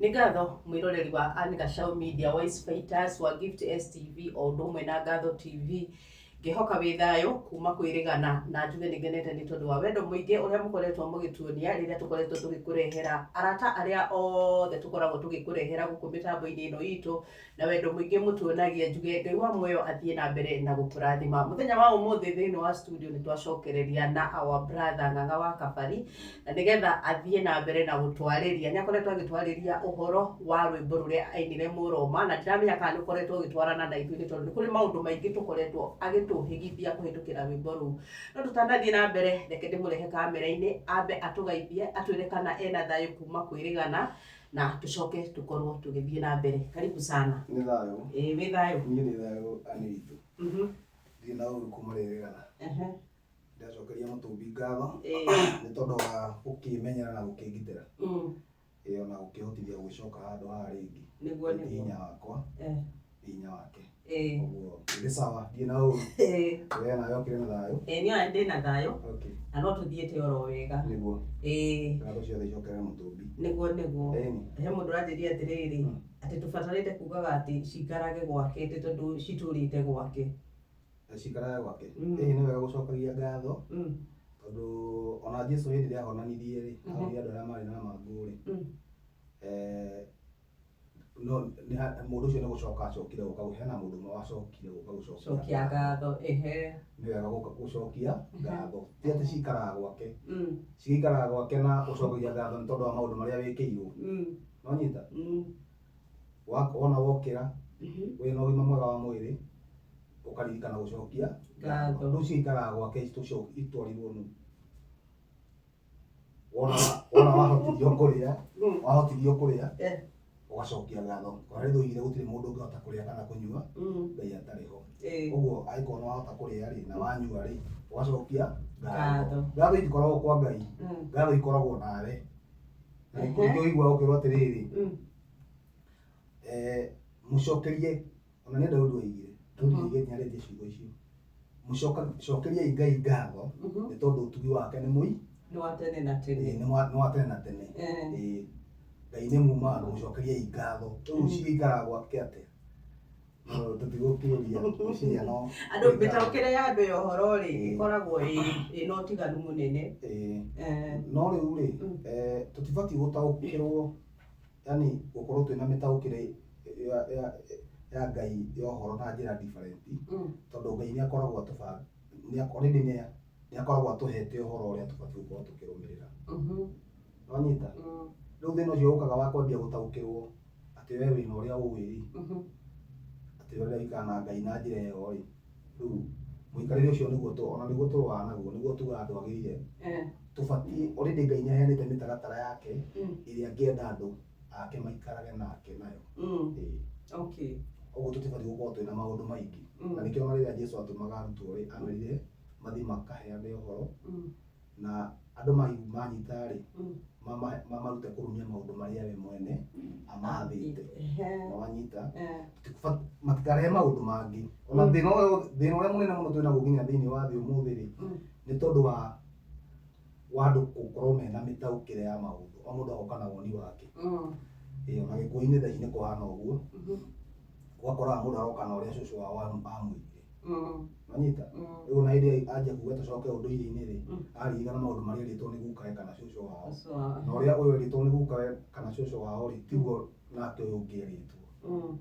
Nĩ ngatho mwĩroreri wa Ann Gachau Media, Wise Fighters, wa Gift STV o ũndũ ũmwe na Ngatho TV. Ngĩhoka wĩ thayũ kuma kwĩrĩgana na njuge nĩ ngenete nĩ tondũ wa wendo mũingĩ ũrĩa mũkoretwo mũgĩtuonia rĩrĩa tũkoretwo tũgĩkũrehera arata arĩa othe tũkoragwo tũgĩkũrehera gũkũ mĩtambo-inĩ ĩno itũ na wendo mũingĩ mũtuonagia. Njuge Ngai wa muoyo athiĩ na mbere na gũkũrathima. Mũthenya wa ũmũthĩ thĩinĩ wa studio nĩ twacokereria na our brother Ng'ang'a wa Kabari na nĩgetha athiĩ na mbere na gũtwarĩria. Nĩ akoretwo agĩtwarĩria ũhoro wa rwĩmbo rũrĩa ainire Mũroma na ndiramenya kana nĩ ũkoretwo ũgĩtwarana na ithuĩ nĩ tondũ nĩ kũrĩ maũndũ maingĩ tũkoretwo agĩtũhĩgithia kũhĩtũkĩra rwĩmbo rũu. No tũtanathiĩ na mbere reke ndĩmũrehe kamera-inĩ ambe atũgeithie atwĩre kana ena thayũ kuma kwĩrĩgana na tũcoke tũkorwo tũgĩthiĩ na mbere. Karibu sana. Nĩ thayũ. Ĩĩ wĩ thayũ? Niĩ ndĩ thayũ Anĩ witũ. Ndirĩ na ũru kuma rĩrĩgana. Ndĩracokeria mũtũmbi ngatho nĩ tondũ wa gũkĩmenyera na gũkĩngitĩra. Ĩĩ ona gũkĩhotithia gũgĩcoka handũ haha rĩngĩ. Nĩguo Ti nĩguo. hinya wakwa, nĩ hinya wake. Ĩĩ. Ũguo ndĩ sawa, ndirĩ na ũru. We nawe ũkĩrĩ na thayũ? Ĩĩ niĩ ona ndĩ na thayũ. Okay. Na no tũthiĩte oro wega. Nĩguo. Ĩĩ. Ngatho ciothe icokerere mũtũmbi. Nĩguo nĩguo. Ĩni. He mũndũ ũranjĩria atĩrĩrĩ, atĩ tũbatarĩte kugaga atĩ cikarage gwake atĩ tondũ citũrĩte gwake. Cikarage gwake. Ĩĩ nĩ wega gũcokagia ngatho tondũ ona Jesu hĩndĩ ĩrĩa ahonanirie rĩ, ahonirie andũ arĩa marĩ na mangũ rĩ, no nĩ mũndũ ũcio nĩ gũcoka acokire gũka hena mũndũ ũmwe wacokire gũka gũcokia Cokia ngatho, ehe. Nĩ wega gũka gũcokia ngatho. Ti atĩ cikaraga gwake. Cigĩikaraga gwake na ũcokagia ngatho nĩ tondũ wa maũndũ marĩa wĩkĩirwo. Nĩwanyita? Wona wokĩra wĩna ũgima mwega wa mwĩrĩ ũkaririkana gũcokia ngatho. Rĩu cigĩikaraga gwake itwarirwo nũ? Wona wona wahotithio kũrĩa, wahotithio kũrĩa ũgacokia ngatho. Ona rĩu oigire gũtirĩ mũndũ ũngĩhota kũrĩa kana kũnyua Ngai atarĩ ho. Ũguo angĩkorwo nĩ wahota kũrĩa rĩ na wanyua rĩ ũgacokia ngatho. Ngatho itikoragwo kwa Ngai, ngatho ikoragwo nawe. Na nĩkĩo ũiguaga ũkĩrwo atĩrĩrĩ, mũcokerie ona nĩ Daudi oigire, Daudi oigire nginya arĩtie ciugo icio. Mũcokeriei Ngai ngatho nĩ tondũ ũtugi wake nĩ mũi Nĩ wa tene na tene. Nĩ wa tene na tene. Ĩĩ. Ngai nĩ muma andũ mũcokeriei ngatho. Rĩu cigĩikaraga gwake atĩa? No tũtigũkĩũria ngwĩciria no Andũ mĩtaũkĩre ya andũ ya ũhoro rĩ ĩkoragwo ĩ na ũtiganu mũnene. Ĩĩ. No rĩu rĩ, tũtibatiĩ gũtaũkĩrwo yani gũkorwo twĩna mĩtaũkĩre ya, ya, ya Ngai ya ũhoro na njĩra different tondũ Ngai nĩ akoragwo atũba nĩ already nĩ nĩ akoragwo atũhete ũhoro ũrĩa tũbatiĩ gũkorwo tũkĩrũmĩrĩra. Nĩwanyita? Rĩu thĩna ũcio ũkaga wa kwambia gũtaũkĩrwo atĩ we wĩna ũrĩa ũĩ rĩ, atĩ we ũrĩa ũikaraga na Ngai na njĩra ĩyo rĩ, rĩu mũikarĩre ũcio nĩguo ona nĩguo tũrũaga naguo, nĩguo tugaga ndwagĩrĩire. Tũbatiĩ, already Ngai nĩ aheanĩte mĩtaratara yake ĩrĩa angĩenda andũ ake maikarage nake nayo. Ĩĩ. Koguo tũtibatiĩ gũkorwo twĩna maũndũ maingĩ. Na nĩkĩo ona rĩrĩa Jesu atũmaga arutwo rĩ, amerire mathiĩ makaheane ũhoro na andũ manyita rĩ, mamarute kũrũmia maũndũ marĩa we mwene amathĩte. Nĩwanyita? Matikarehe maũndũ mangĩ. Ona thĩna ũyũ, thĩna ũrĩa mũnene mũno twĩnaguo nginya thĩinĩ wa thĩ ũmũthĩ rĩ, nĩ tondũ wa wa andũ gũkorwo mena mĩtaũkĩre ya maũndũ. O mũndũ agoka na woni wake. Ĩĩ ona gĩkũyũ-inĩ thaa ici nĩ kũhana ũguo. Ũgakoraga mũndũ aroka na ũrĩa cũcũ wao amwĩrire. Nĩwanyita? Rĩu ona hĩndĩ ĩrĩa anjia kuga tũcoke ũndũire-inĩ rĩ, araririkana maũndũ marĩa erĩtwo nĩ gukawe kana cũcũ wao. Na ũrĩa ũyũ erĩtwo nĩ gukawe kana cũcũ wao rĩ, tiguo nake ũyũ ũngĩ erĩtwo.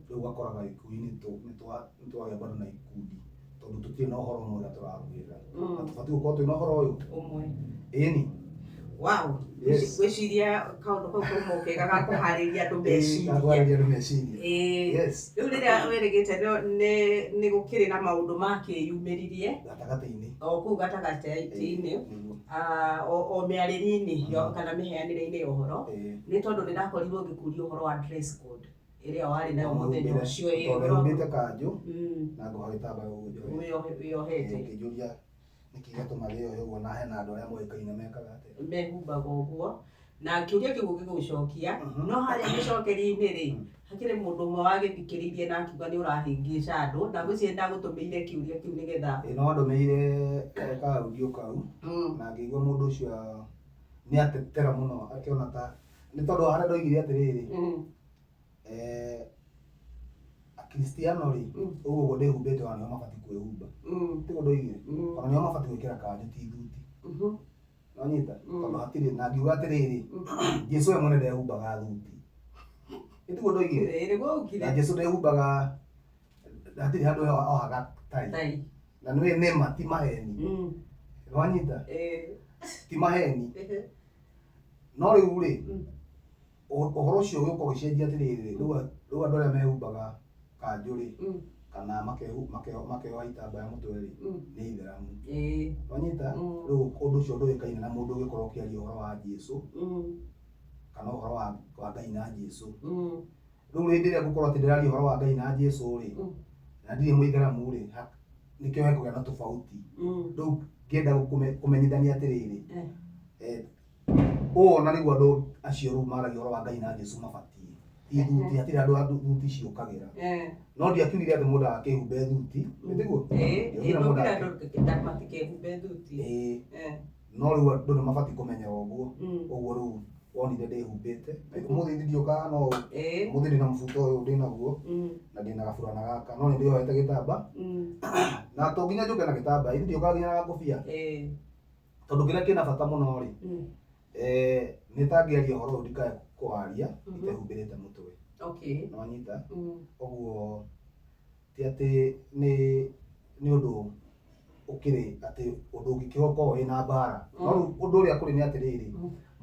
Rĩu ũgakoraga gĩkũyũ-inĩ nĩtwagĩa bado na ikundi tondũ tũtirĩ na ũhoro ũmwe ũrĩa tũrarũmĩrĩra. Na tũbatiĩ gũkorwo twĩna ũhoro ũyũ. Ũmwe. Ĩni. Wow. Yes. Ngwĩciria kaũndũ kau kauma kega ga kũharĩria andũ Ĩĩ, meciria. ga kũharĩria andũ meciria. Ĩĩ. Yes. Rĩu rĩrĩa wĩrĩgĩte nĩ gũkĩrĩ na maũndũ makĩyumĩririe Gatagatĩ-inĩ. o kũu gatagatĩ-inĩ. Nĩguo. O mĩarĩrie-inĩ kana mĩheanĩre-inĩ ya ũhoro. Ĩĩ. Nĩ tondũ nĩ ndakorirwo ngĩkũria ũhoro wa dress code ĩrĩa warĩ nayo mũthenya ũcio. Ĩĩ, Tondũ humbĩte kanjũ na ngoha gĩtambaya ũguo njohete. Wĩyohete. Ũkĩnjũria nĩkĩ gĩatũma wĩyohe ũguo na hena andũ arĩa moĩkaine mekaga atĩa? Mehumbaga ũguo. Na kĩũria kĩu ũngĩgũcokia, no harĩa mĩcokerie-inĩ rĩ, hakĩrĩ mũndũ ũmwe wagĩthikĩrĩirie na akiuga nĩ ũrahĩngĩca andũ, na ngwĩciria ndagũtũmĩire kĩũria kĩu nĩgetha. Ĩĩ no andũmĩire ka audio kau na ngĩigua mũndũ ũcio nĩ atetera mũno akĩona ta Nĩ tondũ harĩa ndoigire atĩrĩrĩ, akristiano rĩ, ũguo ũguo ndĩhumbĩte ona nĩo mabatiĩ kwĩhumba. Tiguo ndoigire? Ona nĩo mabatiĩ gwĩkĩra kanjũ ti thuti. Nĩwanyita? Tondũ hatirĩ na ngiuga atĩrĩrĩ, Jesu we mwene ndehumbaga thuti. Nĩ tiguo ndoigire? Nĩguo ugire. Na Jesu ndehumbaga, hatirĩ handũ ohaga tai. Tai. Na nĩwe nĩma ti maheni. Nĩwanyita? Ti maheni. No rĩu rĩ, ũhoro ũcio ũgĩũka ũgĩcenjia atĩrĩrĩ, rĩu andũ arĩa mehumbaga kanjũ rĩ, kana makeoha itambaya mũtwe rĩ, nĩ itheramu. Wanyita? Rĩu ũndũ ũcio ndũĩkaine na mũndũ ũgĩkorwo ũkĩaria ũhoro wa Jesu, kana ũhoro wa Ngai na Jesu. Rĩu hĩndĩ ĩrĩa ngũkorwo atĩ ndĩraria ũhoro wa Ngai na Jesu rĩ, na ndirĩ mũitheramu rĩ, nĩkĩo hekũgĩa na tofauti. Rĩu ngĩenda kũmenyithania atĩrĩrĩ, ũũ ona nĩguo andũ acio rĩu maragia ũhoro wa Ngai na Jesu mabatiĩ. Ti thuti, hatirĩ andũ a thuti ciũkagĩra. No ndiakiugire atĩ mũndũ agakĩhumbe thuti, nĩ tiguo? Ndiaugire mũndũ matikehumbe thuti. No rĩu andũ nĩ mabatiĩ kũmenya ũguo. Ũguo rĩu wonire ndĩhumbĩte. Ũmũthĩ ndiũkaga no ũmũthĩ ndĩna mũbuto ũyũ ndĩnaguo, na ndĩna gaburana gaka, no nĩ ndĩyohete gĩtamba. Na to nginya njũke na gĩtamba, ithuĩ ndiũkaga nginya na ngũbia. Tondũ kĩrĩa kĩna bata mũno rĩ, nĩ ta ngĩaria ũhoro ũyũ ndikae kũwaria itehumbĩrĩte mũtwe. Nĩwanyita? Ũguo ti atĩ nĩ ũndũ ũkĩrĩ atĩ ũndũ ũngĩkĩkorwo wĩna mbara. No rĩu ũndũ ũrĩa kũrĩ nĩ atĩrĩrĩ,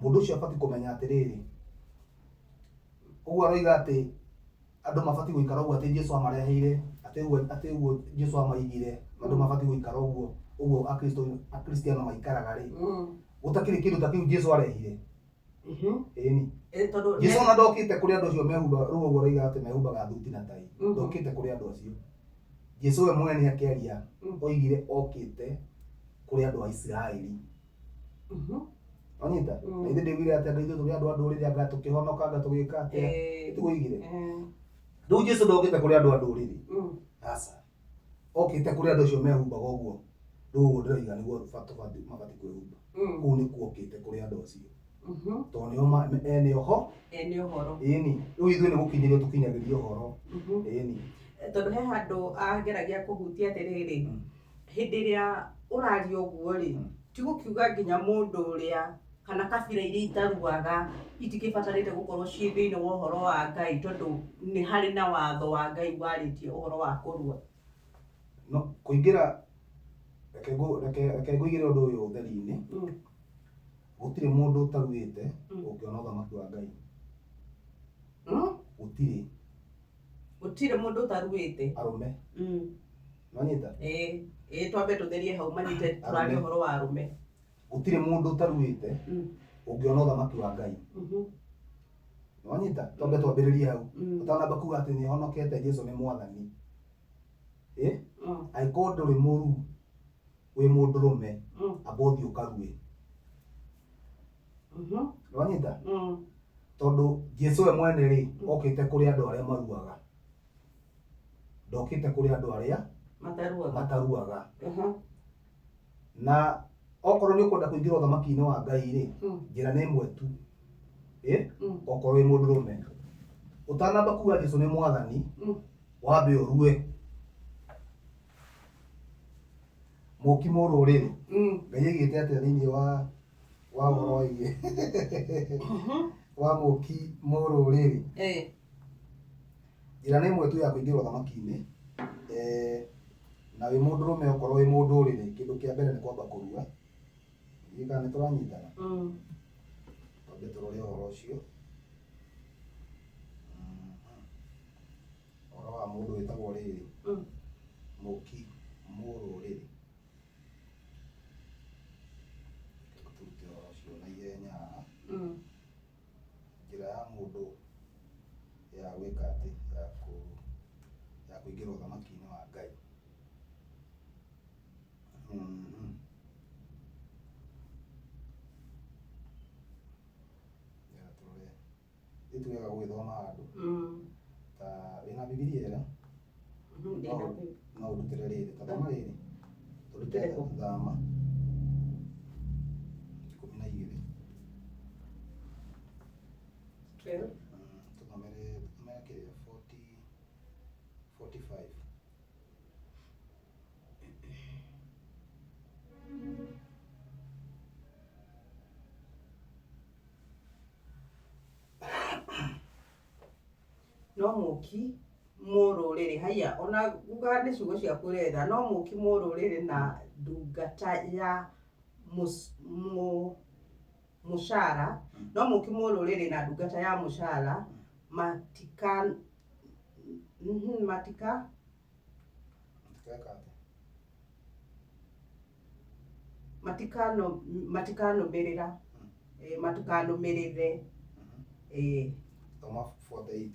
mũndũ ũcio abatiĩ kũmenya atĩrĩrĩ, ũguo aroiga atĩ andũ mabatiĩ gũikara ũguo atĩ Jesu amareheire, atĩ ũguo Jesu amaigire, andũ mabatiĩ gũikara ũguo, ũguo Akristiano maikaraga rĩ, gũtakĩrĩ kĩndũ ta kĩu Jesu arehire. Ĩni. Jesu ona ndokĩte kũrĩ andũ acio mehumbaga, rĩu ũguo aroiga atĩ mehumbaga thuti na tai. Ndokĩte kũrĩ andũ acio. Jesu we mwene akĩaria, oigire okĩte kũrĩ andũ a Isiraeli. Wanyita? Na ithuĩ ndĩugire atĩ anga ithuĩ tũrĩ andũ a ndũrĩrĩ, anga tũkĩhonoka, anga tũgĩka atĩa. Tiguo oigire? Rĩu Jesu ndokĩte kũrĩ andũ a ndũrĩrĩ. Aca. Okĩte kũrĩ andũ acio mehumbaga ũguo. Rĩu ũguo ndĩroiga nĩguo mabatiĩ kwĩhumba. Kũu nĩkuo okĩte kũrĩ andũ acio. Tondũ nĩo ene ũhoro. Ene ũhoro. Ĩni. Rĩu ithuĩ nĩ gũkinyĩrio tũkinyagĩria ũhoro. Ĩni. Tondũ he handũ ageragia kũhutia atĩrĩrĩ, hĩndĩ ĩrĩa ũraria ũguo rĩ, ti gũkiuga nginya mũndũ ũrĩa kana kabira iria itaruaga itikĩbatarĩte gũkorwo ciĩ thĩinĩ wa ũhoro wa Ngai, tondũ nĩ harĩ na watho wa Ngai warĩtie ũhoro wa kũrua. No kũingĩra, reke ngũigĩre ũndũ ũyũ ũtheri-inĩ. Gũtirĩ mũndũ ũtaruĩte ũngĩona ũthamaki wa Ngai. Gũtirĩ. Gũtirĩ mũndũ ũtaruĩte. Arũme. Nĩwanyita? Ĩĩ, twambe tũtherie hau manyite tũraria ũhoro wa arũme. Gũtirĩ mũndũ ũtaruĩte ũngĩona ũthamaki wa Ngai. Nĩwanyita? Twambe twambĩrĩrie hau. Ũtanamba kuga atĩ nĩhonokete Jesu nĩ mwathani. Angĩkorwo ndũrĩ mũru wĩ mũndũrũme, amba ũthiĩ ũkarue. Nĩwanyita? Tondũ Jesu we mwene rĩ, okĩte kũrĩ andũ arĩa maruaga. Ndokĩte kũrĩ andũ arĩa mataruaga. Na okorwo nĩ ũkwenda kũingĩra ũthamaki-inĩ wa Ngai rĩ, njĩra nĩ ĩmwe tu. Okorwo wĩ mũndũrũme, ũtanamba kuga Jesu nĩ mwathani, wambe ũrue. Mũki mũrũrĩrĩ. Ngai aigĩte atĩa thĩinĩ wa ũhoro wĩgiĩ wa mũki mũrũrĩrĩ? Njĩra nĩ ĩmwe tu ya kũingĩra ũthamaki-inĩ. Na wĩ mũndũrũme okorwo wĩ mũndũrĩrĩ, kĩndũ kĩa mbere nĩ kwamba kũrua. Ndiũĩ kana nĩ tũranyitana. Twambe tũrore ũhoro ũcio. Ũhoro wa mũndũ wĩtagwo rĩrĩ, mũki mũrũrĩrĩ. Tũrute ũhoro ũcio na ihenya haha. Njĩra ya mũndũ ya gwĩka atĩ, ya kũingĩra ũthamaki-inĩ wa Ngai. Tũrore. Ithuĩ wega gũgĩthoma handũ. Ta wĩna Bibilia ĩrĩa? No ũndutĩre rĩrĩ, ta thoma rĩrĩ. Tũrutĩre thama 12. 12. Tũthomere kĩrĩa 40 45. No mũki mũrũrĩrĩ haiya ona nguga nĩ ciugo ciaku ũretha no mũki mũrũrĩrĩ na ndungata ya mũcara no mũki mũrũrĩrĩ na ndungata ya mũcara matika matika Matikeka atĩa? Matikano matikanũmĩrĩra matikanũmĩrĩre. Thoma 48.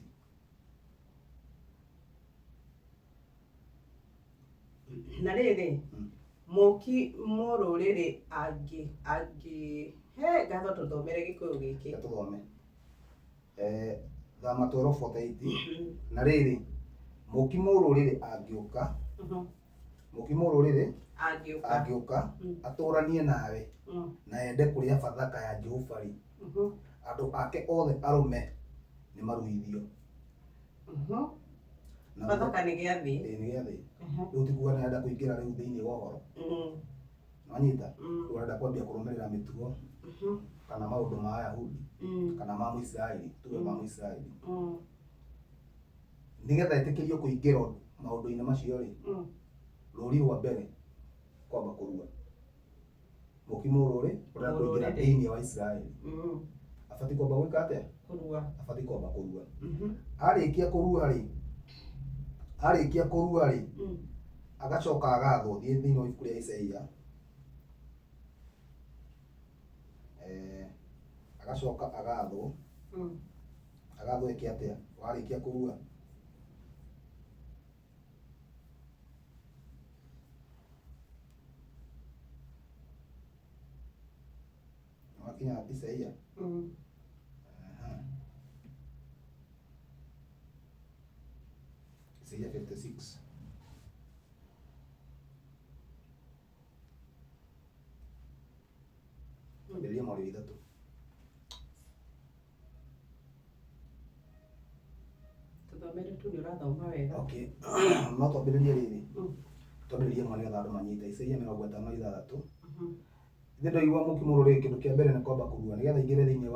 Na rĩrĩ, mũki mũrũrĩrĩ angĩ angĩ he ngatho tũthomere gĩkũyũ gĩkĩ. Reke tũthome. Thama 12 48. Na rĩrĩ, mũki mũrũrĩrĩ angĩũka, mũki mũrũrĩrĩ angĩũka angĩũka atũranie nawe na ende kũrĩa Bathaka ya Jehova rĩ, andũ ake othe arũme nĩ maruithio. Na Bathaka nĩ gĩathĩ. Ĩĩ, nĩ gĩathĩ. Rĩu ti kuga nĩ arenda kũingĩra rĩu thĩinĩ wa ũhoro. Nĩwanyita? Rĩu arenda kwambia kũrũmĩrĩra mĩtugo kana maũndũ ma Ayahudi kana ma Mũisiraeli, tuge ma Mũisiraeli. Nĩgetha etĩkĩrio kũingĩra maũndũ-inĩ macio rĩ, rũri rwa mbere kwamba kũrua. Mũki mũrũrĩ ũrenda kũingĩra Mũrũrĩrĩ. thĩinĩ wa Isiraeli. Abatiĩ kwamba gwĩka atĩa? Kũrua. Abatiĩ kwamba kũrua. Arĩkia kũrua rĩ, arĩkia kũrua rĩ, agacoka agathwo. Thiĩ thĩinĩ wa ibuku rĩa Isaia. Agacoka agathwo. Agathwo eke atĩa? Warĩkia kũrua. Wakinya Isaia. Aha. Isaia 56. Ambĩrĩria mweri wa ithatũ. Tũthomere tu nĩ ũrathoma wega. Okay. No twambĩrĩrie rĩrĩ. Twambĩrĩrie mwe nĩgetha andũ manyite. Isaia 56. Ithe ndaigua mũki mũrũrĩrĩ kĩndũ kĩa mbere nĩ kwamba kũrua nĩgetha aingĩre thĩinĩ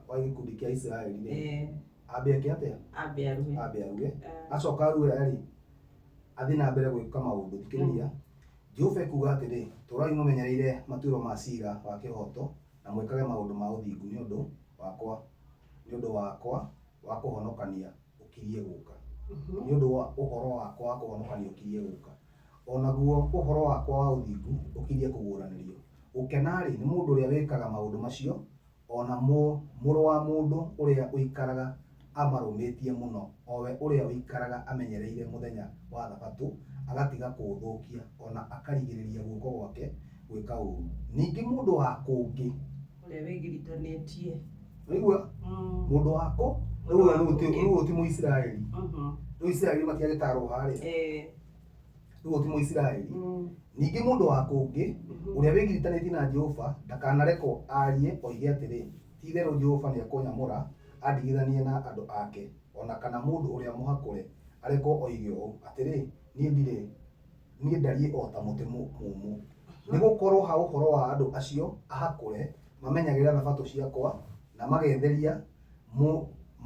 wa gĩkundi kĩa Isiraeli rĩ. Ambe eke atĩa? Ambe arue. Ambe arue. Acoka arue rĩ, athiĩ na mbere gwĩka maũndũ. Thikĩrĩria. Jehova ekuuga atĩrĩ, tũũrai mũmenyereire matuĩro ma ciira wa kĩhooto na mwĩkage maũndũ ma ũthingu nĩ ũndũ wakwa, nĩ ũndũ wakwa wa kũhonokania ũkirie gũka. Nĩ ũndũ wa ũhoro wakwa wa kũhonokania ũkirie gũka. O naguo ũhoro wakwa wa ũthingu ũkirie kũguũranĩrio. Gũkena-rĩ, nĩ mũndũ ũrĩa wĩkaga maũndũ macio, o na mũrũ wa mũndũ ũrĩa ũikaraga amarũmĩtie mũno, o we ũrĩa ũikaraga amenyereire mũthenya wa Thabatũ, agatiga kũũthũkia, o na akarigĩrĩria guoko gwake gwĩka ũũru. Ningĩ mũndũ wa kũngĩ ũrĩa wĩgiritanĩtie. Waigua? Mũndũ wa kũ? Rĩu ti Mũisiraeli. Rĩu Isiraeli matiagĩtarwo harĩa. Rĩu ti Mũisiraeli. Ningĩ mũndũ wa kũngĩ ũrĩa wĩgiritanĩtie na Jehova ndakanarekwo aarie oige atĩrĩ, ti-itherũ Jehova nĩekũnyamũra andigithanie na andũ ake, o na kana mũndũ ũrĩa mũhakũre arekwo oige ũũ, atĩrĩ, niĩ ndariĩ o ta mũtĩ mũũmũ. Nĩgũkorwo ha ũhoro wa andũ acio ahakũre mamenyagĩrĩra thabatũ ciakwa na magetheria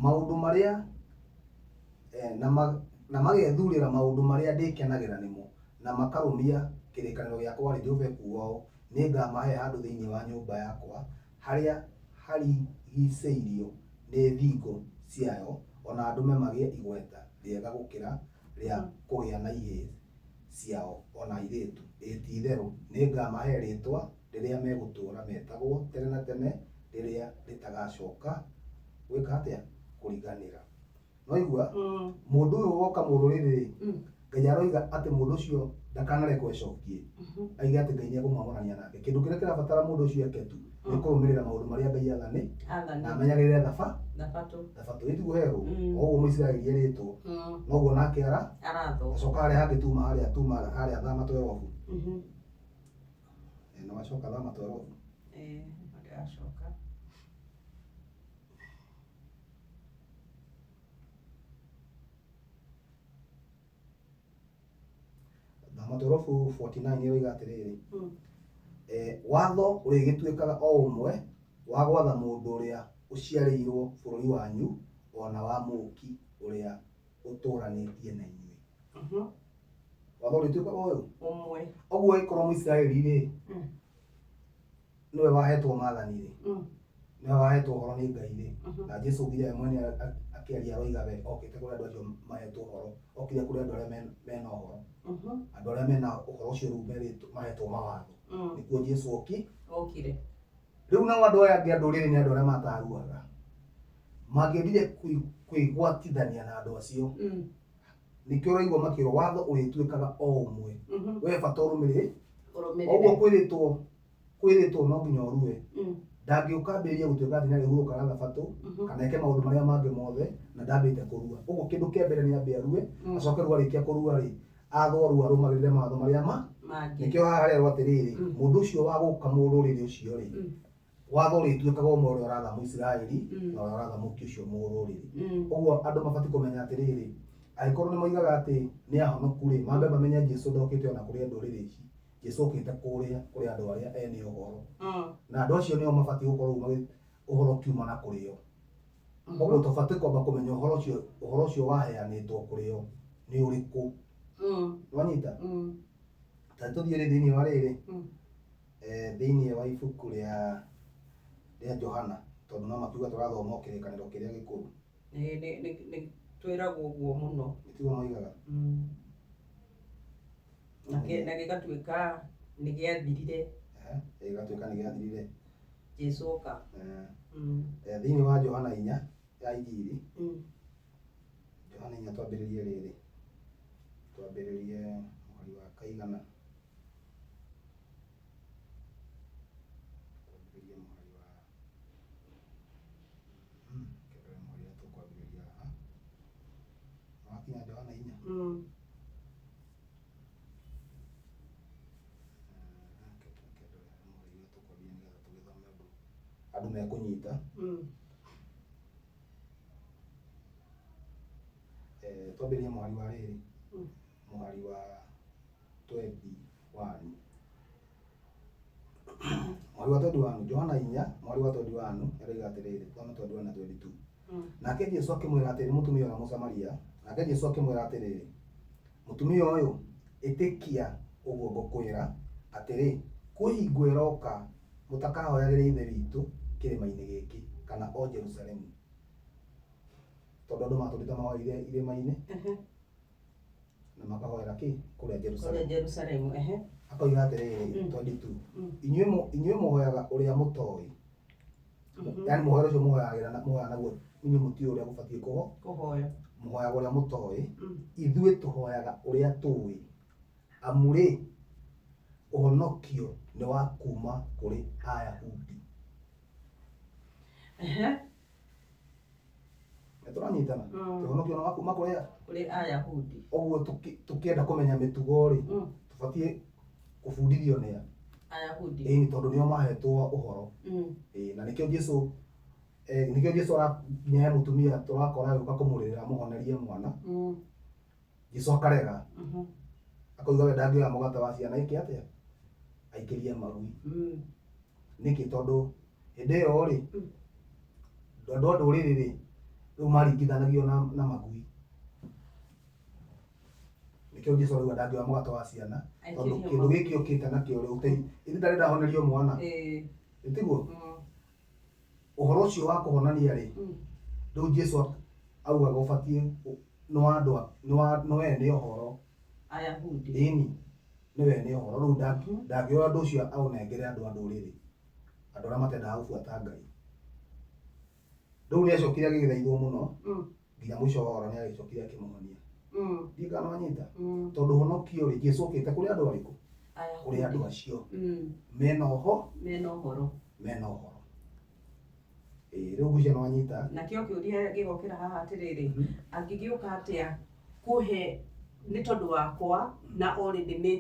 maũndũ marĩa na magethurĩra maũndũ marĩa ndĩkenagĩra nĩmo na makarũmia kĩrĩkanĩro gĩakwa-rĩ, Jehova ekuuga ũũ, nĩngamahe handũ thĩinĩ wa nyũmba yakwa harĩa harigicĩirio nĩ thingo ciayo, o na ndũme magĩe igweta rĩega gũkĩra rĩa kũgĩa na ihĩĩ ciao o na airĩtu. Ĩĩ, ti-itherũ nĩngamahe rĩĩtwa rĩrĩa megũtũũra metagwo tene na tene, rĩrĩa rĩtagacoka gwĩka atĩa? Kũriganĩra. Waigua? Mũndũ ũyũ woka mũrũrĩrĩ rĩ, Ngai aroiga atĩ mũndũ ũcio ndakanarekwo ecokie. Aige atĩ Ngai nĩekũmwamũrania nake. Kĩndũ kĩrĩa kĩrabatara mũndũ ũcio eke tu nĩ kũrũmĩrĩra maũndũ marĩa Ngai athani na amenyagĩrĩre thabatũ. Thabatũ ĩtiguo herũ. O ũguo Mũisiraeli erĩtwo, noguo nake arathwo. Acoka harĩa hangĩ tuma harĩa tuma harĩa thama twerobu. No acoka thama twerobu. Ndĩracoka. 12:49 ĩroiga atĩrĩrĩ, watho ũrĩgĩtuĩkaga o ũmwe wa gwatha mũndũ ũrĩa ũciarĩirwo bũrũri wanyu ona wa mũũki ũrĩa ũtũũranĩtie na inyuĩ. Watho ũrĩtuĩkaga ũyũ Ũmwe. Ũguo ĩkorwo Mũisiraeli rĩ, nĩwe wahetwo maathani rĩ, nĩwe wahetwo ũhoro nĩ Ngai rĩ, na Jesu nginya we mwene akĩaria aroiga we okĩte kũrĩ andũ acio mahetwo ũhoro, okire kũrĩ andũ arĩa mena ũhoro, andũ arĩa mena ũhoro ũcio rĩu merĩtwo mahetwo mawatho, nĩkuo Jesu Okire. Rĩu nao andũ aya angĩ a ndũrĩrĩ nĩ andũ arĩa mataruaga, mangĩendire kwĩgwatithania na andũ acio, nĩkĩo ũraigua makĩrwo watho ũrĩtuĩkaga o ũmwe, we bata ũrũmĩrĩre ũguo kwĩrĩtwo no nginya ũrue. Ndangĩũka ambĩrĩrie gũtuĩka atĩ nĩarĩhurũkaga thabatũ, kana eke maũndũ marĩa mangĩ mothe na ndambĩte kũrua. Ũguo kĩndũ kĩa mbere nĩ ambe arue, acoke rĩu arĩkia kũrua rĩ, athwo rua arũmagĩrĩre mawatho marĩa ma mangĩ. Nĩkĩo haha harerwo atĩrĩrĩ, mũndũ ũcio wa gũka mũrũrĩrĩ ũcio rĩ, watho ũrĩtuĩkaga ũmwe ũrĩa ũratha Mũisiraeli na ũrĩa ũratha mũki ũcio mũrũrĩrĩ. Ũguo andũ mabatiĩ kũmenya atĩrĩrĩ, angĩkorwo nĩ moigaga atĩ nĩ ahonoku rĩ, mambe mamenye Jesu ndokĩte ona kũrĩ ndũrĩrĩ ici. Jesu okĩte kũrĩa kũrĩ andũ arĩa ene ũhoro. Na andũ acio nĩo mabatiĩ gũkorwo rĩu ũhoro ũkiuma na kũrĩ o. Ũguo tũbatiĩ kwamba kũmenya ũhoro ũcio waheanĩtwo kũrĩ o nĩ ũrĩkũ. Nĩwanyita? Ta tũthiĩ rĩ thĩinĩ wa rĩrĩ, thĩinĩ wa ibuku rĩa Johana, tondũ no makiuga tũrathoma o kĩrĩkanĩro kĩrĩa gĩkũrũ. Nĩ twĩragwo ũguo mũno. Nĩtiguo moigaga? Na gĩgatuĩka nĩ gĩathirire. Gĩgatuĩka nĩ gĩathirire. Jesu oka. Thĩinĩ wa Johana 4 ya Injiri. Johana 4 twambĩrĩrie rĩrĩ. Twambĩrĩrie mũhari wa kaigana. Twambĩrĩrie mũhari wa kĩrore mũhari ũrĩa tũkwambĩrĩria haha. Wakinya Johana 4. Andũ mekũnyita. Twambĩrĩrie mũhari wa rĩrĩ, mũhari wa 21. Mũhari wa 21, Johana 4, mũhari wa 21, ĩroiga atĩrĩrĩ, thoma 21 na 22. Nake Jesu akĩmwĩra atĩrĩ, mũtumia ũrĩa Mũsamaria, nake Jesu akĩmwĩra atĩrĩrĩ, mũtumia ũyũ, ĩtĩkia ũguo ngũkwĩra atĩrĩ, kwĩ hingo ĩroka mũtakahoyagĩra Ithe witũ kĩrĩma-inĩ gĩkĩ kana o Jerusalemu. Tondũ andũ matũrĩte mahoeire irĩma-inĩ na makahoera kĩ kũrĩa Jerusalemu. Kũrĩa Jerusalemu, Akoiga atĩrĩrĩ, 22. Inyuĩ mũhoyaga ũrĩa mũtoĩ. Yaani mũhoero ũcio mũhoyagĩra na mũhoyaga naguo inyuĩ mũtiũĩ ũrĩa gũbatiĩ kũhoya. Mũhoyaga ũrĩa mũtoĩ. Ithuĩ tũhoyaga ũrĩa tũĩ. Amu rĩ, ũhonokio nĩ wa kuma kũrĩ Ayahudi. Nĩtũranyitana? Ũhonokio nĩ wa kuma kũrĩ a? Kũrĩ Ayahudi. Ũguo tũkĩenda kũmenya mĩtugo rĩ, tũbatiĩ kũbundithio nĩ a? Ayahudi. Ĩĩ, tondũ nĩo mahetwo ũhoro. Ĩĩ, na nĩkĩo Jesu nĩkĩo Jesu nginya he mũtumia tũrakora agĩũka kũmũrĩrĩra amũhonerie mwana. Jesu akarega. Akoiga we ndangĩoya mũgate wa ciana ĩke atĩa? Aikĩrie magui. Nĩkĩ? Tondũ hĩndĩ ĩyo rĩ, andũ a ndũrĩrĩ rĩ, rĩu maringithanagio na magui. Nĩkĩo Jesu arauga ndangĩoya mũgate wa ciana, tondũ kĩndũ gĩkĩ okĩte nakĩo rĩ, ithe ndarĩ ndahonerio mwana. Ĩtiguo? Ũhoro ũcio wa kũhonania rĩ, rĩu Jesu augaga ũbatiĩ nĩ wa andũ nĩ we nĩ ũhoro. Ayahudi. Ĩni, nĩ we nĩ ũhoro. Rĩu ndangĩoya ũndũ ũcio aũnengere andũ a ndũrĩrĩ, andũ arĩa matendaga gũbuata Ngai. Rĩu nĩ acokire agĩgĩthaithwo mũno, nginya mũico wa ũhoro nĩ agĩcokire akĩmũhonia. Ndiũĩ kana wanyita? Tondũ ũhonokio rĩ, Jesu okĩte kũrĩ andũ arĩkũ? Kũrĩ andũ acio. Mena ũhoro. Mena ũhoro. Mena ũhoro. Rĩu ngwĩciria nĩ wanyita. Nakĩo kĩũria gĩgokĩra haha atĩrĩrĩ, angĩgĩũka atĩa kũhe nĩ tondũ wakwa na already nĩ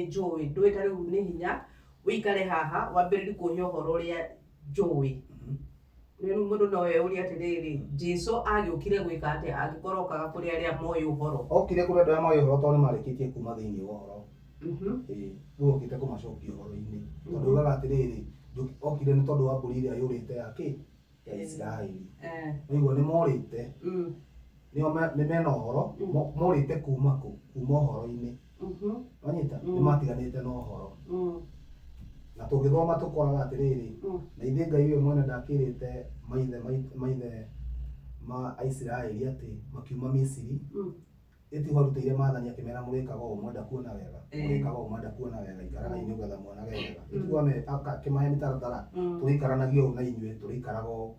njũĩ, ndũĩ ta rĩu nĩ hinya ũikare haha wambĩrĩrie kũhe ũhoro ũrĩa njũĩ. Rĩu mũndũ no eyũrie atĩrĩrĩ, Jesu agĩũkire gwĩka atĩa angĩkorwo okaga kũrĩ arĩa moĩ ũhoro? Okire kũrĩ andũ arĩa moĩ ũhoro tondũ nĩ marĩkĩtie kuma thĩinĩ wa ũhoro. Ĩĩ, rĩu okĩte kũmacokia ũhoro-inĩ tondũ ugaga atĩrĩrĩ, okire nĩ tondũ wa mbũri ĩrĩa yũrĩte ya kĩ ya Isiraeli. Waigua nĩ morĩte, nĩo nĩ mena ũhoro, morĩte kuma kũ? Kuma ũhoro-inĩ. Wanyita? Nĩ matiganĩte na ũhoro. Na tũngĩthoma tũkoraga atĩrĩrĩ, na ithuĩ Ngai we mwene ndakĩrĩte maithe maithe ma Aisiraeli atĩ makiuma Misiri, ĩti warutĩire maathani akĩmera mũrĩkaga ũũ mwenda kuona wega, mũrĩkaga ũũ mwenda kuona wega, ikaragai nĩgetha muonage wega. Ĩtiguo akĩmahe mĩtaratara, tũrĩikaranagia ũũ na inyuĩ, tũrĩikaraga ũũ.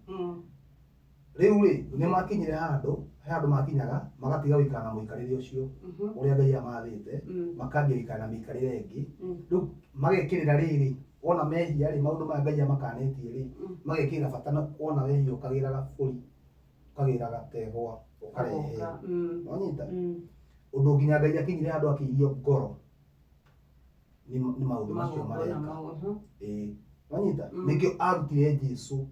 Rĩu rĩ, nĩ makinyire handũ, he handũ makinyaga, magatiga gũikara na mũikarĩre ũcio ũrĩa Ngai amathĩte, makambia gũikara na mĩikarĩre ĩngĩ. Rĩu magekĩrĩra rĩrĩ, wona mehia rĩ, maũndũ maya Ngai amakanĩtie rĩ, magekĩrĩra bata na wona wehia ũkagĩra gabũri, ũkagĩra gategwa, ũkarehe. Nĩwanyita? Ũndũ nginya Ngai akinyire handũ akĩirio ngoro nĩ maũndũ macio mareka. Ĩĩ. Nĩwanyita? Nĩkĩo arutire Jesu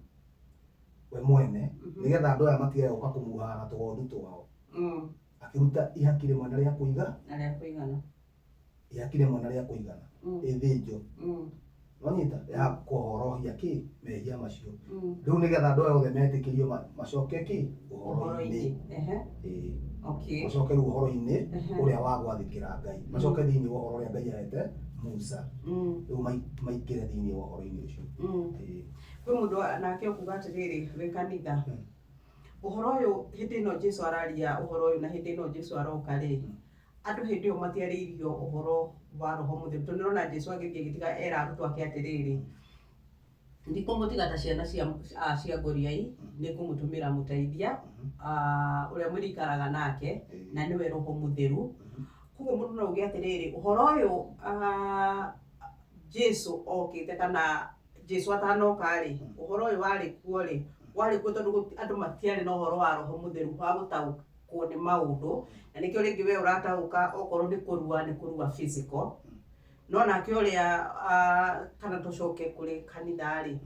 we mwene nĩgetha andũ aya matigage gũka kũmuhaga na tũgondu twao. Akĩruta ihaki rĩmwe na rĩa kũiga, Na rĩa kũigana. Ihaki rĩmwe na rĩa kũigana, ĩthĩnjwo. Nĩwanyita? Ya kũhorohia kĩ mehia macio. Rĩu nĩgetha andũ aya othe metĩkĩrio macoke kĩ ũhoro-inĩ. Ĩĩ. Macoke rĩu ũhoro-inĩ ũrĩa wa gwathĩkĩra Ngai. Macoke thĩinĩ wa ũhoro ũrĩa Ngai ahete Musa. Rĩu maingĩre thĩinĩ wa ũhoro-inĩ ũcio. Ĩĩ. Kwĩ mũndũ nake ũkuga atĩrĩrĩ, wĩ kanitha, ũhoro ũyũ hĩndĩ ĩno Jesu araria ũhoro ũyũ na hĩndĩ ĩno Jesu aroka rĩ, andũ hĩndĩ ĩyo matiarĩirio ũhoro wa Roho Mũtheru. Tondũ nĩũrona Jesu agĩthiĩ agĩtiga era arutwo ake atĩrĩrĩ, ndikũmũtiga ta ciana cia, cia ngoriai, nĩngũmũtũmĩra mũteithia, ũrĩa mũrĩikaraga nake, na nĩwe Roho Mũtheru. Koguo mũndũ no auge atĩrĩrĩ, ũhoro ũyũ Jesu okĩte kana Jesu atanoka rĩ, ũhoro ũyũ warĩ kuo rĩ, warĩ kuo tondũ andũ matiarĩ na ũhoro wa Roho Mũtheru wa gũtaũkwo nĩ maũndũ, na nĩkĩo rĩngĩ we ũrataũka okorwo nĩ kũrua nĩ kũrua physical, no nake ũrĩa kana tũcoke kũrĩ kanitha rĩ,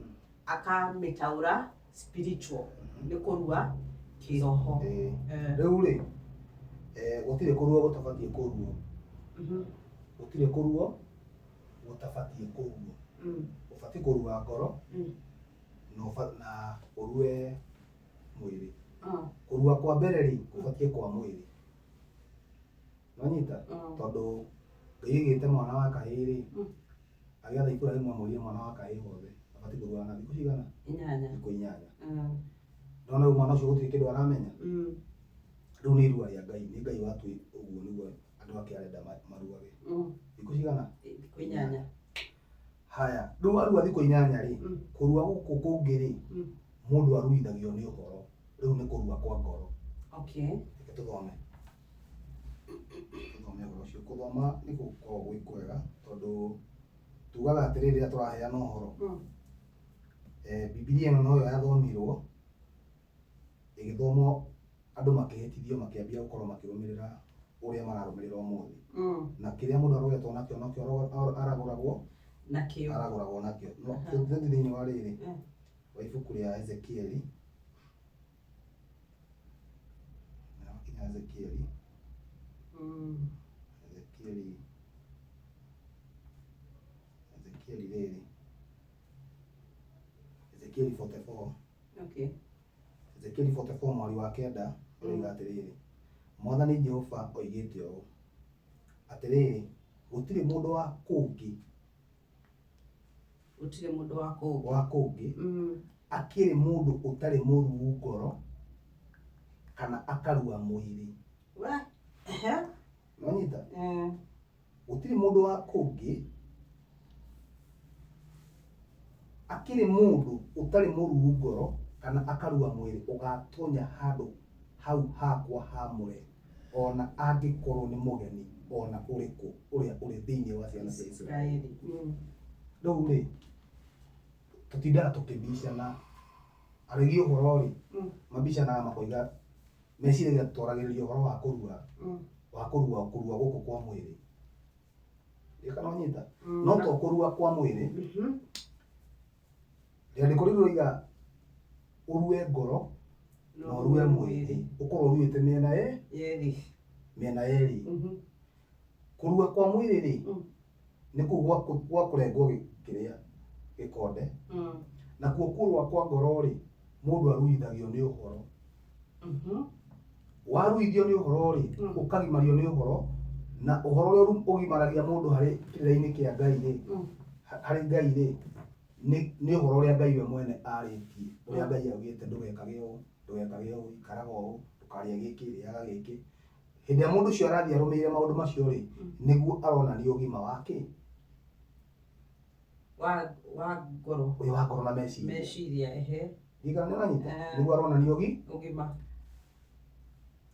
akamĩtaũra spiritual, nĩ kũrua kĩroho. Rĩu rĩ, gũtirĩ kũrua gũtabatiĩ kũruo. Gũtirĩ kũruo gũtabatiĩ kũruo. Ũbatiĩ kũrua ngoro na ũrue mwĩrĩ. Kũrua kwa mbere rĩ, kũbatiĩ kwa mwĩrĩ. Nĩwanyita? Tondũ Ngai aigĩte mwana wa kahĩĩ rĩ, agĩatha Iburahĩmu amũrie mwana wa kahĩĩ wothe, abatiĩ kũrua na thikũ cigana? Inyanya. Thikũ inyanya. Nĩwona rĩu mwana ũcio gũtirĩ kĩndũ aramenya? Rĩu nĩ irua rĩa Ngai, nĩ Ngai watue ũguo nĩguo andũ ake arenda maruage. Thikũ cigana? Thikũ inyanya. Haya, rĩu arua thikũ inyanya rĩ, kũrua gũkũ kũngĩ rĩ, mũndũ aruithagio nĩ ũhoro. Rĩu nĩ kũrua kwa ngoro. Reke tũthome. Tũthome ũhoro ũcio. Gũthoma nĩ gũkoragwo gwĩ kwega tondũ tugaga atĩrĩrĩ rĩrĩa tũraheana ũhoro. Bibilia ĩno noyo yathomirwo, ĩgĩthomwo andũ makĩhĩtithio makĩambia gũkorwo makĩrũmĩrĩra ũrĩa mararũmĩrĩra ũmũthĩ. Na kĩrĩa mũndũ arũgetwo nakĩo nokĩo aragũragwo nakĩo. Aragũragwo nakĩo. No tũthiĩ thĩinĩ wa rĩrĩ, wa ibuku rĩa Ezekieli. Nĩwakinya Ezekieli. Ezekieli. Ezekieli rĩrĩ. Ezekieli 44. Ezekieli 44 mweri wa kenda ũroiga atĩrĩrĩ, Mwathani Jehova oigĩte ũũ, atĩrĩrĩ, gũtirĩ mũndũ wa kũngĩ, Gũtirĩ mũndũ wa kũngĩ, wa kũngĩ akĩrĩ mũndũ ũtarĩ mũruu ngoro kana akarua mwĩrĩ. Nĩwanyita? Gũtirĩ mũndũ wa kũngĩ akĩrĩ mũndũ ũtarĩ mũruu ngoro kana akarua mwĩrĩ ũgatonya handũ hau hakwa haamũre, o na angĩkorwo nĩ mũgeni o na ũrĩkũ ũrĩa ũrĩ thĩinĩ wa ciana cia Isiraeli. Rĩu rĩ, tũtindaga tũkĩbicana, aregi ũhoro rĩ, mabicanaga makoiga, meciragia twaragĩrĩria ũhoro wa kũrua, wa kũrua, kũrua gũkũ kwa mwĩrĩ. Kana wanyita? No to kũrua kwa mwĩrĩ, rĩandĩko rĩu rĩroiga ũrue ngoro na ũrue mwĩrĩ, ũkorwo ũruĩte mĩena yerĩ, mĩena yerĩ. Kũrua kwa mwĩrĩ rĩ, nĩ kũu gwa kũrengwo kĩrĩa gĩkonde. Nakuo kũrua kwa ngoro rĩ, mũndũ aruithagio nĩ ũhoro. Waruithio nĩ ũhoro rĩ, ũkagimario nĩ ũhoro, na ũhoro ũrĩa ũgimaragia mũndũ harĩ kĩrĩra-inĩ kĩa Ngai rĩ, harĩ Ngai rĩ, nĩ ũhoro ũrĩa Ngai we mwene arĩtie, ũrĩa Ngai augĩte ndũgekage ũũ, ndũgekage ũũ, ikaraga ũũ, ndũkarĩe gĩkĩ, rĩaga gĩkĩ. Hĩndĩ ĩrĩa mũndũ ũcio arathiĩ arũmĩrĩire maũndũ macio rĩ, nĩguo aronania ũgima wa kĩ? Wa ngoro. Ũyũ wa ngoro na meciria. Meciria, ehe. Ndirikana nĩ ũranyita? Nĩguo aronania ũgima.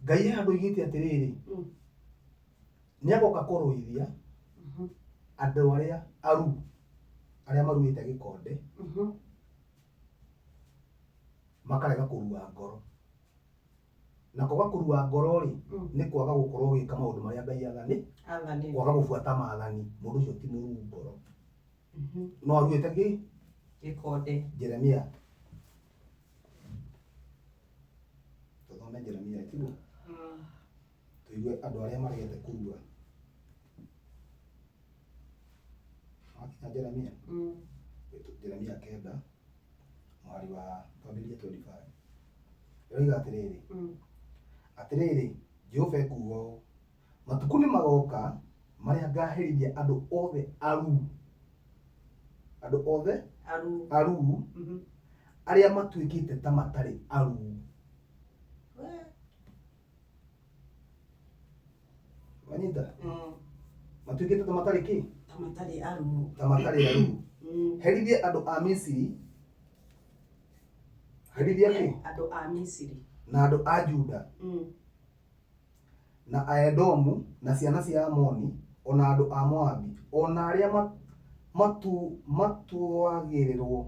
Ngai he handũ oigĩte atĩrĩrĩ, nĩ agoka kũrũithia andũ arĩa aru, arĩa maruĩte gĩkonde, makarega kũrua ngoro. Na kwaga kũrua ngoro rĩ, nĩ kwaga gũkorwo ũgĩka maũndũ marĩa Ngai athani, kwaga gũbuata maathani, mũndũ ũcio ti mũruu ngoro. No aruĩte kĩ? Gĩkonde. Jeremia. Tũthome Jeremia, tiguo? Tũigue andũ arĩa maregete kũrua. Wakinya Jeremia? Jeremia 9, mũhari wa twambĩrĩrie 25. Ĩroiga atĩrĩrĩ, atĩrĩrĩ, Jehova ekuuga ũũ, matukũ nĩ magoka marĩa ngaherithia andũ othe aruu, andũ othe aruu, arĩa matuĩkĩte ta matarĩ aruu. Wanyita? Matuĩkĩte ta matarĩ kĩ? Ta matarĩ aruu. Ta matarĩ aruu. Herithie andũ a Misiri. Herithie kĩ? Andũ a Misiri. Na andũ a Juda. Na Aedomu na ciana cia Amoni ona andũ a Moabi ona arĩa matuagĩrĩrwo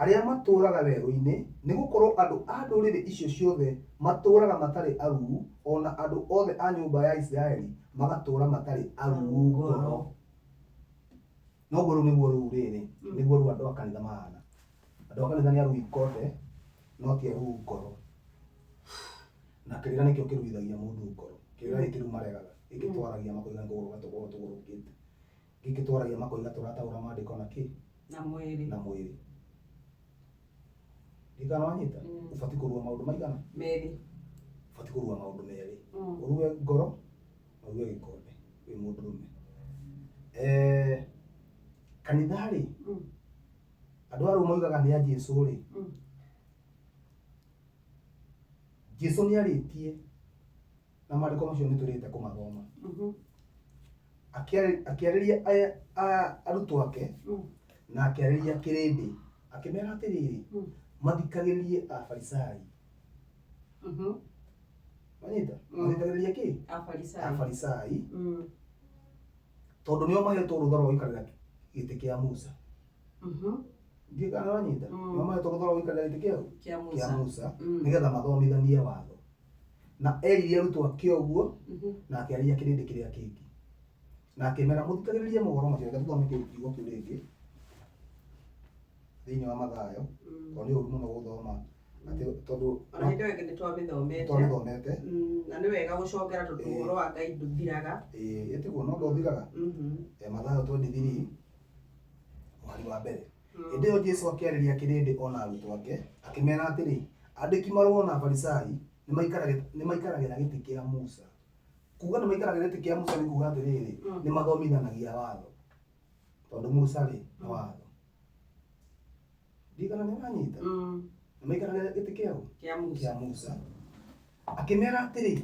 arĩa matũũraga werũ-inĩ, nĩ gũkorwo andũ a ndũrĩrĩ icio ciothe matũũraga matarĩ aruu, ona andũ othe a nyũmba ya Isiraeli magatũũra matarĩ aruu ngoro. Noguo rĩu nĩguo rĩu rĩrĩ, nĩguo rĩu andũ a kanitha mahana. Andũ a kanitha nĩ aruu ikonde, no ti aruu ngoro. Na kĩrĩra nĩkĩo kĩruithagia mũndũ ngoro. Kĩrĩra gĩkĩ rĩu maregaga, gĩkĩ twaragia makoiga nĩ kũgũrũka tũkoragwo tũgũrũkĩte. Gĩkĩ twaragia makoiga tũrataũra maandĩko na kĩ? Na mwĩrĩ. Na mwĩrĩ. Ndirikana wanyita? Ũbatiĩ kũrua maũndũ maigana? Merĩ. Ũbatiĩ kũrua maũndũ merĩ. Ũrue ngoro na ũrue gĩkonde wĩ mũndũrũme. Kanitha rĩ, andũ arĩa moigaga nĩ a Jesũ rĩ, Jesũ nĩ arĩtie na maandĩko macio nĩ tũrĩte kũmathoma. Akĩarĩria arutwo ake na akĩarĩria kĩrĩndĩ, akĩmera atĩrĩrĩ, mathikagĩrĩrie Afarisai. Wanyita? Mathikagĩrĩrie kĩ? Afarisai. Afarisai. Tondũ nĩo mahetwo rũtha rwa gũikarĩra gĩtĩ kĩa Musa. Ndiũĩ kana wanyita? Nĩo mahetwo rũtha rwa gũikarĩra gĩtĩ kĩa Kĩa Musa, nĩgetha mathomithanie watho. Na eririe arutwo ake ũguo, na akĩarĩria kĩrĩndĩ kĩrĩa kĩngĩ. Na akĩmera mũthikagĩrĩrie mohoro macio, reke tũthome kiugo kĩu rĩngĩ thĩinĩ wa Mathayo, tondũ nĩ ũru mũno gũthoma atĩ tondũ Ona hĩndĩ ĩyo ĩngĩ nĩ twamĩthomete. Twamĩthomete. Na nĩ wega gũcokera tondũ ũhoro wa Ngai ndũthiraga. Ĩĩ, ĩtiguo no ndũthiraga. Mathayo 23 mũhari wa mbere. Hĩndĩ ĩyo Jesũ akĩarĩria kĩrĩndĩ ona arutwo ake, akĩmera atĩrĩ, andĩki marũa na Afarisai nĩ maikaragĩra gĩtĩ kĩa Musa. Kuga nĩ maikaragĩra gĩtĩ kĩa Musa nĩ kuga atĩrĩrĩ, nĩ mathomithanagia watho. Tondũ Musa rĩ, nĩ watho. Ndirikana nĩ ũranyita? Nĩ maikaragĩra gĩtĩ kĩa ũ? Kĩa Musa. Kĩa Musa. Akĩmera atĩrĩ,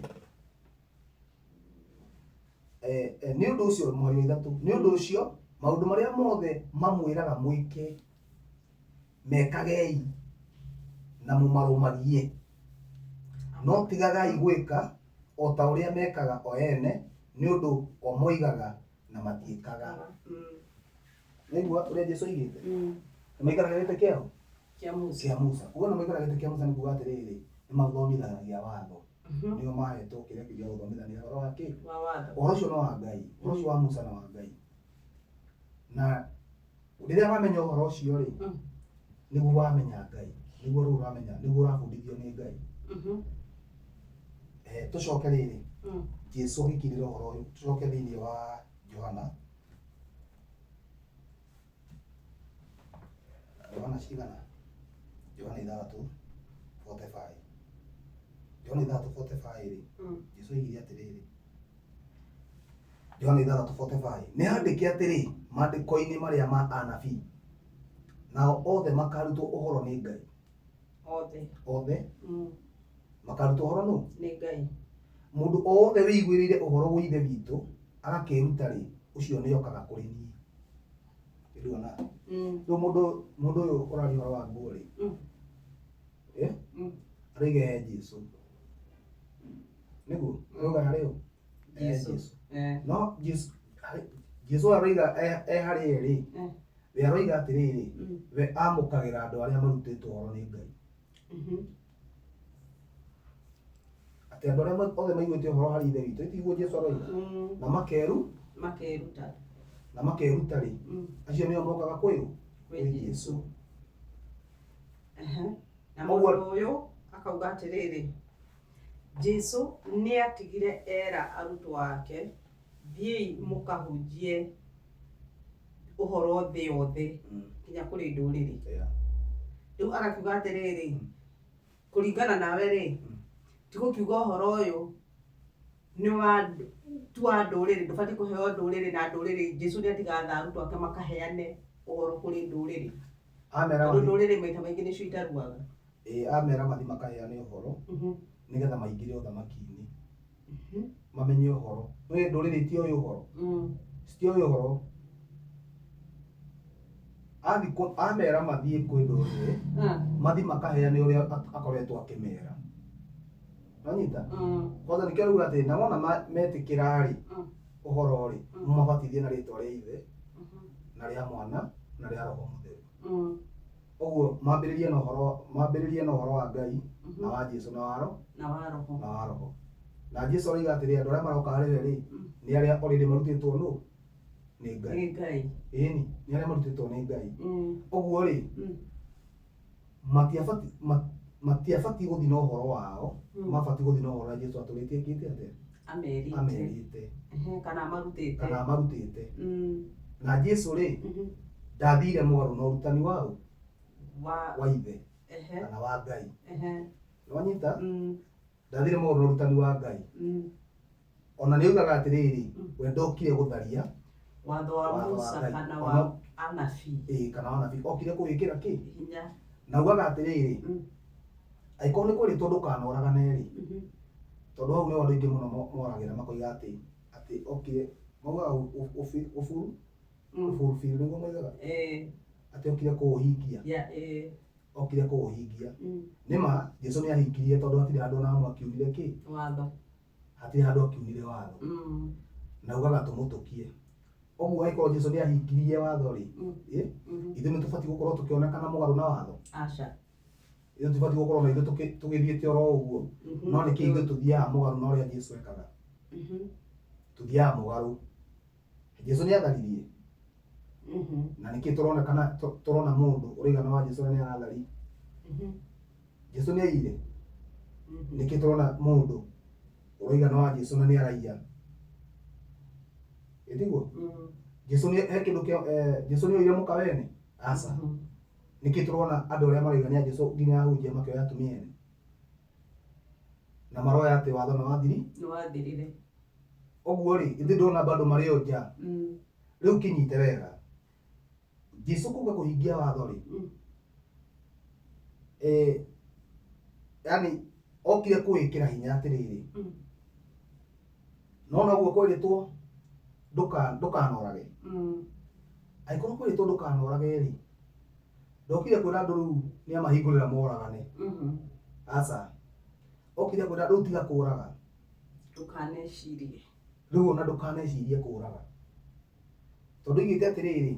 nĩ ũndũ ũcio mũhari wa 3, nĩ ũndũ ũcio maũndũ marĩa mothe mamwĩraga mwĩke, mekagei na mũmarũmagie. No tigagai gwĩka o ta ũrĩa mekaga o ene, nĩ ũndũ o moigaga na matiĩkaga. Nĩguo ũrĩa Jesũ oigĩte? Nĩ maikaragĩra gĩtĩ kĩa ũ? Kĩa Musa. Kĩa Musa. Kuga nĩ maikaragĩra gĩtĩ kĩa Musa nĩ kuga atĩrĩrĩ, nĩ mathomithanagia watho. Nĩo mahetwo kĩrĩa kĩu gĩa gũthomithania ũhoro wa kĩ? Wa watho. Ũhoro ũcio nĩ wa Ngai. Ũhoro ũcio wa Musa nĩ wa Ngai. Na rĩrĩa wamenya ũhoro ũcio rĩ, nĩguo wamenya Ngai. Nĩguo rĩu ũramenya, nĩguo ũrabundithio nĩ Ngai. Tũcoke rĩrĩ. Jesu agĩkirĩra ũhoro ũyũ. Tũcoke thĩinĩ wa Johana, Johana cigana? Johana 6:45. Johana 6:45 rĩ, Jesu oigire atĩrĩrĩ, Johana 6:45, nĩ handĩke atĩrĩ maandĩko-inĩ marĩa ma anabii, nao othe makarutwo ũhoro nĩ Ngai. Othe. Othe makarutwo ũhoro nũ? Nĩ Ngai. Mũndũ o wothe wĩiguĩrĩire ũhoro wa Ithe witũ agakĩĩruta rĩ, ũcio nĩokaga kũrĩ niĩ. Nĩnduona. Rĩu mũndũ ũyũ ũraria ũhoro wa nguo rĩ, aroiga e Jesu. Nĩguo? Aroiga harĩ ũ? E Jesu. No Jesu, Jesu aroiga e harĩ ye rĩ, we aroiga atĩrĩrĩ, we amũkagĩra andũ arĩa marutĩtwo ũhoro nĩ Ngai. Atĩ andũ arĩa othe maiguĩte ũhoro harĩ Ithe witũ, tiguo Jesu aroiga? Na makeru? Makeruta. Na makeruta rĩ, acio nĩo mokaga kwĩ ũ? Kwĩ Jesu. Na mũndũ ũyũ akauga atĩrĩrĩ, Jesu nĩatigire era arutwo ake, thiĩi mũkahunjie ũhoro thĩ yothe nginya kũrĩ ndũrĩrĩ. Rĩu agakiuga atĩrĩrĩ, kũringana nawe rĩ, ti gũkiuga ũhoro ũyũ nĩ wa tu wa ndũrĩrĩ, ndũbatiĩ kũheo ndũrĩrĩ na ndũrĩrĩ. Jesu nĩatigatha arutwo ake makaheane ũhoro kũrĩ ndũrĩrĩ. Tondũ ndũrĩrĩ maita maingĩ nĩcio itaruaga. Amera mathi makaheane ũhoro nĩgetha maingĩre ũthamaki-inĩ. Mamenye ũhoro. Nĩ ndũrĩrĩ itioĩ ũhoro. Citioĩ ũhoro. Amera mathiĩ kwĩ ndũrĩrĩ, mathi makaheane ũrĩa akoretwo akĩmera. Wanyita? Kwanza nĩkĩo arauga atĩ na wona metĩkĩra rĩ, ũhoro rĩ, mũmabatithie na rĩtwa rĩa Ithe, na rĩa Mwana, na rĩa Roho Mũtheru. Ũguo mambĩrĩrie na ũhoro, mambĩrĩrie na ũhoro wa Ngai, na wa Jesu, na wa Roho. Na wa Roho. Na wa Roho. Na Jesu aroiga atĩrĩ, andũ arĩa maroka harĩ we rĩ, nĩ arĩa already marutĩtwo nũ? Nĩ Ngai. Nĩ Ngai. Ĩni, nĩ arĩa marutĩtwo nĩ Ngai. Ũguo rĩ, matiabatiĩ gũthiĩ na ũhoro wao, mabatiĩ gũthiĩ na ũhoro ũrĩa Jesu atũrĩtie ekĩte atĩa? Amerite. Amerite. Kana amarutĩte. Kana amarutĩte. Na Jesu rĩ, ndathire mũgarũ na ũrutani wao? Wa Ithe. Kana wa Ngai. Nĩwanyita? Ndathire mũgarũ na ũrutani wa Ngai. Ona nĩ oigaga atĩrĩrĩ, we ndokire gũtharia watho wa Musa kana wa anabii. Kana wa anabii. Okire kũwĩkĩra kĩ? Hinya. Na ugaga atĩrĩrĩ, angĩkorwo nĩ kwĩrĩtwo ndũkanoragane rĩ, tondũ hau nĩho andũ aingĩ mũno moragĩra makoiga atĩ okire, maugaga ũburu, ũburu nĩguo moigaga? Atĩ okire kũũhingia. Okire kũũhingia. Nĩma Jesu nĩ ahingirie tondũ hatirĩ handũ ona hamwe akiunire kĩ? Watho. Hatirĩ handũ akiunire watho. Na ugaga tũmũtũkie. Ũguo angĩkorwo Jesu nĩ ahingirie watho rĩ, ithuĩ nĩ tũbatiĩ gũkorwo tũkĩonekana mũgarũ na watho? Aca. Ithuĩ tũbatiĩ gũkorwo na ithuĩ tũgĩthiĩte oro ũguo. No nĩkĩ ithuĩ tũthiaga mũgarũ na ũrĩa Jesu ekaga? Tũthiaga mũgarũ. Jesu nĩ atharirie. Na nĩkĩ tũronekana tũrona mũndũ ũraigana wa Jesu na nĩ arathari? Jesu nĩ aiyire. Nĩkĩ tũrona mũndũ ũraigana wa Jesu na nĩ araiya? Ĩtiguo? Jesu nĩ he kĩndũ kĩa Jesu nĩ oire mũka wene? Aca. Nĩkĩ tũrona andũ arĩa maroiga nĩ a Jesu nginya ahunjia makĩoya atumia ene? Na maroya atĩ watho nĩ wathiri? Nĩ wathirire. Ũguo rĩ, ithuĩ ndona bado marĩ o nja. Rĩu kĩnyite wega. Jesu kuga kũhingia watho rĩ, yani okire kũwĩkĩra hinya atĩrĩrĩ. No noguo kwĩrĩtwo ndũkanorage. Angĩkorwo kwĩrĩtwo ndũkanorage rĩ, ndokire kwĩra andũ rĩu nĩ amahingũrĩra moragane. Aca. Okire kwĩra rĩu tiga kũraga. Ndũkanecirie. Rĩu ona ndũkanecirie kũraga. Tondũ oigĩte atĩrĩrĩ,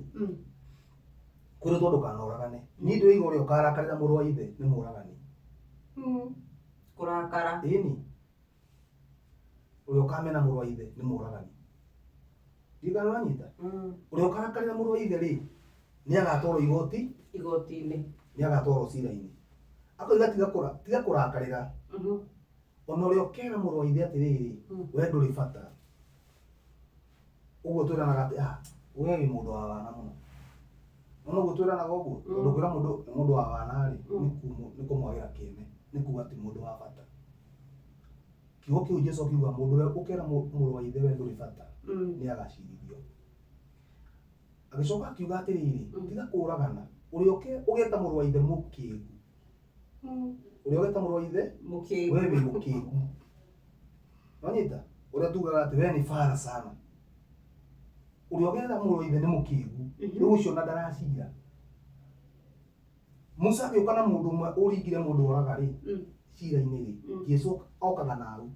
kwĩrĩtwo ndũkanoragane. Niĩ ndĩroiga ũrĩa ũkarakarĩra mũrũ wa ithe nĩ mũragani. Kũrakara. Ĩni. Ũrĩa ũkamena mũrũ wa ithe nĩ mũragani. Ndiũĩ kana ũranyita? Ũrĩa ũkarakarĩra mũrũ wa ithe rĩ, nĩ agatwarwo igoti? Igoti-inĩ. Nĩ agatwarwo cira-inĩ. Akoiga tiga kũrakarĩra. Ona ũrĩa ũkera mũrũ wa ithe atĩrĩrĩ, we ndũrĩ bata. Ũguo twĩranaga atĩ ah, we wĩ mũndũ wa wana mũno. Nona ũguo twĩranaga ũguo? Tondũ kwĩra mũndũ nĩ mũndũ wa wana rĩ, nĩ kũmwagĩra kĩene, nĩ kuga ti mũndũ wa bata. Kiugo kĩu Jesu akiuga mũndũ ũrĩa ũkera mũrũ wa ithe we ndũrĩ bata, nĩ agacirithio. Agĩcoka akiuga atĩrĩrĩ, tiga kũragana, ũrĩa ũgeta mũrũ wa ithe mũkĩgu. Ũrĩa ũgeta mũrũ wa ithe Mũkĩgu. We wĩ mũkĩgu. Wanyita? Ũrĩa tugaga atĩ we nĩ bara sana. Ũrĩa ũgeta mũrũ wa ithe nĩ mũkĩgu. Rĩu ũcio ona ndaracira. Musa agĩũka na mũndũ ũmwe ũringire mũndũ oraga rĩ, cira-inĩ rĩ, Jesu okaga na au,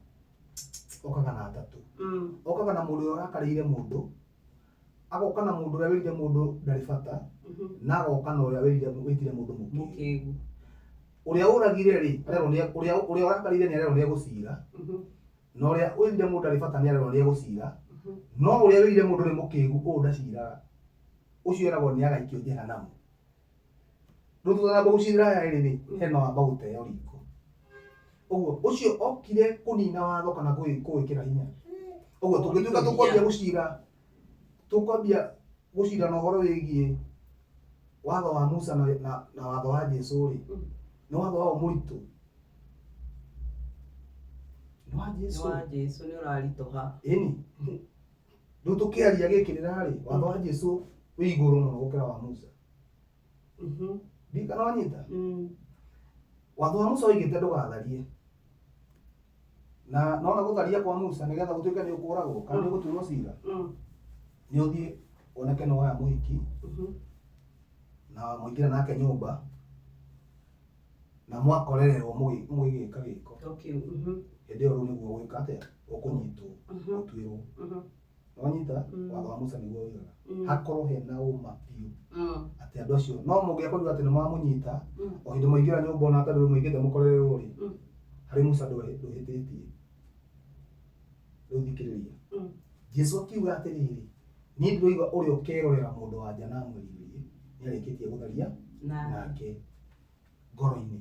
okaga na atatũ. Okaga na mũndũ ũrĩa ũrakarĩire mũndũ, agoka na mũndũ ũrĩa wĩrire mũndũ ndarĩ bata, na agoka na ũrĩa wĩrire wĩtire mũndũ mũkĩgu. Mũkĩgu. Ũrĩa ũragire rĩ, arerwo nĩ ũrĩa ũrĩa ũrakarĩire nĩ arerwo nĩ egũcira, na ũrĩa wĩrire mũndũ ndarĩ bata nĩ arerwo nĩ egũcira, no ũrĩa wĩrire mũndũ nĩ mũkĩgu ũũ ndaciraga. Ũcio eragwo nĩ agaikio jehanamu. Rĩu tũtanamba gũcirĩra aya erĩ rĩ, hena wamba gũteo riko. Ũguo ũcio okire kũnina watho kana kũwĩkĩra hinya. Ũguo tũngĩtuĩka tũkwambia gũcira, tũkwambia gũcira na ũhoro wĩgiĩ watho wa Musa na watho wa Jesu rĩ, nĩ watho wao mũritũ. Nĩ wa Nĩ Jesu. wa Jesu nĩ ũraritũha. Ĩni. Rĩu tũkĩaria gĩkĩrĩra rĩ, watho wa Jesu wĩ igũrũ mũno gũkĩra wa Musa. Ndikana wanyita? Watho wa Musa oigĩte ndũgatharie. Na nona gũtharia kwa Musa nĩgetha gũtuĩke nĩ ũkũragwo kana nĩ ũgũtuĩrwo cira, nĩ ũthiĩ woneke nĩ woya mũhiki na mũingĩre nake nyũmba na mwakorererwo mũgĩgĩka gĩko. Hĩndĩ ĩyo rĩu nĩguo ũgwĩka atĩa? Ũkũnyitwo, ũtuĩrwo. Wanyita? Watho wa Musa nĩguo ũigaga. Hakorwo hena ũma biũ atĩ andũ acio no mũngĩakorirwo atĩ nĩ mwamũnyita o hĩndĩ mwaingĩra nyũmba ona atarĩ mũingĩte mũkorererwo rĩ, harĩ Musa ndũhĩtĩtie. Rĩu thikĩrĩria. Jesu akiuga atĩrĩrĩ, niĩ ndĩroiga ũrĩa ũkerorera mũndũ wa nja na amwĩrirĩrie nĩ arĩkĩtie gũtharia nake ngoro-inĩ.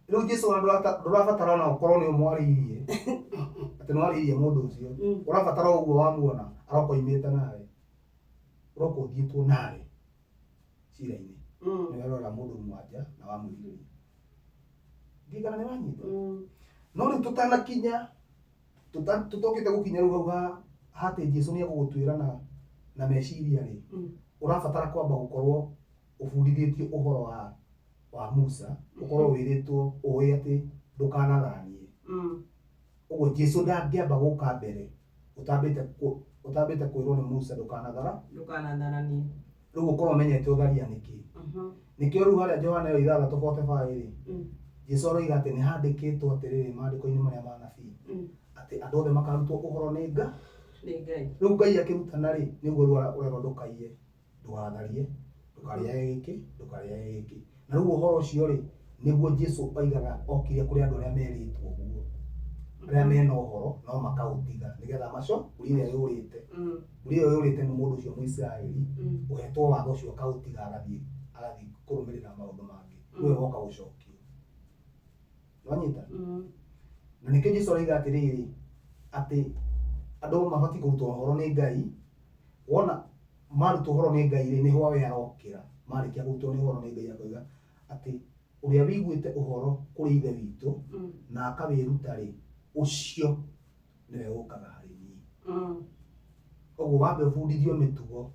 Rĩu Jesu ona ndũrabatara ona ũkorwo nĩ ũmwarĩirie atĩ nĩ warĩirie mũndũ ũcio, ũrabatara o ũguo wamuona aroka oimĩte nawe, ũroka ũthiĩtwo nawe cira-inĩ, nĩ werorera mũndũ mwanja na wamwĩrirĩria. Ndirikana nĩ wanyita? No rĩu tũtanakinya, tũtokĩte gũkinya rĩu hau hatĩ Jesu nĩ egũgũtuĩra na meciria rĩ, ũrabatara kwamba gũkorwo ũbundithĩtio ũhoro wa Musa, ũkorwo wĩrĩtwo ũĩ atĩ ndũkanatharanie. Ũguo Jesu ndangĩamba gũka mbere ũtambĩte kwĩrwo nĩ Musa ndũkanathara. Ndũkanatharanie. Rĩu ũkorwo ũmenyete ũtharia nĩkĩ. Nĩkĩo rĩu harĩa Johana ĩyo ithathatũ forty five rĩ, Jesu aroiga atĩ nĩ handĩkĩtwo atĩrĩrĩ maandĩko-inĩ marĩa ma anabii, atĩ andũ othe makarutwo ũhoro nĩ Ngai. Nĩ Ngai. Rĩu Ngai akĩrutana rĩ, nĩguo rĩu ũrerwo ndũkaiye, ndũgatharie, ndũkarĩage gĩkĩ, ndũkarĩage gĩkĩ. Na rĩu ũhoro ũcio rĩ, nĩguo Jesu oigaga okire kũrĩ andũ arĩa merĩtwo ũguo, arĩa mena ũhoro no makaũtiga nĩgetha maco mbũri ĩrĩa yũrĩte. Mbũri ĩyo yũrĩte nĩ mũndũ ũcio Mũisiraeli ũhetwo watho ũcio akaũtiga agathiĩ kũrũmĩrĩra maũndũ mangĩ, nĩwe woka gũcokio. Wanyita? Na nĩkĩo Jesu aroiga atĩrĩrĩ, atĩ andũ mabatiĩ kũrutwo ũhoro nĩ Ngai, wona marutwo ũhoro nĩ Ngai rĩ, nĩho we arokĩra. Marĩkia kũrutwo nĩ ũhoro nĩ Ngai akoiga atĩ ũrĩa wĩiguĩte ũhoro kũrĩ Ithe witũ na akawĩruta rĩ, ũcio nĩwe ũkaga harĩ niĩ. Ũguo wambe ũbundithio mĩtugo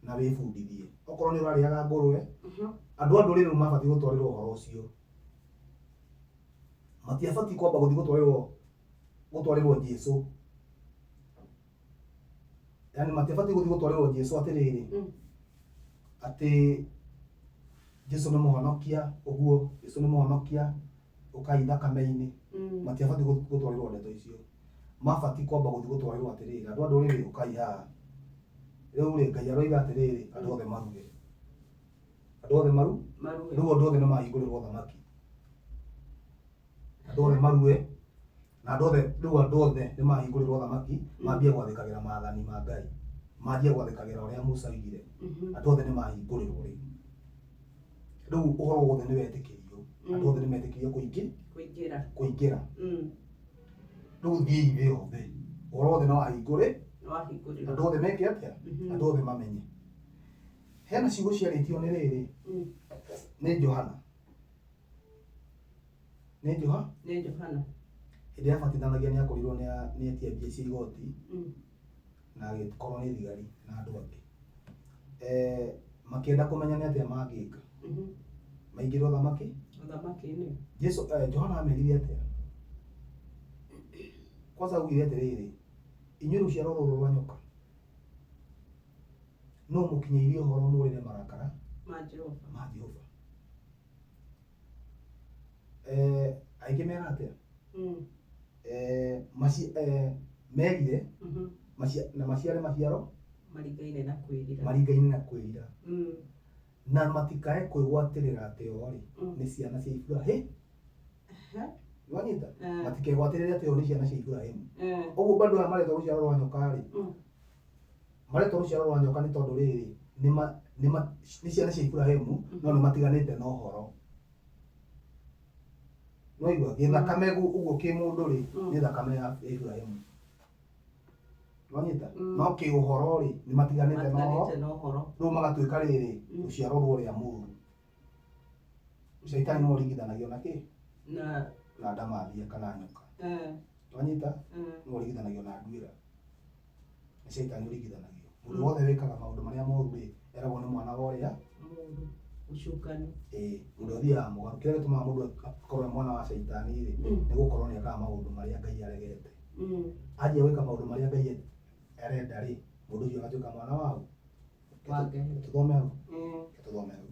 na wĩbundithie. Okorwo nĩ ũrarĩaga ngũrwe, andũ a ndũrĩrĩ rĩu mabatiĩ gũtwarĩrwo ũhoro ũcio. Matiabatiĩ kwamba gũthiĩ gũtwarĩrwo Jesu. Yaani matiabatiĩ gũthiĩ gũtwarĩrwo Jesu atĩrĩrĩ, atĩ Jesu nĩ mũhonokia, ũguo Jesu nĩ mũhonokia, ũkai thakame-inĩ. Matiabatiĩ gũtwarĩrwo ndeto icio. Mabatiĩ kwamba gũthiĩ gũtwarĩrwo atĩrĩrĩ, andũ a ndũrĩrĩ ũkai haha. Rĩu rĩ, Ngai aroiga atĩrĩrĩ, andũ othe marue. Andũ othe Marue. Rĩu andũ othe nĩ mahingũrĩrwo thamaki. Andũ othe marue. Na andũ othe, rĩu andũ othe nĩ mahingũrĩrwo thamaki, mambie gwathĩkagĩra maathani ma Ngai. Manjie gwathĩkagĩra ũrĩa Musa oigire. Andũ othe nĩ mahingũrĩrwo rĩu. Rĩu ũhoro wothe nĩ wetĩkĩrio. Andũ othe nĩ metĩkĩrio kũingĩra. Kũingĩra. Kũingĩra. Rĩu thiĩi thĩ yothe, ũhoro wothe no wahingũrĩ, Nĩwahingũrĩrwo. Andũ othe meke atĩa? Andũ othe mamenye. Hena ciugo ciarĩtio nĩ rĩrĩ, nĩ Johana. Nĩ Joha? Nĩ Johana. Hĩndĩ ĩrĩa abatithanagia nĩ akorirwo nĩ etia mbia cia igoti na agĩkorwo nĩ thigari na andũ angĩ. Makĩenda kũmenya nĩ atĩa mangĩka. Maingĩre ũthamaki? Ũthamaki-inĩ. Jesu, Johana amerire atĩa? Kwanza augire atĩrĩrĩ, inyuĩ rũciaro rũrũ rwa nyoka, no mũkinyĩirie ũhoro mũrĩre marakara ma Jehova. Ma Jehova. Aingĩ mera atĩa? Merire na maciare maciaro maringaine na kwĩrira. Maringaine na kwĩrira. Na matikae kwĩgwatĩrĩra atĩ o rĩ nĩ ciana cia Iburahĩmu. Nĩwanyita? Matikegwatĩrĩre atĩ o nĩ ciana cia Iburahĩmu. Ũguo bado aya maretwo rũciaro rwa nyoka rĩ, maretwo rũciaro rwa nyoka nĩ tondũ rĩrĩ, nĩ ciana cia Iburahĩmu no nĩ matiganĩte na ũhoro. Nĩwaigua? Gĩthakame ũguo kĩmũndũ rĩ, nĩ thakame ya Iburahĩmu. Nĩwanyita? No kĩũhoro rĩ, nĩ matiganĩte na ũhoro. Matiganĩte na ũhoro. Rĩu magatuĩka rĩrĩ, rũciaro rwa ũrĩa mũũru. Caitani no ũringithanagio na kĩ? Na na ndamathia kana nyoka. Nĩwanyita? No ũringithanagio na nduĩra. Nĩ caitani ũringithanagio. Mũndũ wothe wĩkaga maũndũ marĩa moru rĩ, eragwo nĩ mwana wa ũrĩa mũũru, ũcukani. Ĩĩ, mũndũ athiaga mũgarũ. Kĩrĩa gĩtũmaga mũndũ akorwo e mwana wa caitani rĩ, nĩ gũkorwo nĩ ekaga maũndũ marĩa Ngai aregete. Anjia gwĩka maũndũ marĩa Ngai arenda rĩ, mũndũ ũcio agatuĩka mwana wa ũ? Wa Ngai. Tũthome hau. Tũthome hau.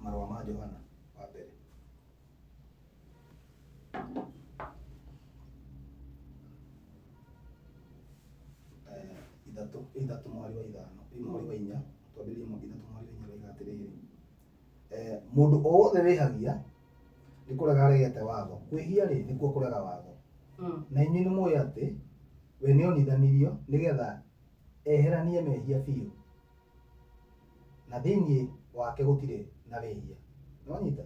Marũa ma Johana wa mbere. Ithatũ, ithatũ mweri wa ithano, mweri wa inya, twambĩrĩrie ithatũ mweri wa inya roiga atĩrĩrĩ. Mũndũ o wothe wĩhagia nĩ kũrega aregete watho. Kwĩhia rĩ nĩkuo kũrega watho. Na inyuĩ nĩ mũĩ atĩ we nĩonithanirio nĩgetha eheranie mehia biũ, na thĩinĩ wake gũtirĩ na wĩhia. Nĩwanyita?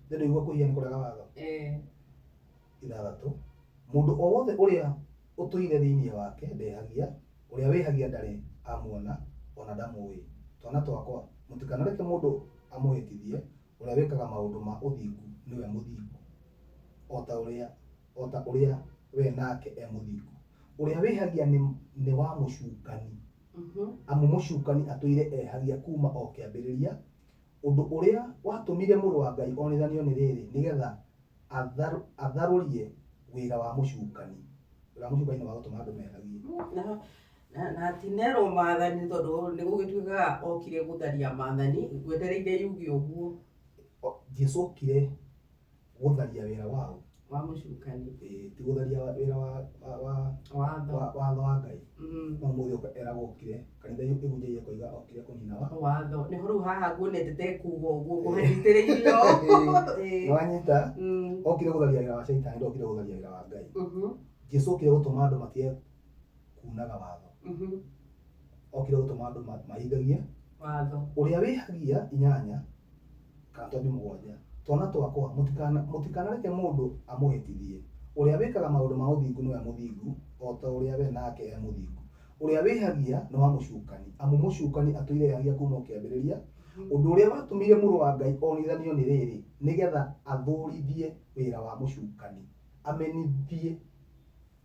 Nĩ ndũigua kwĩhia nĩ kũrega watho? Ithathatũ, mũndũ o wothe ũrĩa ũtũire thĩinĩ wake ndehagia, ũrĩa wĩhagia ndarĩ amuona ona ndamũĩ. Twana twakwa, mũtikanareke mũndũ amũhĩtithie, ũrĩa wĩkaga maũndũ ma ũthingu nĩwe mũthingu, o ta ũrĩa we nake e mũthingu. Ũrĩa wĩhagia nĩ wa mũcukani. Amu mũcukani atũire ehagia kuma o kĩambĩrĩria. Ũndũ ũrĩa watũmire mũrũ wa Ngai onithanio nĩ rĩrĩ, nĩgetha atharũrie wĩra wa mũcukani. Wĩra wa mũcukani nĩ wa gũtũma andũ mehagie. Na tinerwo maathani tondũ nĩ gũgĩtuĩkaga okire gũtharia maathani, ngwetereire yuge ũguo. Jesu okire gũtharia wĩra wa ũ? Wa mũcukani. Ĩĩ, ti gũtharia wĩra Watho. watho wa Ngai. No mũthĩ eragwo okire, kanitha ĩhunjagia ĩkoiga okire kũnina wa watho. Nĩho rĩu haha nguonete te kuga ũguo, ngũhanyitĩrĩirio. Nĩwanyita? Okire gũtharia wĩra wa caitani, ndokire gũtharia wĩra wa Ngai. Jesu okire gũtũma andũ matige kunaga watho. Okire gũtũma andũ mahingagie watho. Ũrĩa wĩhagia inyanya kana twambie mũgwanja, twana twakwa mũtikanareke mũndũ amũhĩtithie. Ũrĩa wĩkaga maũndũ ma ũthingu nĩwe mũthingu, o ta ũrĩa we nake e mũthingu. Ũrĩa wĩhagia nĩ wa mũcukani, amu mũcukani atũire ehagia kuma o kĩambĩrĩria. Ũndũ ũrĩa watũmire mũrũ wa Ngai onithanio nĩ rĩrĩ, nĩgetha athũrithie wĩra wa mũcukani, amenithie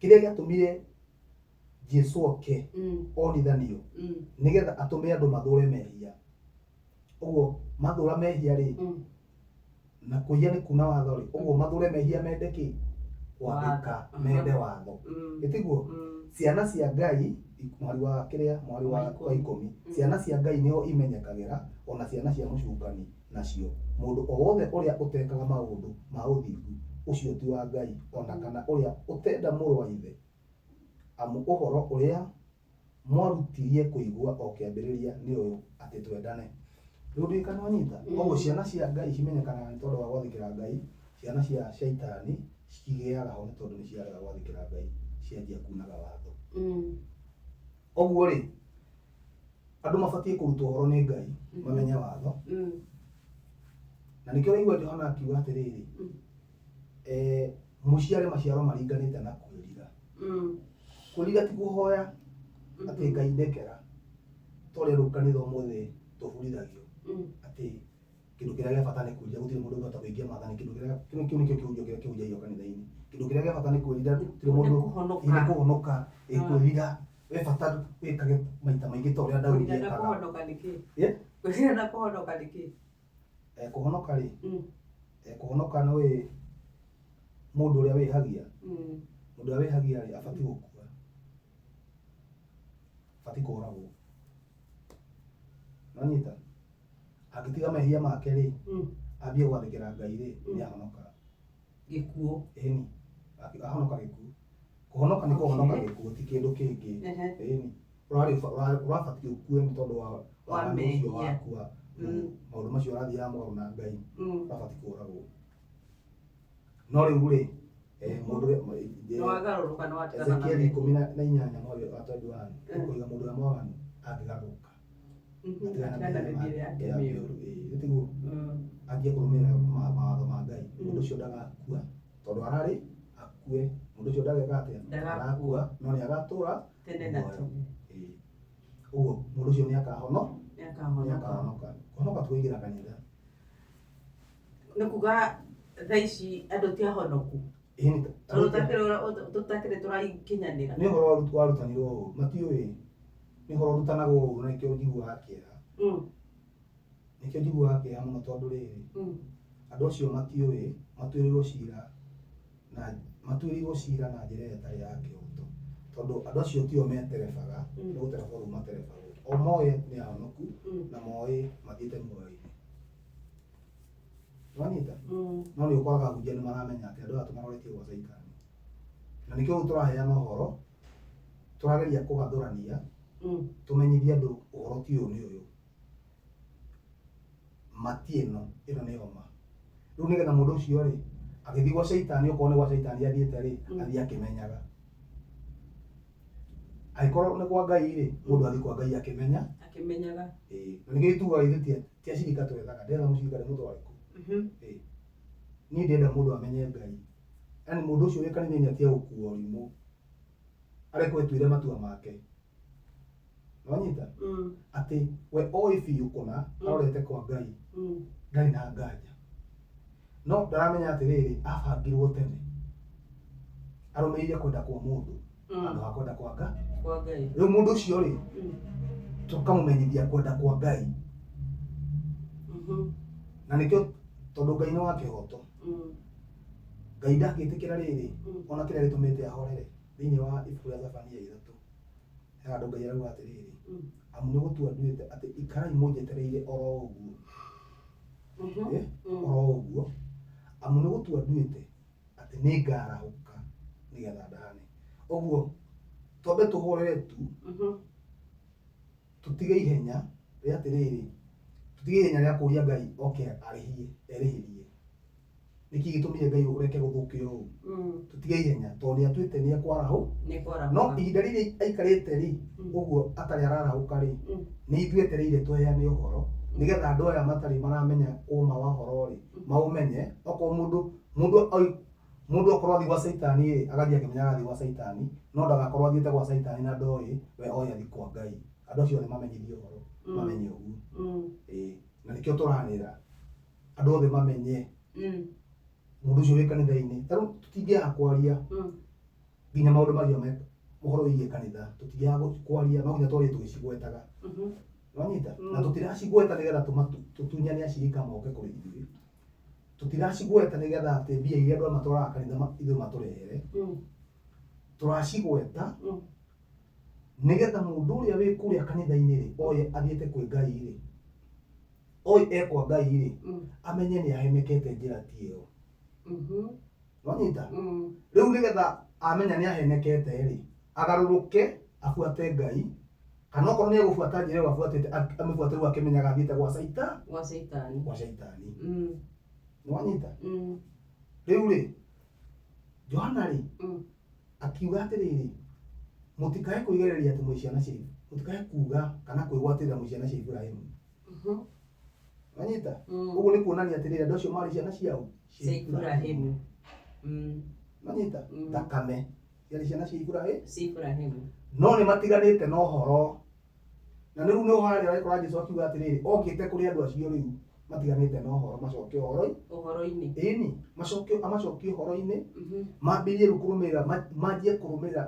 kĩrĩa gĩatũmire Jesu oke onithanio, nĩgetha atũme andũ mathũre mehia. Ũguo mathũra mehia rĩ, na kwĩhia nĩ kuna watho rĩ, ũguo mathũre mehia mende kĩ? Gwathĩka, mende watho. Ĩtiguo? Ciana cia Ngai, mwari wa kĩrĩa, mwari wa ikũmi, ciana cia Ngai nĩo imenyekagĩra, ona ciana cia mũcukani nacio. Mũndũ o wothe ũrĩa ũtekaga maũndũ ma ũthingu, ũcio ti wa Ngai, ona kana ũrĩa ũtenda mũrũ wa ithe. Amu ũhoro ũrĩa mwarutirie kũigua o kĩambĩrĩria nĩ ũyũ, atĩ twendane. Rĩu ndiũĩ kana wanyita? Koguo ciana cia Ngai cimenyekanaga nĩ tondũ wa gwathĩkĩra Ngai, ciana cia caitani cigĩaga ho nĩ tondũ nĩ ciarega gwathĩkĩra Ngai, cianjia kunaga watho. Ũguo rĩ, andũ mabatiĩ kũrutwo ũhoro nĩ Ngai, mamenye watho. Na Nĩkĩo ũraigua Johana akiuga atĩrĩrĩ, mũciare maciaro maringanĩte na kwĩrira. Kwĩrira ti kũhoya atĩ Ngai ndekera, ta ũrĩa rĩu kanitha ũmũthĩ tũbundithagio atĩ kĩndũ kĩrĩa gĩa bata nĩ kwĩrira, gũtirĩ mũndũ ũngĩhota kũhingia maathani, kĩndũ kĩrĩa kĩu nĩkĩo kĩhunjio kĩrĩa kĩhunjagio kanitha-inĩ, kĩndũ kĩrĩa gĩa bata nĩ kwĩrira, gũtirĩ mũndũ Nĩ nĩ kũhonoka, ĩ kwĩrira wĩ bata wĩkage maita maingĩ ta ũrĩa Daudi Kwĩrira na ekaga. kũhonoka nĩ kĩ? Ĩ? Kwĩrira na kũhonoka nĩ kĩ? Kũhonoka rĩ, kũhonoka nĩ wĩ mũndũ ũrĩa wĩhagia, mũndũ ũrĩa wĩhagia rĩ, abatiĩ gũkua, abatiĩ kũragwo. Nĩwanyita? Angĩtiga mehia make rĩ, ambie gwathĩkĩra Ngai rĩ, nĩahonoka. Gĩkuũ. Ĩni, ahonoka gĩkuũ. Kũhonoka nĩ kũhonoka gĩkuũ, ti kĩndũ kĩngĩ. Ĩni, ũrabatiĩ ũkue nĩ tondũ wa waganu ũcio waku, maũndũ macio ũrathiaga mũgarũ na Ngai, ũrabatiĩ kũragwo. No rĩu rĩ, mũndũ Nĩwagarũrũka nĩwatigana na Ezekieli mehia. 18 mweri wa 21 ĩkoiga mũndũ ũrĩa mwaganu angĩgarũrũka Atigane na mĩthiĩre yake mĩũru. Ĩ tiguo? Anjie kũrũmĩrĩra mawatho ma Ngai, mũndũ ũcio ndagakua tondũ ararĩ akue, mũndũ ũcio ndageka atĩa? Ndagakua. No nĩ agatũra Tene na muoyo. tene. Ĩ. Ũguo mũndũ ũcio nĩ akahono, Nĩakahonoka. nĩakahonoka. Kũhonoka ti kũingĩra kanitha. Nĩ kuga thaa ici andũ ti ahonoku. Ĩni, Tondũ tũtakĩrĩ tũrakinyanĩra. Nĩ ũhoro warutanirwo ũru, matiũĩ. Nĩ ũhoro ũrutanagwo ũru na nĩkĩo njiguaga kĩeha. Nĩkĩo njiguaga kĩeha mũno tondũ rĩrĩ, andũ acio matiũĩ, matuĩrĩirwo cira na matuĩrĩirwo cira na njĩra ĩrĩa ĩtarĩ ya kĩhoto. Tondũ andũ acio tio meterebaga, nĩ gũterebwo rĩu materebagwo. O moĩ nĩ ahonoku na moĩ mathiĩte muoyo-inĩ. Nĩwanyita? No nĩ ũkoraga ahunjia nĩ maramenya atĩ andũ aya tũmaroretie gwa caitani. Na nĩkĩo rĩu tũraheana ũhoro, tũrageria kũgathũrania, tũmenyithie andũ ũhoro ti ũyũ nĩ ũyũ. Ma ti ĩno, ĩno nĩyo ma. Rĩu nĩgetha mũndũ ũcio rĩ, agĩthiĩ gwa caitani, okorwo nĩ gwa caitani athiĩte rĩ, athiĩ akĩmenyaga. Angĩkorwo nĩ kwa Ngai rĩ, mũndũ athiĩ kwa Ngai akĩmenya. Akĩmenyaga. Ĩĩ. Na nĩkĩo tugaga ithuĩ ti acirika twethaga, ndĩretha mũcirika ndĩmũtware kũ? Ĩĩ. Niĩ ndĩrenda mũndũ amenye Ngai. Yaani mũndũ ũcio wĩ kanitha-inĩ atige gũkua ũrimũ. Arekwo etuĩre matua make. Nĩwanyita? Atĩ we oĩ biũ kũna arorete kwa Ngai, ndarĩ na nganja. No ndaramenya atĩrĩrĩ, abangirwo tene. Arũmĩrĩire kwenda kwa mũndũ, handũ ha kwenda kwa Ngai. Kwa Ngai. Rĩu mũndũ ũcio rĩ, tũkamũmenyithia kwenda kwa Ngai. Na nĩkĩo tondũ Ngai nĩ wa kĩhoto. Ngai ndangĩtĩkĩra rĩrĩ, ona kĩrĩa gĩtũmĩte ahorere thĩinĩ wa ibuku rĩa Zefania 3. He handũ Ngai arauga atĩrĩrĩ, amu nĩ gũtua nduĩte atĩ ikarai mũnjetereire oro ũguo. Oro ũguo. Amu nĩ gũtua nduĩte atĩ nĩ ngarahũka nĩgetha ndahane. Ũguo twambe tũhorere tu, tũtige ihenya rĩa atĩrĩrĩ, tũtige ihenya rĩa kũria Ngai oke arĩhie, erĩhĩrie. Nĩkĩ gĩtũmire Ngai ũreke gũthũke ũũ? Tũtige ihenya tondũ nĩ atuĩte nĩ ekwarahũ. No ihinda rĩrĩ aikarĩte rĩ, ũguo atarĩ ararahũka rĩ, nĩ ithuĩ etereire tũheane ũhoro nĩgetha andũ aya matarĩ maramenya ũma wa ũhoro rĩ, maũmenye. Okorwo mũndũ mũndũ mũndũ okorwo athiĩ gwa caitani rĩ, agathiĩ akĩmenyaga athiĩ gwa caitani, no ndagakorwo athiĩte gwa caitani na ndoĩ we oĩ athiĩ kwa Ngai. Andũ acio othe mamenyithio ũhoro, mamenye ũguo. Ĩĩ, na nĩkĩo tũranĩra andũ othe mamenye mũndũ ũcio wĩ kanitha-inĩ. Ta rĩu tũtingĩaga kwaria nginya maũndũ marĩa me ũhoro wĩgiĩ kanitha, tũtingĩaga kwaria, no nginya twarie tũgĩcigwetaga. Nĩwanyita? Na tũtiracigweta nĩgetha tũtunyane acirika moke kũrĩ ithuĩ. Tũtiracigweta nĩgetha atĩ mbia iria andũ aya matwaraga kanitha ithuĩ matũrehere. Tũracigweta nĩgetha mũndũ ũrĩa wĩ kũrĩa kanitha-inĩ rĩ, oĩ athiĩte kwĩ Ngai rĩ, oĩ e kwa Ngai rĩ, amenye nĩ ahenekete njĩra ti ĩyo. Nĩwanyita? Rĩu nĩgetha amenya nĩ ahenekete rĩ, agarũrũke abuate Ngai, kana okorwo nĩ egũbuata njĩra ĩyo abuatĩte, amĩbuate rĩu akĩmenyaga athiĩte gwa caitani. Gwa caitani. Gwa caitani. Nĩwanyita? Rĩu rĩ, Johana rĩ, akiuga atĩrĩrĩ, mũtikae kwĩgereria atĩ mwĩ ciana cia, mũtikae kuga kana kwĩgwatĩrĩra mwĩ ciana cia Iburahĩmu. Wanyita? Ũguo nĩ kuonania atĩrĩrĩ, andũ acio marĩ ciana ciao Cia Iburahĩmu. Wanyita? Thakame ciarĩ ciana cia Iburahĩmu. Cia Iburahĩmu. No nĩ matiganĩte na ũhoro. Na rĩu nĩ harĩa ũrakora Jesũ akiuga atĩrĩrĩ, okĩte kũrĩ andũ acio rĩu matiganĩte na ũhoro, macoke ũhoro-inĩ. Ũhoro-inĩ. Ĩni, macoke, amacokie ũhoro-inĩ, mambĩrĩrie rĩu kũrũmĩrĩra, manjie kũrũmĩrĩra,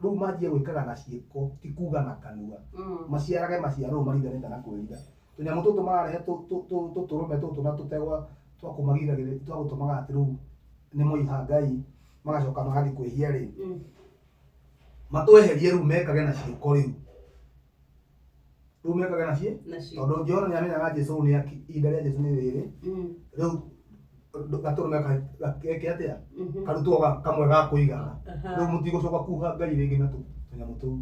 rĩu manjie gwĩkaga na ciĩko, ti kuga na kanua. Maciarage maciaro rĩu maringanĩte na kwĩrira. Tũnyamũ tũtũ mararehe tũtũrũme tũtũ na tũtegwa twa kũmagiragĩrĩria, twa gũtũmaga atĩ rĩu nĩ moiha Ngai, magacoka magathiĩ kwĩhia rĩ. Matweherie rĩu mekage na ciĩko rĩu. Rĩu mekage na ciĩ? Tondũ Johana nĩ amenyaga Jesu nĩ aki, ihinda rĩa Jesu nĩ rĩrĩ. Rĩu gatũrũme geke atĩa? Karutwo kamwe ga kũigana. Rĩu mũtigũcoka kuha Ngai rĩngĩ na tũnyamũ tũu,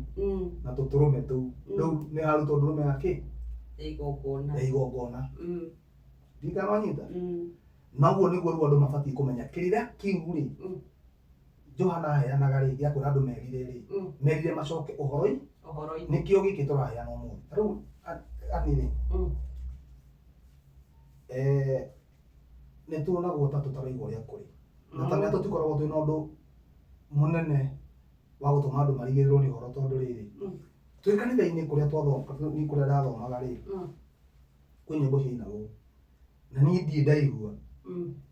na tũtũrũme tũu. Rĩu nĩ harutwo ndũrũme ya kĩ? Ya igongona. Ya igongona. Ndirikana wanyita? Na ũguo nĩguo rĩu andũ mabatiĩ kũmenya kĩrĩra kĩu rĩ, Johana aheanaga rĩ, gĩa kwĩra andũ merire rĩ, merire macoke ũhoro-inĩ. Ũhoro-inĩ. Nĩkĩo gĩkĩ tũraheana ũmũthĩ. Ta rĩu ani rĩ, nĩ tuonagwo ta tũtaraigua ũrĩa kũrĩ. Na ta tũtikoragwo twĩna ũndũ mũnene wa gũtũma andũ marigĩrĩrwo nĩ ũhoro tondũ rĩrĩ, twĩ kanitha-inĩ kũrĩa twathoma, niĩ kũrĩa ndathomaga rĩ, kwĩ nyĩmbo ciainagwo. Na niĩ ndirĩ ndaigua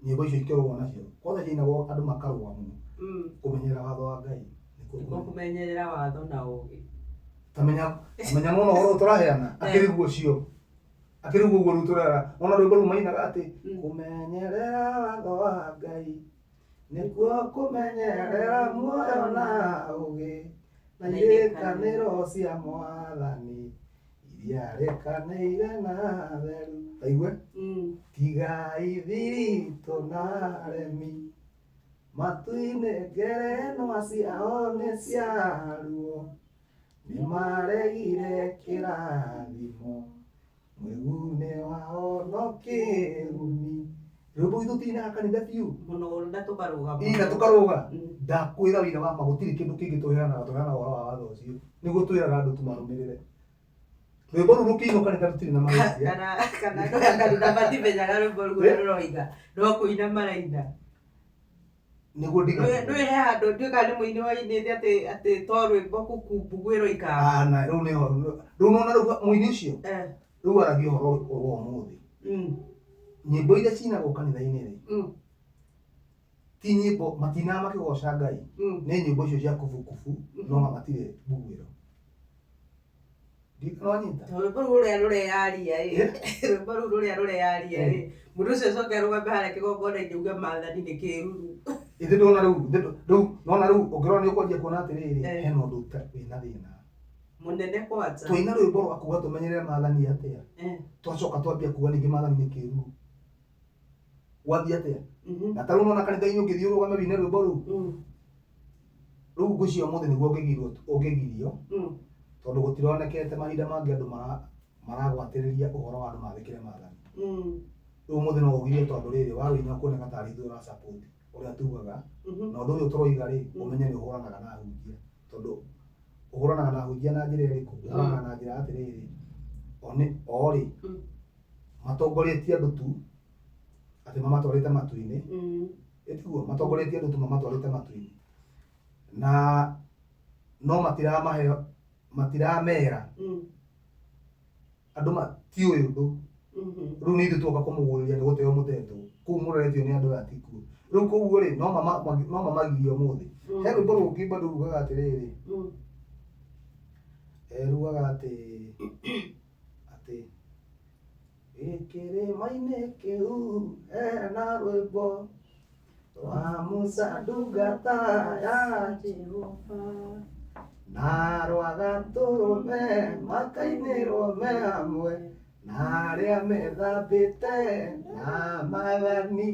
nyĩmbo icio ikĩrũgwo nacio. Kwanza ciainagwo andũ makarũga mũno. Kũmenyerera watho wa Ngai. Nĩkuo kũmenyerera watho na ũũgĩ. Tamenya, tamenya nona ũhoro tũraheana, akĩrĩ guo ũcio. Akĩrĩ guo ũguo rĩu tũrera. Wona rwĩmbo rũu mainaga atĩ, kũmenyerera watho wa Ngai. Nĩkuo kũmenyerera muoyo na ũũgĩ. Na irĩkanĩro cia Mwathani. Iria rĩkanĩire na theru. Taigue? Tigai thiritũ na aremi. Matu-inĩ ngerenwa ciao nĩ cia ruo. Nĩmaregire kĩrathimo. Mwĩgune wao no kĩrumi. Rwĩmbo rũu tũtinaga kanitha biũ. Mũno na tũkarũga. Ĩ, na tũkarũga. Ndakwĩra wĩra wa ma gũtirĩ kĩndũ kĩngĩ tũheanaga, tũheanaga ũhoro wa watho ũcio. Nĩguo twĩraga andũ tũmarũmĩrĩre. Rwĩmbo rũu rũkĩinwo kanitha rũtirĩ na mahĩtia. Kana andũ a kanitha matimenyaga rwĩmbo rũu ũrĩa rũroiga. No kũina maraina. Nĩguo ndiga. Ndũĩ he handũ ndiũĩ kana nĩ mũini wainĩte atĩ atĩ to rwĩmbo kukumbu gwĩroiga. Ah, na rĩu nĩho rĩu nona rĩu mũini ũcio. Rĩu aragia ũhoro wa ũmũthĩ. Nyĩmbo iria cinagwo kanitha-inĩ rĩ, ti nyĩmbo matinaga makĩgoca Ngai. Nĩ nyĩmbo icio cia kubukubu, no matirĩ mbuguĩro. Ndikawanyita. Rwĩmbo rũu rũrĩa rũreyaria ĩ, rwĩmbo rũu rũrĩa rũreyaria ĩ, mũndũ ũcio acoke arũgame harĩa kĩgongona-inĩ auge maathani nĩ kĩruru. Ithe ndona rĩu, rĩu nona rĩu ũngĩrora nĩ ũkwanjia kuona atĩrĩrĩ, hena ũndũ wĩna thĩna. Mũnene kwanja. Twaina rwĩmbo rwa kuga tũmenyerere maathani atĩa? Twacoka twambia kuga ningĩ maathani nĩ kĩruru. Gwathiĩ atĩa? Na ta rĩu nona kanitha-inĩ ũngĩthiĩ ũrũgame wĩine rwĩmbo rũu. Rĩu ngwĩciria ũmũthĩ nĩguo ũngĩgirio, tondũ gũtironekete mahinda mangĩ andũ maragwatĩrĩria ũhoro wa andũ mathĩkĩre maathani. Rĩu ũmũthĩ no ũgirio tondũ rĩrĩ warũina ũkuoneka tarĩ ithuĩ ũra support ũrĩa tugaga, na ũndũ ũyũ tũroiga rĩ, ũmenye nĩ ũhũranaga na ahunjia, tondũ ũhũranaga na ahunjia na njĩra ĩrĩkũ? Ũhũranaga na njĩra atĩrĩrĩ, o rĩ, matongoretie andũ tu, atĩ mamatwarĩte matu-inĩ, ĩtiguo matongoretie andũ tu mamatwarĩte matu-inĩ, na no matiramahe, matiramera andũ matiũĩ ũndũ. Rĩu nĩ ithuĩ tuoka kũmũgũrĩria nĩ gũteo mũtetwo kũu mũroretio nĩ andũ aya tikuo. Rĩu koguo rĩ, no mamagirie ũmũthĩ. He rwĩmbo rũngĩ bado rugaga atĩrĩrĩ, rugaga atĩ atĩ gĩkĩrĩma-inĩ kĩu hena rwĩmbo rwa Musa ndungata ya Jehova, na rwa gatũrũme makainĩrwo me hamwe na arĩa methambĩte na maathani.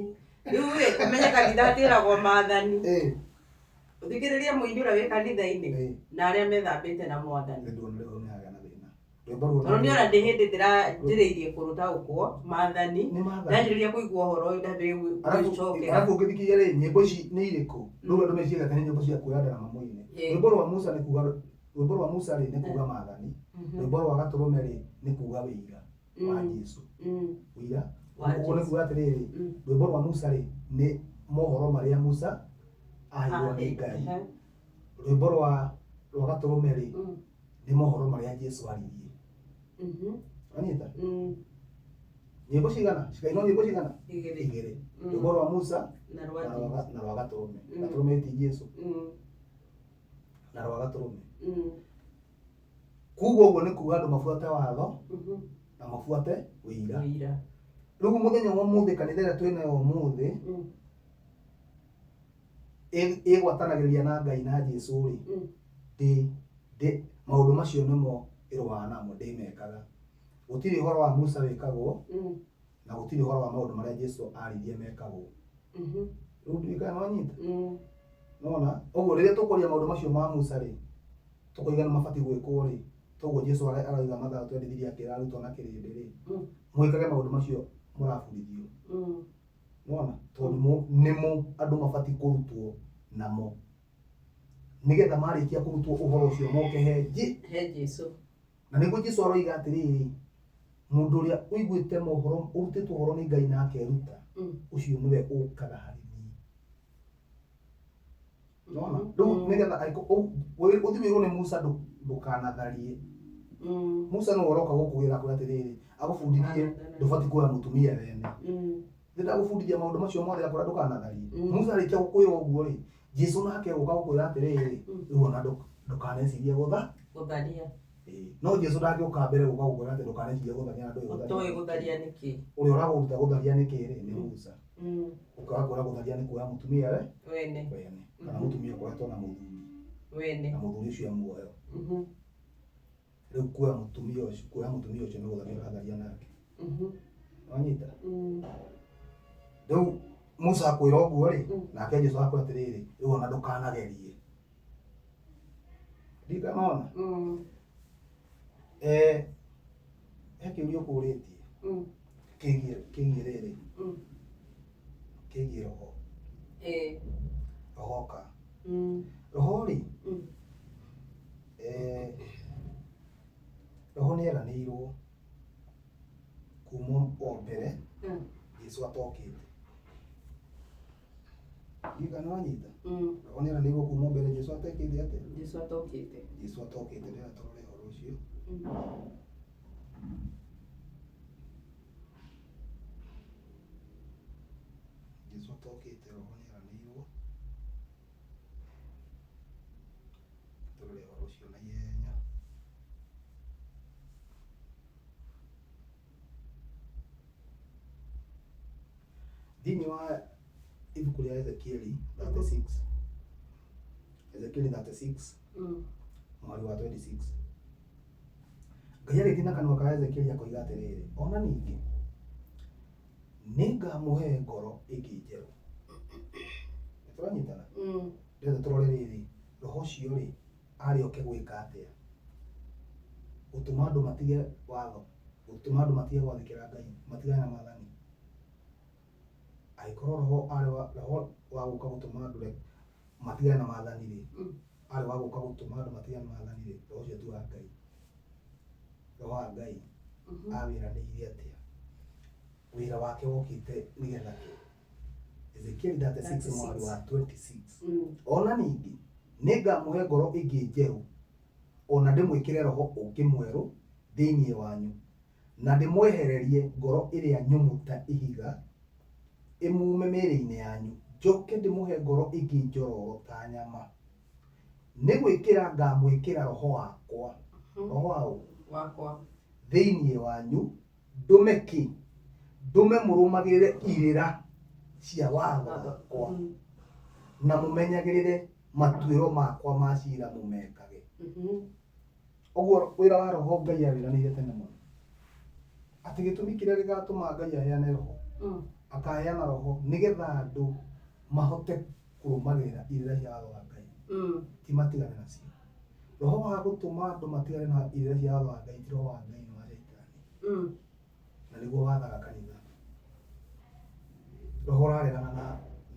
Rĩu rĩ, ũmenye kanitha atĩragwo maathani. Ũthikĩrĩrie mũini ũrĩa wĩ kanitha-inĩ na arĩa methambĩte na mwathani. Nĩ nduona rĩu nĩ hagĩa na thĩna. Rwĩmbo rũu Tondũ nĩ ona ndĩ hĩndĩ ndĩranjĩrĩirie kũrũtaũkwo maathani, Nĩ maathani. ndanjĩrĩria kũigua ũhoro ũyũ ndambĩrĩria gwĩcokera. Arabu ũngĩthikĩrĩria rĩ, nyĩmbo ici nĩ irĩkũ? Rĩu andũ meciria atĩ nĩ nyĩmbo cia kuoya ndarama mũine. Rwĩmbo rwa Musa nĩ kuga, rwĩmbo rwa Musa rĩ, nĩ kuga maathani. Rwĩmbo rwa gatũrũme rĩ, nĩ kuga wĩira. wa Jesu. Ũira ũguo nĩ kuga atĩrĩrĩ, rwĩmbo rwa Musa rĩ nĩ mohoro marĩa Musa aheirwo nĩ Ngai. Rwĩmbo rwa Gatũrũme rĩ nĩ mohoro marĩa Jesu aririe. Wanyita? Nyĩmbo cigana? Cikainwo nyĩmbo cigana? Igĩrĩ. Rwĩmbo rwa Musa na rwa Gatũrũme. Gatũrũme ti Jesu. Na rwa Gatũrũme. Koguo ũguo nĩ kuga andũ mabuate watho na mabuate ũira. Rĩu mũthenya wa ũmũthĩ kanitha ĩrĩa twĩnayo ũmũthĩ ĩgwatanagĩrĩria na Ngai na Jesu rĩ, ndĩ maũndũ macio nĩmo ĩrũaga namo, ndĩmekaga. Gũtirĩ ũhoro wa Musa wĩkagwo na gũtirĩ ũhoro wa maũndũ marĩa Jesu aririe mekagwo. Rĩu ndiũĩ kana nĩwanyita. Nĩwona? Ũguo rĩrĩa tũkwaria maũndũ macio ma Musa rĩ, tũkoiga nĩ mabatiĩ gwĩkwo rĩ, toguo Jesu aroiga Mathayo 23 akĩra arutwo na kĩrĩndĩ rĩ, mwĩkage maũndũ macio mũrabundithio. Nĩwona? Tondũ nĩmo andũ mabatiĩ kũrutwo namo. Nĩgetha marĩkia kũrutwo ũhoro ũcio moke he Jesu. Na nĩguo Jesu aroiga atĩrĩrĩ, mũndũ ũrĩa ũiguĩte mohoro, ũrutĩtwo ũhoro nĩ Ngai na akeruta, ũcio nĩwe ũkaga harĩ niĩ. Nĩwona? Rĩu nĩgetha ũthiĩ wĩrwo nĩ Musa ndũkanatharie. Musa nĩwe ũroka gũkwĩra akwĩra atĩrĩrĩ, agũbundithie ndũbatiĩ kuoya mũtumia wene. Ndagũbundithia maũndũ macio mothe akwĩra ndũkanatharie. Musa arĩkia gũkwĩra ũguo rĩ, Jesu nake agũka gũkwĩra atĩrĩrĩ, rĩu ona ndũkanecirie gũtharia. No Jesu ndangĩũka mbere gũka gũkwĩra atĩ ndũkanecirie gũtharia na ndũĩ gũtharia. Ũtoĩ gũtharia nĩkĩ? Ũrĩa ũragũruta gũtharia nĩkĩ rĩ, nĩ Musa. Ũkaga gũtharia nĩ kuoya mũtumia we wene kana mũtumia ũkoretwo na mũthuri wene na mũthuri ũcio e muoyo. Rĩu kuoya mũtumia ũcio nĩ gũtharia ũratharia nake. Wanyita? Rĩu Musa akwĩra ũguo rĩ, nake Jesu akwĩra atĩrĩrĩ, rĩu ona ndũkanagerie. Ndikanona? He kĩũria ũkũrĩtie kĩgiĩ rĩrĩ, kĩgiĩ roho. Roho ka. Roho rĩ, roho nĩ eranĩirwo kuma o mbere Jesu atokĩte. Ndiũĩ kana nĩwanyita? Roho nĩ eranĩirwo kuma mbere Jesu atekĩte atĩa? Jesu atokĩte. Jesu atokĩte, ndĩrenda tũrore ũhoro ũcio. Jesu atokĩte, roho nĩ eranĩirwo. Tũrore ũhoro ũcio na ihenya. Thĩinĩ wa ibuku rĩa Ezekieli 36, Ezekieli 36 mũhari wa 26, Ngai agĩthiĩ na kanua ka Ezekieli akoiga atĩrĩrĩ, ona ningĩ nĩngamũhe ngoro ĩngĩ njerũ. Nĩtũranyitana? Ndĩrenda tũrore rĩrĩ, roho ũcio rĩ, arĩ oke gwĩka atĩa? Gũtũma andũ matige watho, gũtũma andũ matige gwathĩkĩra Ngai, matigane na maathani. Angĩkorwo roho arĩ wa roho wa gũka gũtũma andũ matigane na maathani rĩ, arĩ wa gũka gũtũma andũ matigane na maathani rĩ, roho ũcio ti wa Ngai. Roho wa Ngai awĩranĩire atĩa? Wĩra wake wokĩte nĩgetha kĩ? Ezekiel 36 mũhari wa 26. Ona ningĩ nĩngamũhe ngoro ĩngĩ njerũ, ona ndĩmwĩkĩre roho ũngĩ mwerũ thĩinĩ wanyu, na ndĩmwehererie ngoro ĩrĩa nyũmũ ta ihiga ĩmume mĩĩrĩ-inĩ yanyu, njoke ndĩmũhe ngoro ĩngĩ njororo ta nyama. Nĩ gwĩkĩra ngamwĩkĩra roho wakwa, roho wa ũ? Wakwa. Thĩinĩ wanyu, ndũme kĩ? Ndũme mũrũmagĩrĩre irĩra cia watho wakwa, na mũmenyagĩrĩre matuĩro makwa ma cira mũmekage. Ũguo wĩra wa roho Ngai awĩranĩire tene mũno. Atĩ gĩtũmi kĩrĩa gĩgatũma Ngai aheane roho, akaheana roho nĩgetha andũ mahote kũrũmagĩrĩra irĩra cia watho wa Ngai, ti matigane nacio. Roho wa gũtũma andũ matigane na irĩra cia watho wa Ngai ti roho wa Ngai, nĩ wa Shaitani. Na nĩguo wathaga kanitha. Roho ũraregana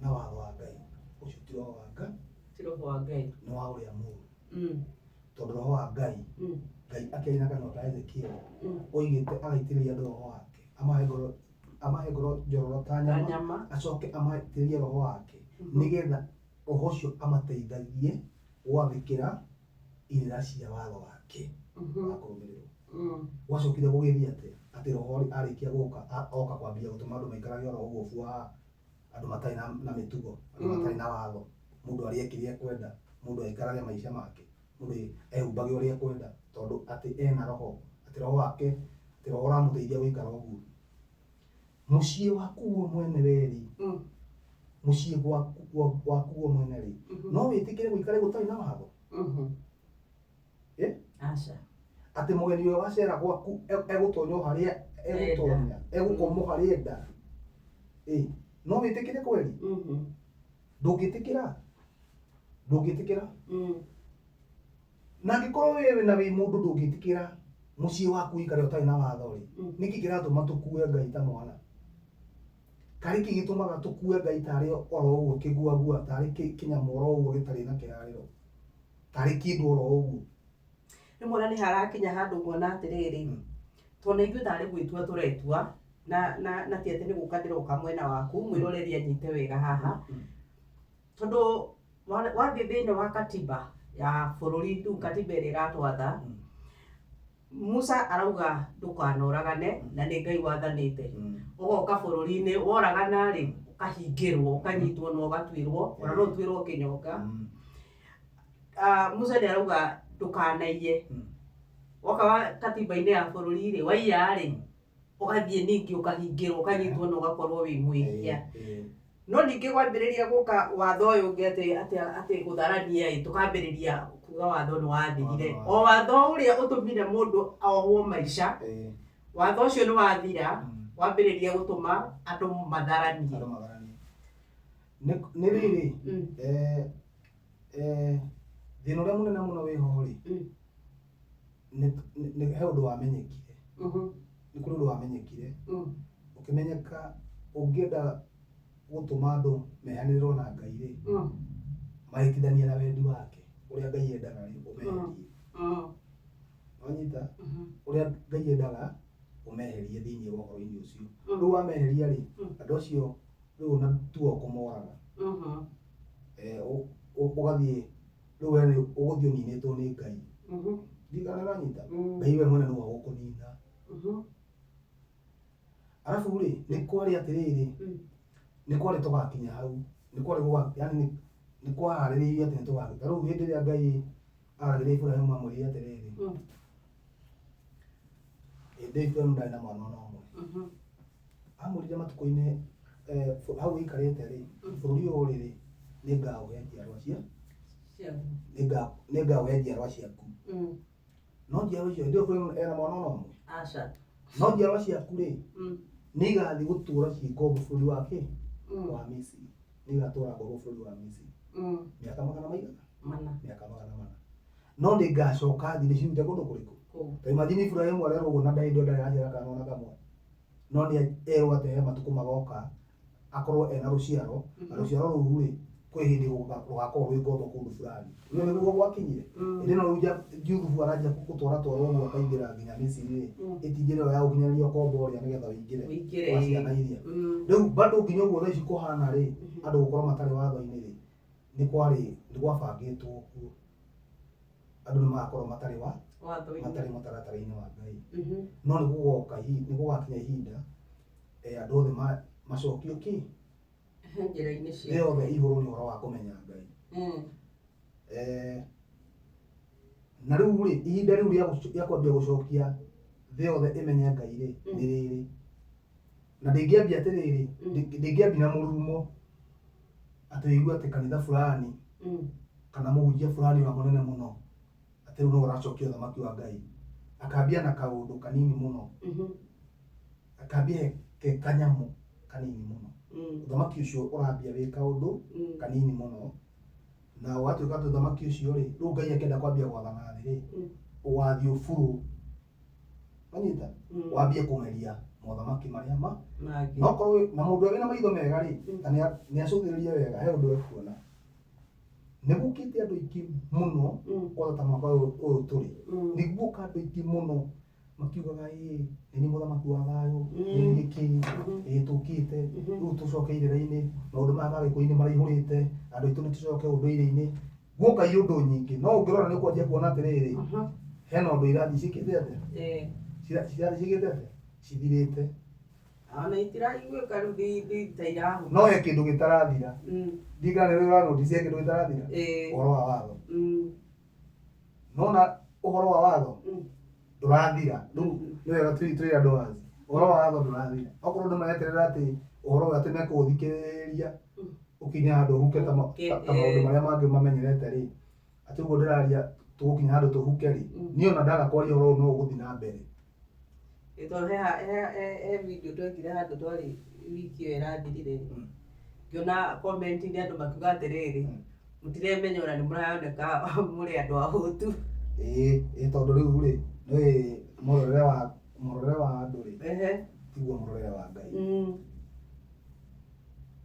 na watho wa Ngai, ũcio ti roho wa Ngai, Ti roho wa Ngai. Nĩ wa ũrĩa mũũru. Tondũ roho wa Ngai Ngai akĩaria na kanua ka Ezekiel oigĩte agaitĩrĩria andũ roho wake, amahe ngoro njororo ta nyama, Nyama. acoke amaitĩrĩrie roho wake nĩgetha roho ũcio amateithagie gwathĩkĩra irĩra cia watho wake wa kũrũmĩrĩrwo. Gwacokire gũgĩthiĩ atĩa? Atĩ roho arĩkia gũka, oka kwambia gũtũma andũ maikarage oro ũguo bua, andũ matarĩ na mĩtugo, andũ matarĩ na watho, mũndũ arĩe kĩrĩa ekwenda, mũndũ aikarage maica make, mũndũ ehumbage ũrĩa ekwenda, tondũ atĩ ena roho, atĩ roho wake, atĩ roho ũramũteithia gũikara ũguo. Mũciĩ waku we mwene werĩ, mũciĩ waku we mwene rĩ, no wĩtĩkĩre gũikara gũtarĩ na watho? Eh? Aca. Atĩ mũgeni ũrĩa wacera gwaku egũtonya o harĩa egũtonya, egũkoma o harĩa enda. No wĩtĩkĩre kweli? Ndũngĩtĩkĩra. Ndũngĩtĩkĩra. Na angĩkorwo wewe wĩna wĩ mũndũ ndũngĩtĩkĩra mũciĩ waku ũikare ũtarĩ na watho rĩ, nĩkĩ kĩratũma tũkue Ngai ta mwana? Karĩ kĩ gĩtũmaga tũkue Ngai tarĩ oro ũguo kĩguagua, tarĩ kĩnyamũ oro ũguo gĩtarĩ na kĩharĩro, tarĩ kĩndũ oro ũguo? Rĩmwe ona nĩ harakinya handũ nguona atĩrĩrĩ, tondũ ithuĩ tarĩ gwĩtua tũretua, na ti atĩ nĩ gũka ndĩroka mwena waku, mwĩroreri anyite wega haha. Tondũ wathiĩ thĩinĩ wa katiba ya bũrũri, rĩu katiba ĩrĩa ĩratwatha, Musa arauga ndũkanoragane, na nĩ Ngai wathanĩte. Ũgoka bũrũri-inĩ, woragana rĩ, ũkahingĩrwo, ũkanyitwo na ũgatuĩrwo, ona no ũtuĩrwo kĩnyonga. Musa nĩ arauga ndũkanaiye. Woka wa katiba-inĩ ya bũrũri rĩ, waiya rĩ, ũgathiĩ ningĩ ũkahingĩrwo, ũkanyitwo na ũgakorwo wĩ mwĩhia. No ningĩ kwambĩrĩria gũka watho ũyũ ũngĩ atĩ gũtharania ĩ, tũkambĩrĩria kuga watho nĩ wathirire. O watho ũrĩa ũtũmire mũndũ ohwo maica, watho ũcio nĩ wathira, wambĩrĩria gũtũma andũ matharanie. Andũ matharanie. Nĩ rĩrĩ, thĩna ũrĩa mũnene mũno wĩho rĩ, nĩ he ũndũ wamenyekire. Nĩ kũrĩ ũndũ wamenyekire. Ũkĩmenyeka ũngĩenda gũtũma andũ mehanĩrĩrwo na Ngai rĩ, mahĩtithanie na wendi wake, ũrĩa Ngai endaga rĩ, ũmeherie. Wanyita? Ũrĩa Ngai endaga ũmeherie thĩinĩ wa ũhoro-inĩ ũcio. Rĩu wameheria rĩ, andũ acio rĩu ona tuo kũmoraga. Ũgathiĩ rĩu we nĩ ũgũthiĩ ũninĩtwo nĩ Ngai. Ndirikana ũranyita? Ngai we mwene nĩwe ũgũkũnina. Arabu rĩ, nĩ kwarĩ atĩrĩrĩ, nĩ kwarĩ tũgakinya hau, nĩ kwarĩ gũga, yani nĩ kwaharĩrĩirio atĩ nĩ tũgakinya. Ta rĩu hĩndĩ ĩrĩa Ngai aragĩria Iburahĩmu amwĩrire atĩrĩrĩ, hĩndĩ ĩyo Iburahĩmu ndarĩ na mwana ona ũmwe. Amwĩrire matukũ-inĩ, hau ũikarĩte rĩ, bũrũri ũyũ ũrĩ rĩ, nĩ ngaũhe njiarwa cia, nĩ ngaũhe njiarwa ciaku. No njiarwa icio, hĩndĩ ĩyo Iburahĩmu ena mwana ona ũmwe? Aca. No njiarwa ciaku rĩ, nĩ igathiĩ gũtũũra ciĩ ngombo bũrũri wa kĩ? Wa Misiri. Nĩ igatũũra ngombo bũrũri wa Misiri. Mĩaka magana maigana? Mana. Mĩaka magana mana. No nĩ ngacoka thiĩ ndĩcirute kũndũ kũrĩkũ? Kũu. Ta imagine Iburahĩmu arerwo ũguo na ndarĩ hĩndĩ ndarĩ araciara kana ona kamwe. No nĩ erwo atĩ he matukũ magoka akorwo ena rũciaro, na rũciaro rũu rĩ, kwĩ hĩndĩ rũgakorwo rwĩ ngombo kũndũ fulani. Rĩu nĩguo gwakinyire. Hĩndĩ ĩno rĩu Juthubu aranjia gũtwara twarwo ũguo akaingĩra nginya Misiri rĩ, ĩti njĩra ĩyo ya gũkinyanĩria ũkombo ũrĩa nĩgetha ũingĩre Ũingĩre. wa ciana iria. Rĩu bado nginya ũguo thaa ici kũhana rĩ, andũ gũkorwo matarĩ watho-inĩ rĩ, nĩ kwarĩ, nĩ gwabangĩtwo kuo. Andũ nĩ magakorwo matarĩ wa Watho-inĩ. matarĩ mũtaratara-inĩ wa Ngai. No nĩ gũgoka nĩ gũgakinya ihinda, andũ othe macokio kĩ? Njĩra-inĩ cia. Thĩ yothe ihũrwo nĩ ũhoro wa kũmenya Ngai. Na rĩu rĩ, ihinda rĩu rĩa kwambia gũcokia thĩ yothe ĩmenye Ngai rĩ, nĩ rĩrĩ. Na ndĩngĩambia atĩrĩrĩ, ndĩngĩambia na mũrurumo atĩ ũigue atĩ kanitha fulani kana mũhunjia fulani ũrĩa mũnene mũno atĩ rĩu nĩwe ũracokia ũthamaki wa Ngai. Akambia na kaũndũ kanini mũno. Akambia ke kanyamũ kanini mũno. Ũthamaki ũcio ũrambia wĩ kaũndũ kanini mũno. Na ũgatuĩka atĩ ũthamaki ũcio rĩ, rĩu Ngai akĩenda kwambia gwathana thĩ rĩ, ũgathiĩ ũburũ. Wanyita? Wambie kũmeria mothamaki marĩa ma Mangĩ. No korwo na mũndũ ũrĩa wĩna maitho mega rĩ, na nĩ acũthĩrĩrie wega, he ũndũ ekuona. Nĩ gũkĩte andũ aingĩ mũno kwanza ta mwaka ũyũ tũrĩ. Nĩ guoka andũ aingĩ mũno makiugaga ĩĩ nĩ niĩ mũthamaki wa thayũ, nĩ niĩ kĩ, ĩĩ tũkĩte, rĩu tũcoke irĩra-inĩ, maũndũ maya ma gĩkũyũ-inĩ maraihũrĩte, andũ aitũ nĩ tũcoke ũndũire-inĩ. Guoka iũndũ nyingĩ, no ũngĩrora nĩ ũkwanjia kuona atĩrĩrĩ, hena ũndũ irathiĩ ciĩkĩte atĩa? Cirathiĩ ciĩkĩte atĩa? Cithirĩte. Ona itiraiguĩka rĩu ndĩ ta irahũka. No he kĩndũ gĩtarathira. Ndiũĩ kana nĩ ũrĩ wa notice he kĩndũ gĩtarathira? Ũhoro wa watho. Nona ũhoro wa watho ndũrathira. Rĩu nĩ wega twĩre andũ wazi. Ũhoro wa watho ndũrathira. Okorwo andũ mareterera atĩ ũhoro ũyũ atĩ mekũũthikĩrĩria ũkinye handũ ũhuke ta maũndũ marĩa mangĩ mamenyerete rĩ, atĩ ũguo ndĩraria tũgũkinya handũ tũhuke rĩ, niĩ ona ndaga kwaria ũhoro ũyũ no ũgũthiĩ na mbere. Tondũ he video twekire handũ twarĩ wiki ĩyo ĩrathirire rĩ, ngĩona comment-inĩ andũ makiuga atĩrĩrĩ, mũtiremenya ona nĩ mũroneka mũrĩ andũ ahũtu. Ĩĩ tondũ rĩu rĩ, nĩũĩ mũrorere wa andũ rĩ, tiguo mũrorere wa Ngai.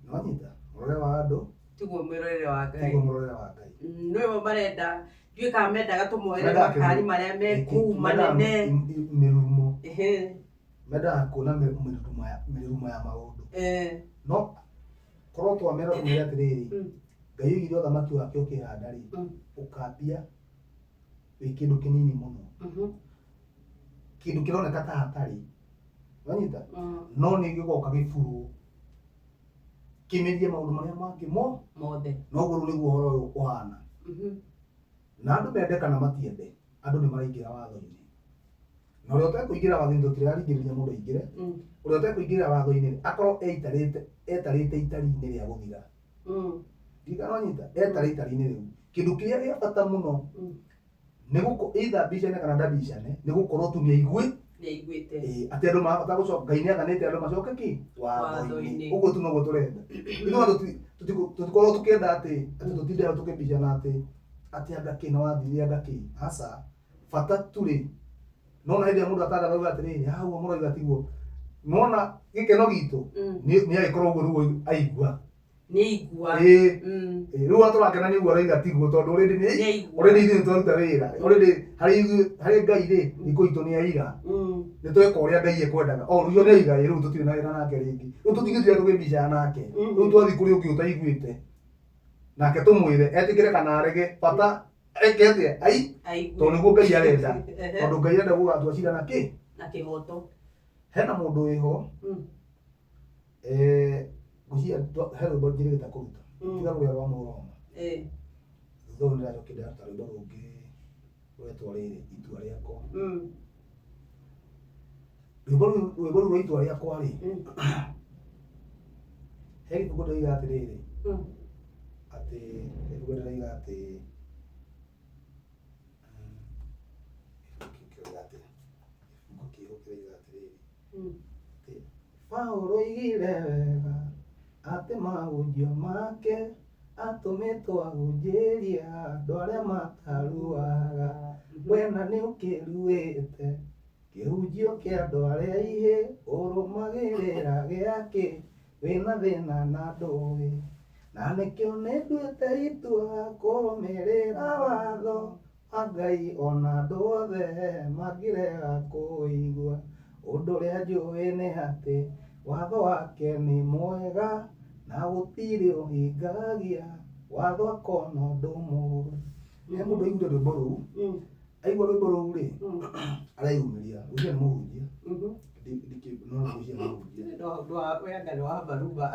Nĩwanyita? Mũrorere wa andũ tiguo mũrorere wa Ngai. Tiguo mũrorere wa Ngai. Nĩo marenda, ndiũĩ kana mendaga tũmoere makari marĩa me kũu manene. Mĩrurumo. Mendaga kuona mĩrurumo ya maũndũ. No korwo twamera tũmere atĩrĩrĩ, Ngai oigire ũthamaki wake ũkĩhanda rĩ, ũkambia wĩ kĩndũ kĩnini mũno. Kĩndũ kĩroneka ta hatarĩ. Wanyita? No nĩ gĩgoka gĩburwo. Kĩmerie maũndũ marĩa mangĩ mothe. Noguo rĩu nĩguo ũhoro ũyũ ũhana. Na andũ mende kana matiende, andũ nĩ maraingĩra watho-inĩ. Na ũrĩa ũtekũingĩra watho-inĩ tũtiraringĩrĩria mũndũ aingĩre. Ũrĩa ũtekũingĩra watho-inĩ akorwo etarĩte itari-inĩ rĩa gũthira. Ndirikana wanyita, etarĩ itari-inĩ rĩu. Kĩndũ kĩrĩa gĩa bata mũno nĩ gũko either mbicane kana ndabicane, nĩ gũkorwo tu nĩ aigue. Nĩ aiguĩte. Atĩ andũ marabata gũcoka, Ngai nĩ athanĩte andũ macoke kĩ? Watho-inĩ. Ũguo tu noguo tũrenda. Ithuĩ tũtikoragwo tũkĩenda atĩ tũtinde hau tũkĩmbicana atĩ anga kĩ na wathire anga kĩ. Aca. Bata tu rĩ, nona hĩndĩ ĩrĩa mũndũ atangatha auga atĩrĩrĩ, haha ũguo mũroiga tiguo. Nona gĩkeno gitũ nĩ agĩkorwo ũguo nĩguo aigua. Nĩ aigua. Rĩu ona tũrakena nĩ ũguo aroiga tiguo tondũ already nĩ already ithuĩ nĩ twaruta wĩra. Already harĩ ithuĩ harĩ Ngai rĩ, thikũ itũ nĩ aira. Nĩ tweka ũrĩa Ngai ekwendaga. O rĩu nĩ aiga rĩu tũtirĩ na wĩra nake rĩngĩ. Rĩu tũtingĩtira tũkĩmbicana nake. Rĩu twathiĩ kũrĩ ũngĩ ũtaiguĩte. Nake tũmwĩre etĩkĩre kana arege bata eke atĩa? Ai tondũ nĩguo Ngai arenda. Tondũ Ngai arenda gũgatua cira na kĩ? Na kĩhoto. Hena mũndũ wĩho. Ngwĩciria he rwĩmbo njĩrĩgĩte kũruta. Tiga rũrĩa rwa Mũroma. Thutha ũyũ ndĩracokire ndĩraruta rwĩmbo rũngĩ rwetwo rĩrĩ, Itua Rĩakwa. Rwĩmbo rũu rwa Itua Rĩakwa rĩ, he gĩbungo ndĩroiga atĩrĩrĩ, atĩ gĩbungo ndĩroiga atĩ, gĩbungo kĩu kĩroiga atĩa? Gĩbungo kĩho kĩroiga atĩrĩrĩ, atĩ Paũlũ oigire wega atĩ mahunjio make atũmĩtwo ahunjĩrie andũ arĩa mataruaga. Wena nĩ ũkĩruĩte kĩhunjio kĩa andũ arĩa ihĩ ũrũmagĩrĩra gĩakĩ wĩna thĩna na ndũĩ. Na nĩkĩo nĩ nduĩte itua kũrũmĩrĩra watho wa Ngai ona andũ othe mangĩrega kũigua. Ũndũ ũrĩa njũĩ nĩ atĩ watho wake nĩ mwega na gũtirĩ ũhingagia watho akona ũndũ mũũru. He mũndũ aiguire rwĩmbo rũu, aigua rwĩmbo rũu rĩ, areyumĩria, ngwĩciria nĩ mũhunjia. No ngwĩciria nĩ mũhunjia. We anga nĩ wa maruma.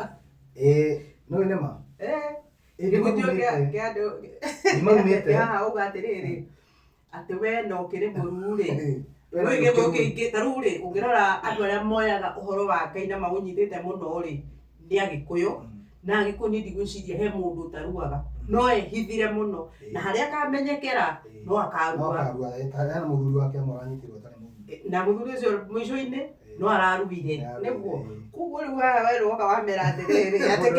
No nĩ ma? Kĩhunjio kĩa andũ Ndimarumĩte. haha uga atĩrĩrĩ, atĩ we no ũkĩrĩ mũruu rĩ. Ta rĩu rĩ, ũngĩrora andũ arĩa moyaga ũhoro wa Ngai na maũnyitĩte mũno rĩ, nĩ Agĩkũyũ. Na Agĩkũyũ niĩ ndigwĩciria he mũndũ ũtaruaga. No ehithire mũno. Na harĩa akamenyekera, no akarua. No akarua. Hena mũthuri wake amwe aranyitirwo atarĩ mũthuri. Na mũthuri ũcio mũico-inĩ no araruire. Nĩguo. Koguo rĩu haha we nĩwoka wamera atĩrĩrĩ, atĩ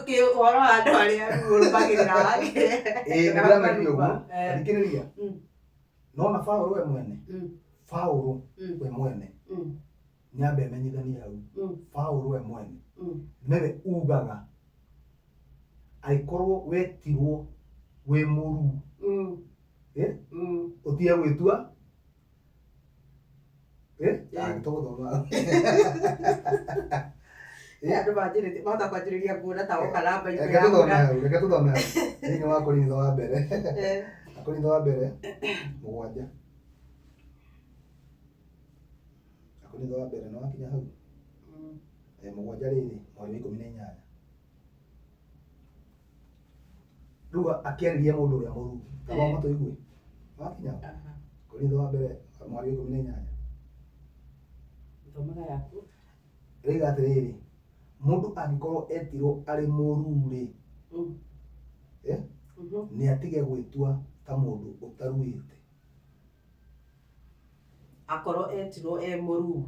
kĩu ũhoro wa andũ arĩa rĩu ũrũmagĩrĩra wake. Nĩ ndĩramerire ũguo. Thikĩrĩria. Nona Paũlũ we mwene. Paũlũ we mwene. Nyambe emenyithanie hau. Paũlũ we mwene. Nĩwe ugaga angĩkorwo wetirwo Wĩ mũruu. Eh? Ũtige gwĩtua. Eh? Ah, nĩtũgũthoma. Eh, andũ manjĩrĩtie mahota kwanjĩrĩria kuona ta woka na Bible Reke yaku tũthome na hau, reke tũthome hau. Thĩinĩ wa Korintho wa mbere. Eh, Akorintho wa mbere mũgwanja. Akorintho wa mbere nĩ wakinya hau. Eh, mũgwanja rĩrĩ mweri wa 18. Rĩu akĩarĩria mũndũ ũrĩa mũruu. Thoma tũigue. Wakinya hau. Aha. Korintho wa mbere mweri wa 18. Thomaga yaku. Rĩiga atĩrĩrĩ, mũndũ angĩkorwo etirwo arĩ mũruu rĩ, eh, nĩ atige gwĩtua ta mũndũ ũtaruĩte. Akorwo etirwo e mũruu.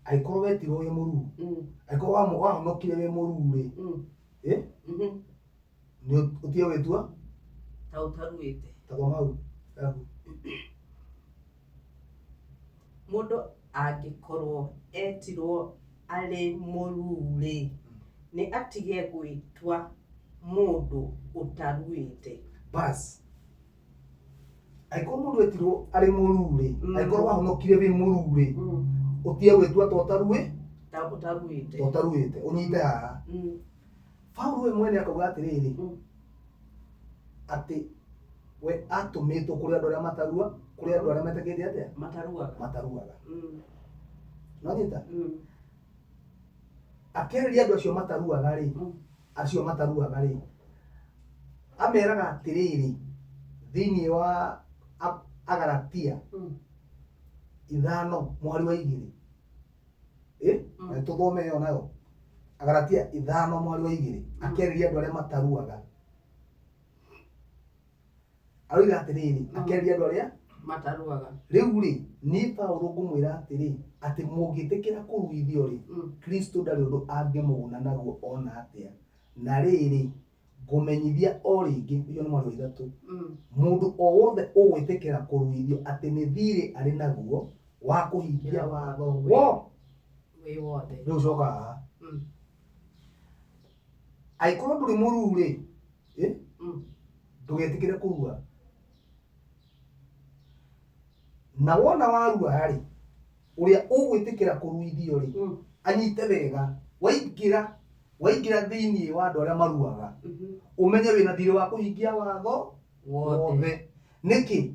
Angĩkorwo wetirwo wĩ mũruu, angĩkorwo wahonokire wĩ mũruu rĩ, eh, nĩ ũtige gwĩtua Ta ũtaruĩte. Ta thoma hau yaku. Mũndũ angĩkorwo etirwo arĩ mũruu rĩ, nĩ atige gwĩtua mũndũ ũtaruĩte. Bas. Angĩkorwo mũndũ etirwo arĩ mũruu rĩ, angĩkorwo wahonokire wĩ mũruu rĩ, ũtige gwĩtua ta ũtaruĩ, Ta ũtaruĩte. Ta ũtaruĩte, ũnyite haha. Paulo we mwene akauga atĩrĩrĩ, atĩ we atũmĩtwo kũrĩ andũ arĩa matarua, kũrĩ andũ arĩa metĩkĩtie atĩa? Mataruaga. Mataruaga. Nonyita? Akĩarĩria andũ acio mataruaga rĩ, acio mataruaga rĩ, ameraga atĩrĩrĩ, thĩinĩ wa Agalatia 5 mũhari wa 2. Eh? Na tũthome ĩyo nayo. Agalatia 5 mũhari wa 2, akĩarĩria andũ arĩa mataruaga. Aroiga atĩrĩrĩ, akĩarĩria andũ arĩa mataruaga. Rĩu rĩ, niĩ Paulo ngũmwĩra atĩrĩ, atĩ mũngĩtĩkĩra kũruithio rĩ, Kristo ndarĩ ũndũ angĩmũguna naguo ona atĩa. Na rĩrĩ, ngũmenyithia o rĩngĩ, ũcio nĩ mũhari wa 3, mũndũ o wothe ũgwĩtĩkĩra kũruithio atĩ nĩ thiirĩ arĩ naguo wa kũhingia watho wo wĩ wothe. Rĩu coka haha. Angĩkorwo ndũrĩ mũruu rĩ, eh, ndũgetĩkĩre kũrua. Na wona warua rĩ, ũrĩa ũgwĩtĩkĩra kũruithio rĩ, anyite wega, waingĩra thĩinĩ wa andũ arĩa maruaga, ũmenye wĩna thiirĩ wa kũhingia watho wothe. Wothe. Nĩkĩ?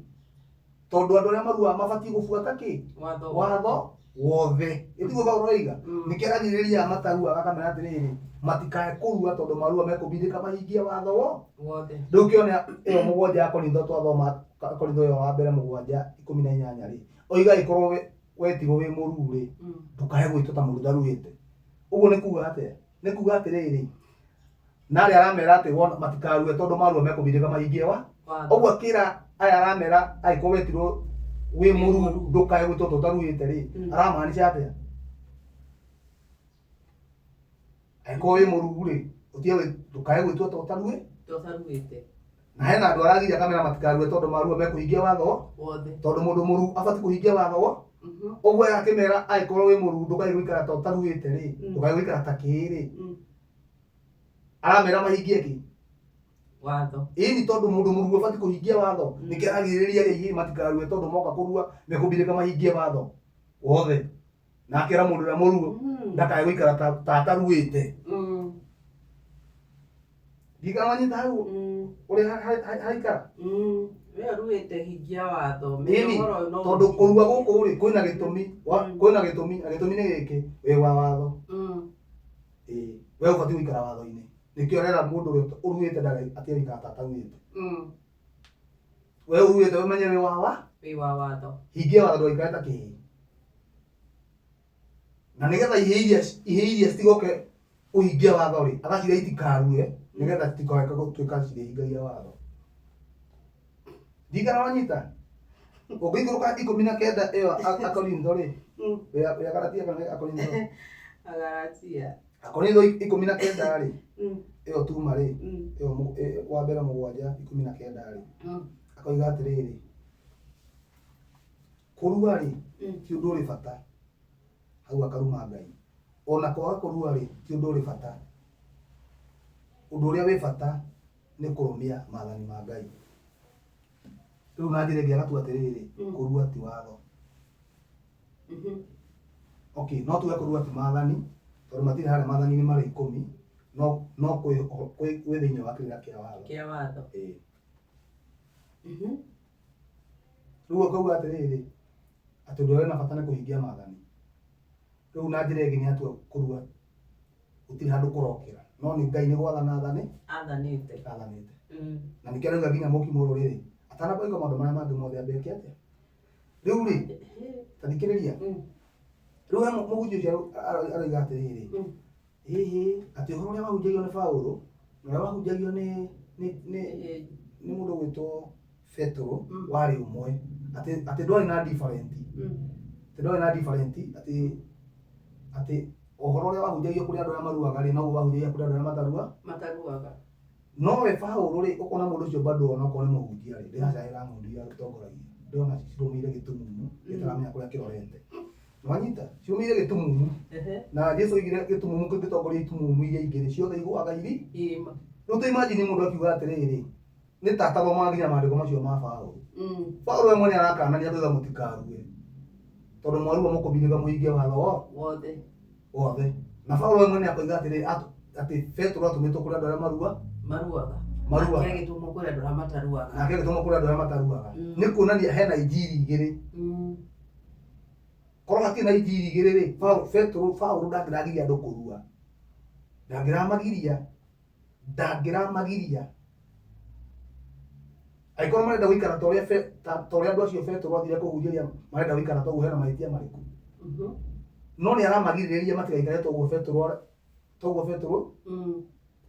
Tondũ andũ arĩa maruaga mabatiĩ gũbuata kĩ? Watho. Watho wothe. Ĩtiguo Paulo oiga? Nĩkĩo aragirĩrĩria mataruaga akamera atĩrĩrĩ, matikae kũrua tondũ marua mekũbindĩka mahingie watho wo wothe. Rĩu kĩone ĩyo 7 ya Korintho twathoma, Korintho ĩyo wa mbere 7:18 rĩ, oiga ĩkorwo wetirwo wĩ mũruu rĩ, ndũkae gwĩtwo ta mũndũ ũtaruĩte. Ũguo nĩ kuga atĩa? Nĩ kuga atĩrĩrĩ, na arĩa aramera atĩ wona matikarue tondũ marua mekũbindĩka mahingie wa watho. Ũguo akĩra aya aramera angĩkorwo wetirwo wĩ mũruu ndũkae gwĩtwo ta ũtaruĩte rĩ, aramaanisha atĩa? Angĩkorwo wĩ mũruu rĩ, ũtige ndũkae gwĩtwo ta ũtaruĩ Ta ũtaruĩte. Na hena andũ aragiria akamera matikarue tondũ marua mekũhingia watho wothe. Tondũ mũndũ mũruu abatiĩ kũhingia watho wo ũguo akĩmera angĩkorwo wĩ mũruu ndũkae gũikara ta ũtaruĩte rĩ, ndũkae gũikara ta kĩĩ rĩ, aramera mahingie kĩ? Watho. Ĩni, tondũ mũndũ mũruu abatiĩ kũhingia watho. Nĩkĩo aragirĩrĩria arĩa aingĩ matikarue tondũ moka kũrua mekũbindĩka mahingie watho wothe. Na akĩra mũndũ ũrĩa mũruu ndakae gũikara ta ataruĩte. Ndirikana wanyita hau ũrĩa haikara. We ũruĩte hingia watho. Menya Ĩni, ũhoro ũyũ no tondũ ũhingie. Kũrua gũkũ rĩ, kwĩna gĩtũmi kwĩna gĩtũmi, na gĩtũmi nĩ gĩkĩ: wĩ wa watho. Ĩĩ, we ũbatiĩ gũikara watho-inĩ. Nĩkĩo arera mũndũ ũrĩa ũruĩte ndagae atige gũikara ta ataruĩte. We ũruĩte ũmenye wĩ wa Wĩ wa watho. Hingia watho, ndũgaikare ta kĩhĩĩ. Na nĩgetha ihĩĩ iria citigoke kũhingia watho rĩ, agacira itikarue nĩgetha citikoe gũtuĩka cirĩhingagia watho. Ndirikana wanyita ũngĩikũrũka 19 ĩyo Akorintho rĩ, wĩ Agalatia kana Akorintho? Agalatia. Akorintho 19 rĩ, ĩyo tuma rĩ, ĩyo wa mbere 7:19 rĩ, akoiga atĩrĩrĩ, kũrua rĩ, ti ũndũ ũrĩ bata, hau akaruma Ngai. Ona kwaga kũrua rĩ, ti ũndũ ũrĩ bata. Ũndũ ũrĩa wĩ bata Nĩ kũrũmia maathani ma Ngai. Rĩu na njĩra ĩngĩ agatua atĩrĩrĩ, kũrua ti watho. Okay, no tuge kũrua ti maathani, tondũ matirĩ harĩa maathani-inĩ marĩa 10, no kwĩ thĩinĩ wa kĩrĩra kĩa watho. Kĩa watho. Ĩĩ. Rĩu akauga atĩrĩrĩ, atĩ ũndũ ũrĩa wĩna bata nĩ kũhingia maathani. Rĩu na njĩra ĩngĩ nĩ atua kũrua gũtirĩ handũ kũrokĩra, no nĩ Ngai nĩ gwathana athani Athanĩte. Athanĩte. Na nĩkĩo arauga nginya mũkimo ũrũ rĩrĩ atanamba gwĩka maũndũ marĩa mangĩ mothe ambe eke atĩa? Rĩu rĩ, ta thikĩrĩria. Rĩu he mũhunjia ũcio aroiga atĩrĩrĩ, ĩhĩ, atĩ ũhoro ũrĩa wahunjagio nĩ Paũlũ na ũrĩa wahunjagio nĩ mũndũ ũgwĩtwo Petero warĩ ũmwe, atĩ ndwarĩ na different, atĩ ndwarĩ na different, atĩ ũhoro ũrĩa wahunjagio kũrĩ andũ arĩa maruaga rĩ, noguo wahunjagio kũrĩ andũ arĩa matarua mataruaga. No we Paũlũ rĩ, ũkona mũndũ ũcio bado onokorwo nĩ mũhunjia rĩ, ndĩracahĩra ng'ondu iria atongoragia, ndĩrona cirũmĩire gĩtumumu gĩtaramenya kũrĩa kĩrorete. Nĩwanyita? Cirũmĩire gĩtumumu. Na Jesu oigire gĩtumumu kĩngĩtongoria itumumu iria ingĩ rĩ, ciothe igũaga iri irima. Rĩu ta imagine mũndũ akiuga atĩrĩrĩ, nĩ ta atathomaga nginya maandĩko macio ma Paũlũ. Paũlũ we mwene arakanania akauga mũtikarue, tondũ mwarua mũkũbindĩka mũhingie watho wothe. Wothe. Na Paũlũ we mwene akoiga atĩrĩrĩ, atĩ Petero atũmĩtwo kũrĩ andũ arĩa marua maruaga. Maruaga. Nake agĩtũmwo kũrĩ andũ arĩa mataruaga. Nake agĩtũmwo kũrĩ andũ arĩa mataruaga. Nĩ kuonania hena injiri igĩrĩ. Korwo hatirĩ na injiri igĩrĩ rĩ, Petero, Paũlũ ndangĩragiria andũ kũrua. Ndangĩramagiria. Ndangĩramagiria. Angĩkorwo marenda gũikara ta ũrĩa ta ũrĩa andũ acio Petero athire kũhunjĩria marenda gũikara ta ũguo, hena mahĩtia marĩkũ? No nĩ aramagirĩrĩria matigaikare ta ũguo Petero, ta ũguo Petero,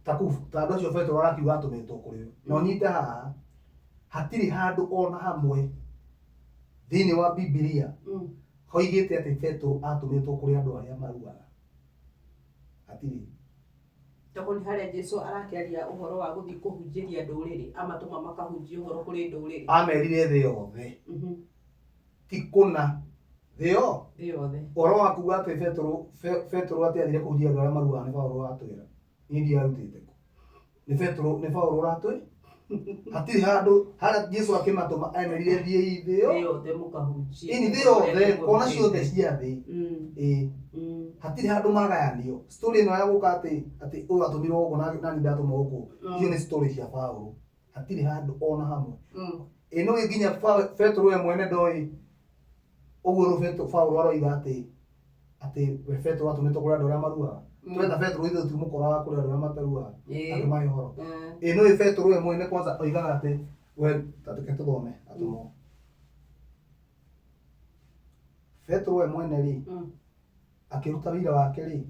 ta kũu, ta andũ acio Petero arakiuga atũmĩtwo kũrĩ o. Na ũnyite haha, hatirĩ handũ ona hamwe thĩinĩ wa Bibilia hoigĩte atĩ Petero atũmĩtwo kũrĩ andũ arĩa maruaga. Hatirĩ. Tondũ nĩ harĩa Jesu arakĩaria ũhoro wa gũthiĩ kũhunjĩria ndũrĩrĩ, amatũma makahunjie ũhoro kũrĩ ndũrĩrĩ. Amerire thĩ yothe. Ti kũna thĩ yo. Thĩ yothe. Ũhoro wa kuga atĩ Petero atĩ athire kũhunjia andũ arĩa maruaga nĩ Paũlũ ũratwĩra. Niĩ ndiarutĩte kũ. Nĩ Petero, nĩ Paũlũ ũratwĩra. Hatirĩ handũ harĩa Jesu akĩmatũma emerire thiĩi thĩ yo. Thĩ yothe mũkahunjie. Ĩni thĩ yothe, kona ciothe cia thĩ. Ĩĩ. Hatirĩ handũ magayanio. Story ĩno ya gũka atĩ ũyũ atũmirwo gũkũ na niĩ ndatũmwo gũkũ. Icio nĩ story cia Paũlũ. Hatirĩ handũ ona hamwe. Ĩ no nginya Petero we mwene ndoĩ ũguo rĩu Paũlũ aroiga atĩ we Petero atũmĩtwo kũrĩ andũ arĩa maruaga. Twetha Petero ithuĩ tũtimũkoraga kũrĩ andũ arĩa mataruaga. Andũ marĩ ũhoro. Ĩ no Petero we mwene kwanza oigaga atĩ we, ta reke tũthome atũmwo. Petero we mwene rĩ, akĩruta wĩra wake rĩ,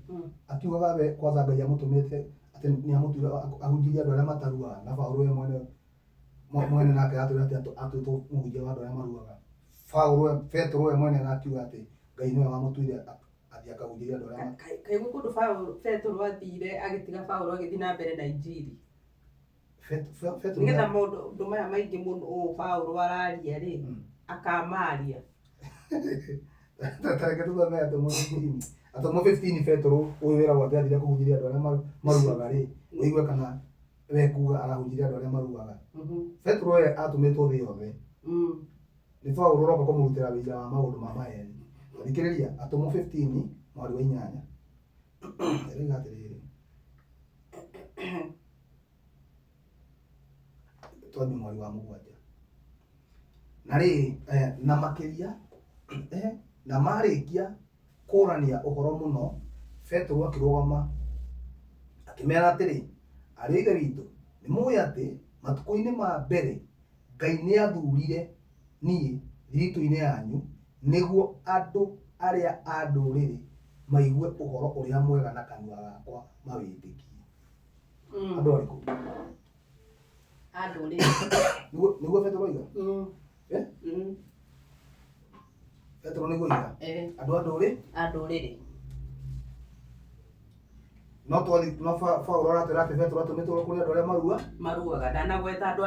akiugaga we kwanza Ngai amũtũmĩte atĩ nĩ amũtuire ahunjĩrie andũ arĩa mataruaga, na Paũlũ we mwene nake atwĩra atĩ atuĩtwo mũhunjia wa andũ arĩa maruaga. Paũlũ, Petero we mwene akiuga atĩ Ngai nĩwe wamũtuire athiĩ akahunjĩrie andũ arĩa Kaĩ gwĩ kũndũ Petero athire agĩtiga Paũlũ agĩthiĩ na mbere na injiri? Petero Nĩgetha maũndũ maya maingĩ mũno ũũ Paũlũ araria rĩ, akamaria. Ta reke tũthome Atũmwo 15. Atũmwo 15 Petero ũyũ wĩragwo atĩ athire kũhunjĩria andũ arĩa maruaga rĩ, ũigue kana we kuga arahunjĩria andũ arĩa maruaga. Petero we atũmĩtwo thĩ yothe. Nĩ Paũlũ ũroka kũmũrutĩra wĩira wa maũndũ ma maheni. Thikĩrĩria Atũmwo 15 mweri wa 8. Ĩroiga atĩrĩrĩ. Twambie mweri wa 7. Na rĩrĩ, na makĩria, na marĩkia kũrania ũhoro mũno, Petero akĩrũgama akĩmera atĩrĩ, ariũ a Ithe witũ, nĩ mũĩ atĩ matukũ-inĩ ma mbere Ngai nĩathurire niĩ thiritũ-inĩ yanyu nĩguo andũ arĩa a ndũrĩrĩ maigue ũhoro ũrĩa mwega na kanua gakwa mawĩtĩkie. Andũ arĩkũ? A ndũrĩrĩ. Nĩguo Petero oiga? Petero nĩguo oiga? Andũ a ndũrĩrĩ? A ndũrĩrĩ. No twathi, no Paũlũ aratwĩra atĩ Petero atũmĩtwo kũrĩ andũ arĩa marua? Maruaga. Ndanagweta andũ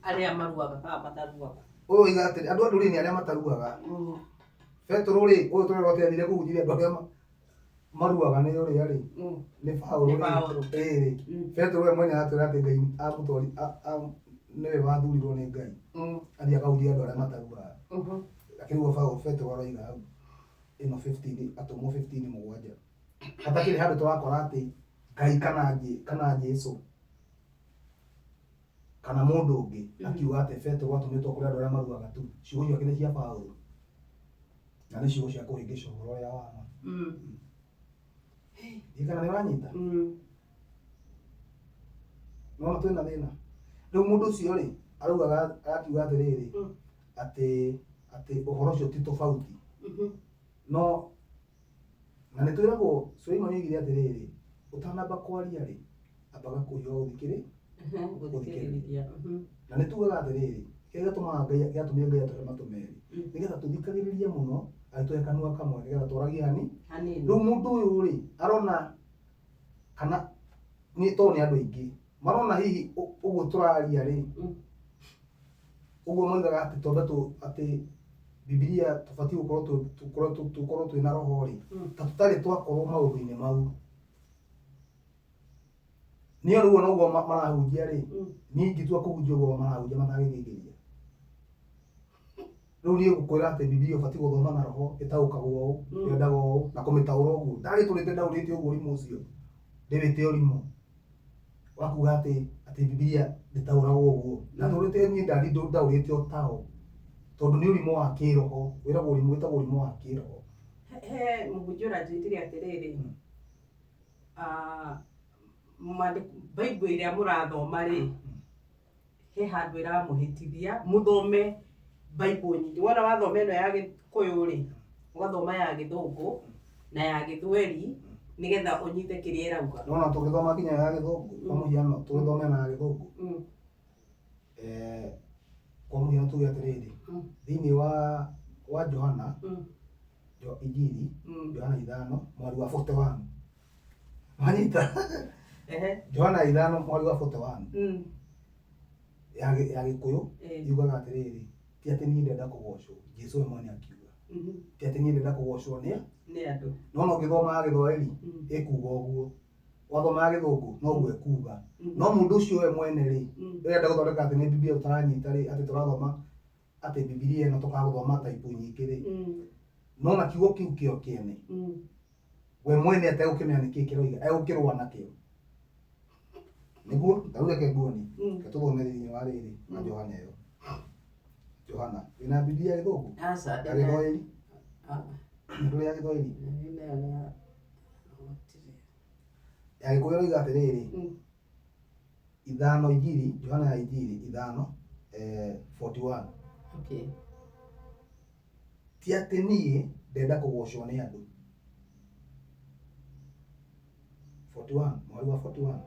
arĩa maruaga kana mataruaga. Ũyũ oiga atĩrĩ, andũ a ndũrĩrĩ nĩ arĩa mataruaga. Petero rĩ, ũyũ tũrerwo atĩ athire kũhunjĩria andũ arĩa Maruaga nĩ ũrĩa rĩ, nĩ Paũlũ. Nĩ Rĩ. Paũlũ. Ĩĩ rĩ, Petero we mwene aratwĩra atĩ Ngai amũtwari nĩwe wathurirwo nĩ Ngai athiĩ akahunjia andũ arĩa mataruaga. Lakini ũguo Paũlũ, Petero aroiga hau ĩno 15, atũmwo 15 mũgwanja, hatakĩrĩ handũ tũrakora atĩ Ngai kana Jesu kana mũndũ ũngĩ akiuga atĩ Petero atũmĩtwo kũrĩ andũ arĩa maruaga tu. Ciugo ciake nĩ cia Paũlũ na nĩ ciugo cia kũhĩngĩca ũhoro ũrĩa wa ma. Ĩ kana nĩ ũranyita? Nona twĩna thĩna rĩu. Mũndũ ũcio rĩ, araugaga, arakiuga atĩrĩrĩ, atĩ ũhoro ũcio ti tofauti. No na nĩ twĩragwo Suleiman oigire atĩrĩrĩ, ũtanamba kwaria rĩ, ambaga kũhiũha gũthikĩrĩ. Gũthikĩrĩria. Na nĩ tugaga atĩrĩrĩ, kĩrĩa gĩatũmaga Ngai, gĩatũmire Ngai atũhe matũ merĩ, nĩgetha tũthikagĩrĩrie mũno, agĩtũhe kanua kamwe nĩgetha twaragie hani. Hanini. Rĩu mũndũ ũyũ rĩ, arona kana nĩ tondũ nĩ andũ aingĩ marona hihi ũguo tũraria rĩ, ũguo moigaga atĩ twambe tu atĩ Bibilia tũbatiĩ gũkorwo tũkorwo twĩna roho rĩ, ta tũtarĩ twakorwo maũndũ-inĩ mau. Niĩ rĩu ona ũguo marahunjia rĩ, niĩ ingĩtua kũhunjia ũguo marahunjia, matangĩkĩingĩria. Rĩu niĩ ngũkwĩra atĩ Bibilia ũbatiĩ gũthoma na roho, ĩtaũkagwo ũũ, yendaga ũũ na kũmĩtaũra ũguo. Ndagĩtũrĩte ndaũrĩte ũguo ũrimũ ũcio, ndĩwĩte ũrimũ wa kuga atĩ Bibilia ndĩtaũragwo ũguo. Ndatũrĩte niĩ ndaũrĩte o tao, tondũ nĩ ũrimũ wa kĩroho. Wĩragwo ũrimũ, wĩtagwo ũrimũ wa kĩroho. He mũhunjia ũranjĩtire atĩrĩrĩ, Bible ĩrĩa mũrathoma rĩ, he handũ ĩramũhĩtithia. Mũthome Bible nyingĩ. Wona wathoma ĩno ya Gĩkũyũ rĩ, ũgathoma ya Gĩthũngũ na ya Gĩthweri, nĩgetha ũnyite kĩrĩa ĩrauga. Nona tũgĩthoma nginya ya Gĩthũngũ, kwa mũhiano tũgĩthome na ya Gĩthũngũ, kwa mũhiano tuge atĩrĩrĩ, thĩinĩ wa Johana, Injiri, Johana 5 mweri wa 41, wanyita? Ehe. Johana 5 mweri wa 41, ya Gĩkũyũ, yugaga atĩrĩrĩ, ti atĩ niĩ ndenda kũgocwo. Jesu we mwene akiuga, ti atĩ niĩ ndenda kũgocwo nĩ Nĩ andũ. No no ũngĩthoma ya Gĩthwaĩri, ĩkuga ũguo. Wathoma ya Gĩthũngũ, noguo ĩkuga. No mũndũ ũcio we mwene rĩ, ũrenda gũthondeka atĩ nĩ Bibilia tũtaranyita rĩ, atĩ tũrathoma atĩ Bibilia ĩno tũkaga gũthoma type nyingĩ rĩ, no na kiugo kĩu kĩo kĩene, we mwene ategũkĩmenya nĩkĩĩ kĩroiga, egũkĩrũa nakĩo nĩguo. Ta rĩu reke nguoni. Reke tũthome thĩinĩ wa rĩrĩ wa Johana ĩyo. Johana, wĩna Bibilia ya Gĩthũngũ? Aca. Ya Gĩthwaĩri? Ah. Ndũrĩ ya Gĩthwaĩri? Nayo nĩ ya gũtirĩ. Ya Gĩkũyũ ĩroiga atĩrĩrĩ, 5, Injiri Johana, ya Injiri 5 41. Ti atĩ niĩ ndenda kũgocwo nĩ andũ. 41, mweri wa 41.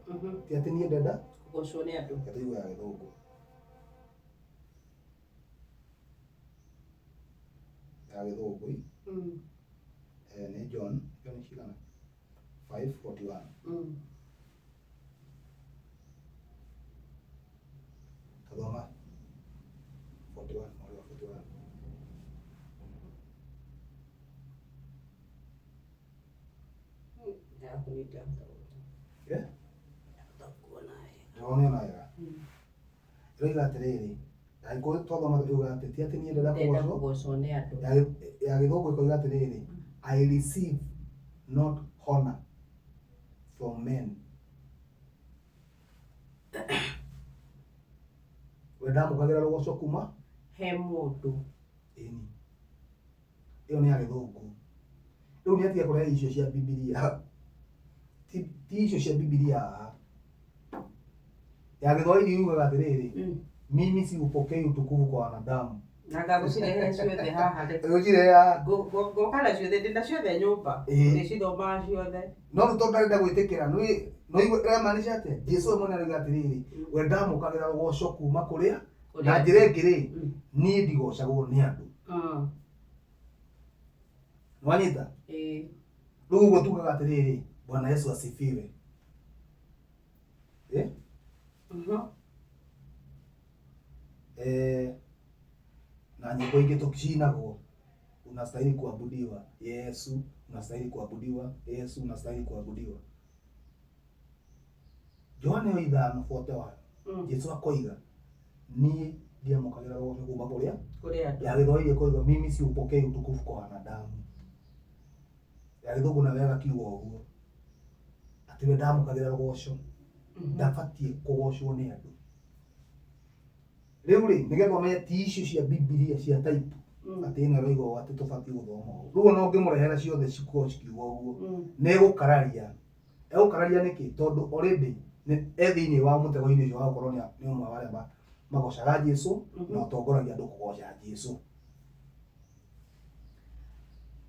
Ti atĩ niĩ ndenda kũgocwo nĩ andũ. Reke tũigue ya Gĩthũngũ. Ya Gĩthũngũ ĩ, nĩ John cigana? 5:41. Tathoma 41, mweri wa 41. Yaku nĩ ndahota Eh? ndahota kuona wega. Ndĩrona ĩno wega. Ĩroiga atĩrĩrĩ, Agĩkũyũ twathoma ĩuga atĩ ti atĩ niĩ ndenda ndenda kũgocwo. Kũgocwo nĩ andũ. Ya Gĩthũngũ ĩkoiga atĩrĩrĩ, "I receive not honor from men." We ndamũkagĩra rũgoco kuma he mũndũ. Ĩni ĩyo nĩ ya Gĩthũngũ. Rĩu nĩ atige kũrehe icio cia Bibilia, ti icio cia Bibilia haha. Ya Gĩthwaĩri yugaga atĩrĩrĩ, "Mimi siupokei utukufu kwa wanadamu." Na ngagũcirehe ciothe haha rĩ. Gũcirehe haha. Ngoka na ciothe, ndĩna ciothe nyũmba. Ndĩcithomaga ciothe. No rĩu tondũ ndarenda gwĩtĩkĩra, nĩ ĩramaanisha atĩa? Jesu we mwene arauga atĩrĩrĩ, we ndamũkagĩra rũgoco kuma kũrĩa na njĩra ĩngĩ rĩ, niĩ ndigocagwo nĩ andũ. Nĩwanyita? Ĩĩ. Rĩu ũguo tugaga atĩrĩrĩ, Bwana Yesu asifiwe, eh? Eh, na nyĩmbo ingĩ tũcinagwo. Unastahili kuabudiwa, Yesu unastahili kuabudiwa, Yesu unastahili kuabudiwa. Johana ĩyo 5:41. Jesu akoiga niĩ ndiamũkagĩra rũgoco kuma kũrĩa Kũrĩ andũ. Ya Gĩthwaĩri ĩkoiga, mimi siupokei utukufu kwa wanadamu. Ya Gĩthũngũ nayo ĩgakiuga ũguo atĩ we ndamũkagĩra rũgoco, ndabatiĩ kũgocwo nĩ andũ. Rĩu rĩ, nĩgetha ũmenye ti icio cia Bibilia cia type atĩ ĩno ĩroiga ũũ atĩ tũbatiĩ gũthoma ũũ, rĩu ona ũngĩmũrehera ciothe cikorwo cikiuga ũguo, nĩ egũkararia. Egũkararia nĩkĩ? Tondũ already e thĩinĩ wa mũtego-inĩ ũcio wa gũkorwo nĩ ũmwe wa arĩa magocaga Jesu na ũtongoragia andũ kũgoca Jesu.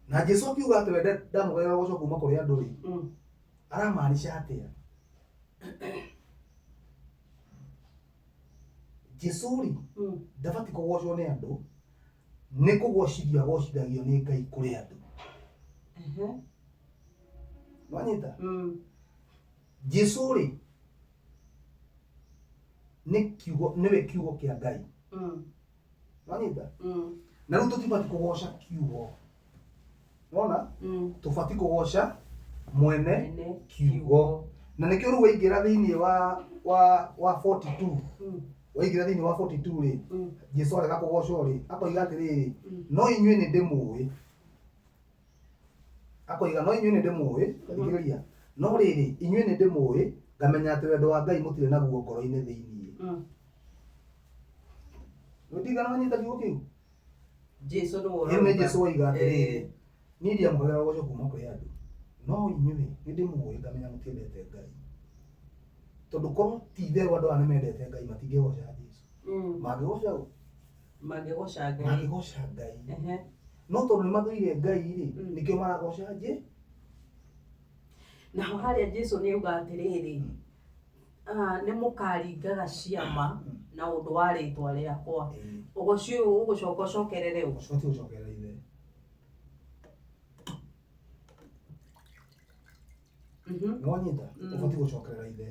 Na Jesu akiuga atĩ we ndamũkagĩra rũgoco kuma kũrĩ andũ rĩ, aramaanisha atĩa? Jesu rĩ, ndabatiĩ kũgocwo nĩ andũ, nĩ kũgocithio agocithagio nĩ Ngai kũrĩ andũ. Nwanyita? Jesu rĩ, nĩ kiugo, nĩwe kiugo kĩa Ngai. Nwanyita? Na rĩu tũtibatiĩ kũgoca kiugo. Wona? Tũbatiĩ kũgoca mwene Mwene kiugo. Na nĩkĩo rĩu waingĩra thĩinĩ wa 42. Waingĩra thĩinĩ wa 42 rĩ, Jesu arega kũgocwo rĩ, akoiga atĩrĩrĩ, no inyuĩ nĩ ndĩmũĩ. Akoiga no inyuĩ nĩ ndĩmũĩ, thikĩrĩria. No rĩrĩ, inyuĩ nĩ ndĩmũĩ, ngamenya atĩ wendo wa Ngai mũtirĩ naguo ngoro-inĩ thĩinĩ. Ndigana wanyita kiugo kĩu? Jesu nĩwe Ĩno nĩ ũrauga. Jesu oiga atĩrĩrĩ, niĩ ndiamũkagĩra rũgoco kuma kũrĩ andũ, no inyuĩ nĩ ndĩmũĩ ngamenya mũtiendete Ngai. Tondũ korwo ti itherũ andũ aya nĩ mendete Ngai matingĩgoca Jesu. Mangĩgoca ũ? Mangĩgoca Ngai. Mangĩgoca Ngai. No tondũ nĩ mathũire Ngai rĩ, nĩkĩo maragoca Jesu. Naho harĩa Jesu nĩ auga atĩrĩrĩ, nĩ mũkaringaga ciama na ũndũ wa rĩtwa rĩakwa. Ũgoci ũyũ ũgũcoka ũcokerere ũ? Ũbatiĩ gũcokerera ithe. Nĩ wanyita? Ũbatiĩ gũcokerera ithe.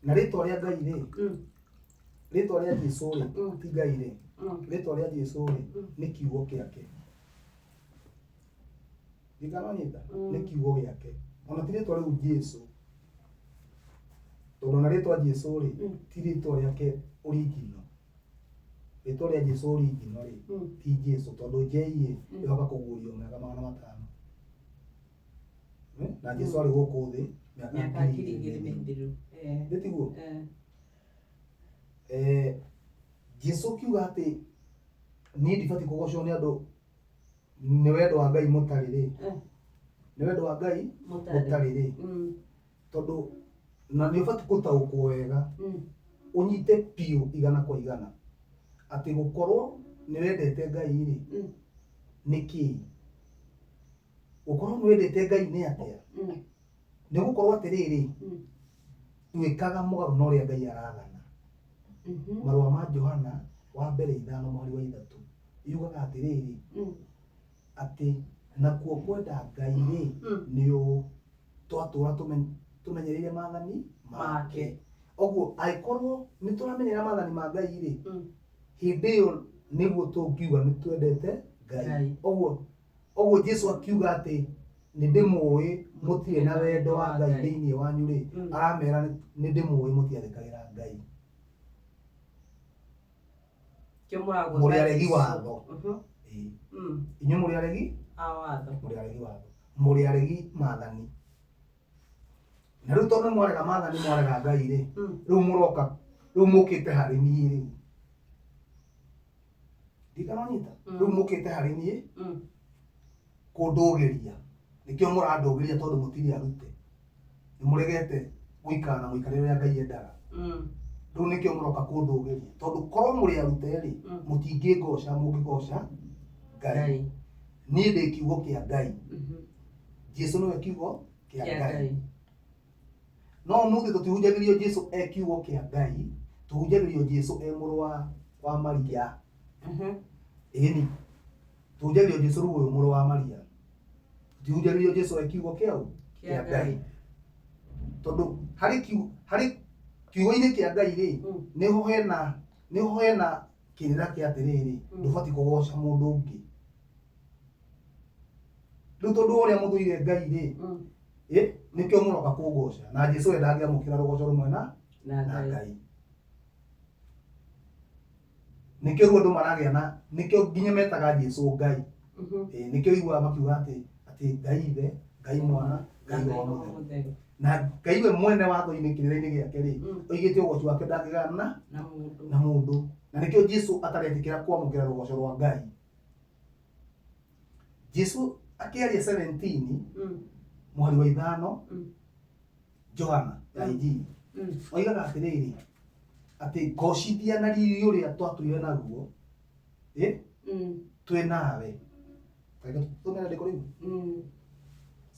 Na rĩtwa rĩa Ngai rĩ, rĩtwa rĩa Jesu rĩ, ti Ngai rĩ, rĩtwa rĩa Jesu rĩ, nĩ kiugo kĩake. Ndikana wanyita? Nĩ kiugo gĩake. Ona ti rĩtwa rĩu Jesu. Tondũ ona rĩtwa Jesu rĩ, ti rĩtwa rĩake original. Rĩtwa rĩa Jesu original rĩ, ti Jesu tondũ J rĩ, yoka kũguũrio mĩaka 500. Na Jesu arĩ gũkũ thĩ mĩaka 2000 mĩthiru. Nĩ tiguo? Jesu kiuga atĩ niĩ ndibatiĩ kũgocwo nĩ andũ nĩ wendo wa Ngai mũtarĩ rĩ. Nĩ wendo wa Ngai mũtarĩ rĩ. Tondũ na nĩ ũbatiĩ gũtaũkwo wega, ũnyite biũ igana kwa igana atĩ gũkorwo nĩ wendete Ngai rĩ, nĩ kĩĩ? Gũkorwo nĩ wendete Ngai nĩ atĩa? Nĩ gũkorwo atĩrĩrĩ, twĩkaga mũgarũ na ũrĩa Ngai arathana. Marũa ma Johana wa mbere 5:3 yugaga atĩrĩrĩ, atĩ nakuo kwenda Ngai rĩ, nĩ ũũ, twatũra tũmenyereire maathani make. Ũguo angĩkorwo nĩ tũramenyerera maathani ma Ngai rĩ, hĩndĩ ĩyo nĩguo tũngiuga nĩ twendete Ngai. Ũguo Jesu akiuga atĩ nĩ ndĩmũĩ mũtirĩ na wendo wa Ngai thĩinĩ wanyu rĩ, aramera nĩ ndĩmũĩ mũtiathĩkagĩra Ngai. Mũrĩ aregi watho. Inyuĩ mũrĩ aregi? A watho. Mũrĩ aregi watho. Mũrĩ aregi maathani. Na rĩu tondũ mwarega maathani mwarega Ngai rĩ, rĩu mũroka, rĩu mũkĩte harĩ niĩ rĩu. Ndikananyita? Rĩu mũkĩte harĩ niĩ kũndũgĩria. Nĩkĩo mũrandũgĩria tondũ mũtirĩ arute. Nĩ mũregete gũikara na mũikarĩre ũrĩa Ngai endaga. Rĩu nĩkĩo mũroka kũndũgĩria. Tondũ korwo mũrĩ arute rĩ, mũtingĩngoca, mũngĩgoca Ngai. Niĩ ndĩ kiugo kĩa Ngai. Jesu nĩwe kiugo kĩa Ngai. No ũmũthĩ tũtihunjagĩrio Jesu e kiugo kĩa Ngai, tũhunjagĩrio Jesu e mũrũ wa Maria. Ĩni, tũhunjagĩrio Jesu rĩu ũyũ mũrũ wa Maria. Tũtihunjagĩrio Jesu e kiugo kĩa ũ? Kĩa Ngai. Tondũ harĩ kiugo-inĩ kĩa Ngai rĩ, nĩho hena kĩrĩra kĩa atĩrĩrĩ, ndũbatiĩ kũgoca mũndũ ũngĩ. Rĩu tondũ wa ũrĩa mũthũire Ngai rĩ, nĩkĩo mũroka kũngoca. Na Jesu we ndangĩamũkĩra rũgoco rũmwe na Na na Ngai. Ngai. Nĩkĩo rĩu andũ maragĩa na nĩkĩo nginya metaga Jesu Ngai. Nĩkĩo iguaga makiuga atĩ Ngai Ithe, Ngai Mwana, Na Ngai Ngai Roho Roho Mũtheru. Mũtheru. Na Ngai we mwene watho-inĩ kĩrĩra-inĩ gĩake rĩ, oigĩte ũgoci wake ndangĩgana Na mũndũ. na mũndũ. Na nĩkĩo Jesu ataretĩkĩra kwamũkĩra rũgoco rwa Ngai. Jesu akĩaria 17 mũhari wa 5 Johana ya Injiri oigaga atĩrĩrĩ, atĩ ngocithia na riri ũrĩa twatũire naguo, twĩ nawe. Reke tũthome rĩandĩko rĩu.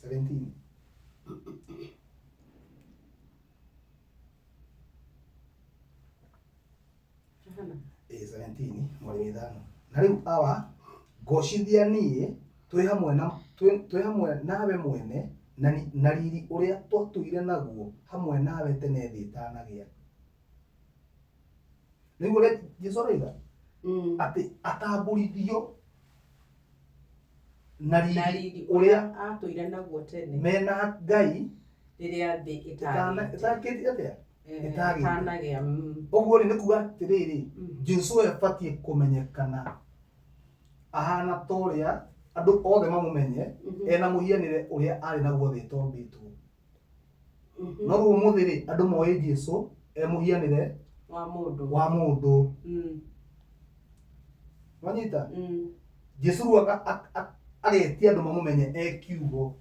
17. Johana. 17 mweri wa 5. Na rĩu awa, ngocithia niĩ twĩ hamwe na twĩ hamwe nawe mwene na riri ũrĩa twatũire naguo hamwe nawe tene thĩ ĩtanagĩa. Nĩguo ũrĩa Jesu aroiga? Atĩ atambũrithio na Na riri riri ũrĩa ũrĩa atũire naguo tene mena Ngai rĩrĩa thĩ ĩtagĩte. ĩtakĩte atĩa? Ĩtagĩte. Ĩtanagĩa. Ũguo rĩ, nĩ kuga atĩrĩrĩ, Jesu abatiĩ kũmenyekana ahana ta ũrĩa andũ othe mamũmenye, ena mũhianĩre ũrĩa arĩ naguo thĩ ĩtombĩtwo. No rĩu ũmũthĩ rĩ, andũ moĩ Jesu e mũhianĩre Wa mũndũ. wa mũndũ. Wanyita? Jesu rĩu agetia andũ mamũmenye e kiugo.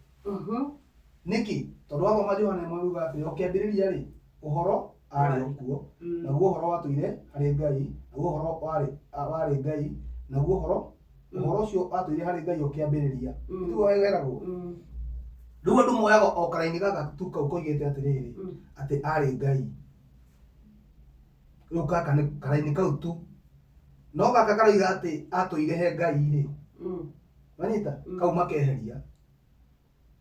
Nĩkĩ? Tondũ wathoma Johana ĩmwe yugaga atĩrĩ, o kĩambĩrĩria rĩ, ũhoro arĩ o kuo, naguo ũhoro watũire harĩ Ngai, naguo ũhoro warĩ Ngai, naguo ũhoro ũcio watũire harĩ Ngai o kĩambĩrĩria. Tiguo weragwo? Rĩu andũ moyaga o karaini gaka tu kau koigĩte atĩrĩrĩ, atĩ arĩ Ngai. Rĩu gaka nĩ karaini kau tu. No gaka karoiga atĩ atũire he Ngai rĩ. Wanyita? Kau makeheria.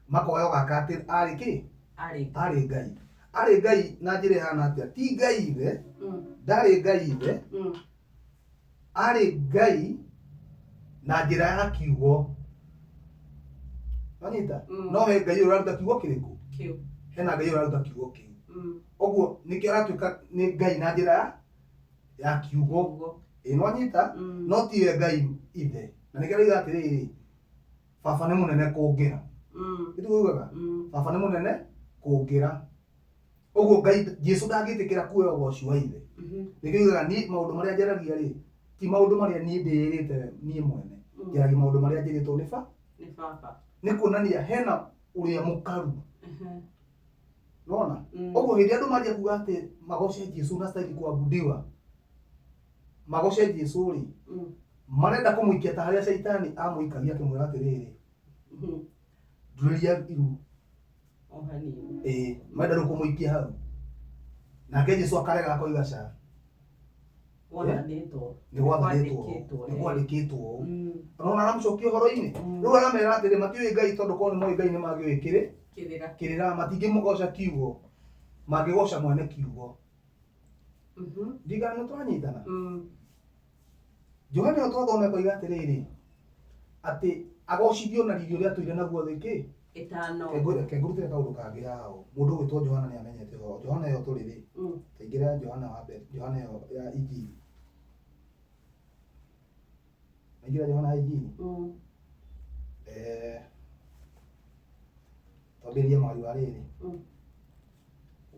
Makoya o gaka atĩ arĩ kĩ? Arĩ. Arĩ Ngai. Arĩ Ngai na njĩra ĩhana atĩa? Ti Ngai ithe, ndarĩ Ngai ithe, arĩ Ngai na njĩra ya kiugo. Wanyita? No he Ngai ũraruta kiugo kĩrĩkũ? Kĩu. Hena Ngai ũraruta kiugo kĩu. Ũguo nĩkĩo aratuĩka nĩ Ngai na njĩra ya kiugo. Kiugo. Ĩĩ nĩwanyita? No tiwe Ngai ithe. Na nĩkĩo aroiga atĩrĩrĩ, baba nĩ mũnene kũngĩra. Nĩtiguo ugaga? Baba nĩ mũnene kũngĩra. Ũguo Ngai Jesu ndangĩtĩkĩra kuoya ũgoci wa ithe. Nĩkĩo ugaga niĩ maũndũ marĩa njaragia rĩ, ti maũndũ marĩa niĩ ndĩĩrĩte niĩ mwene. Njaragia maũndũ marĩa njĩrĩtwo nĩ Nĩ baba. Nĩ kuonania hena ũrĩa mũkaru. Nona? Ũguo hĩndĩ andũ manjia kuga atĩ magoce Jesu na style kuabudiwa. Magoce Jesu rĩ, marenda kũmũikia ta harĩa Shaitani amũikagia akĩmwĩra atĩrĩrĩ, ndurĩria iru. O hanini. Ĩĩ, marenda rĩu kũmũikia hau. Nake Jesu akarega akoiga ca. Gwathanĩtwo. Nĩ gwathanĩtwo. Nĩ kwandĩkĩtwo. Ũrona aramũcokia ũhoro-inĩ. Rĩu aramera atĩrĩ, matiũĩ Ngai tondũ korwo nĩ moĩ Ngai nĩ mangĩũĩ Kĩrĩra. Kĩrĩra, matingĩmũgoca kiugo. Mangĩgoca mwene kiugo. Ndirikana nĩ twanyitana. Johana ĩyo twathoma ĩkoiga atĩrĩrĩ, atĩ agocithio na riri ũrĩa atũire naguo thĩ kĩ? Ĩtano. Ke ngũrutĩre kaũndũ kangĩ haha ũũ. Mũndũ ũgwĩtwo Johana nĩ amenyete ũhoro. Johana ĩyo tũrĩ rĩ. Taingĩra Johana wa mbere, Johana ĩyo ya Injiri. Aingĩra Johana ya Injiri. Twambĩrĩrie mweri wa rĩrĩ.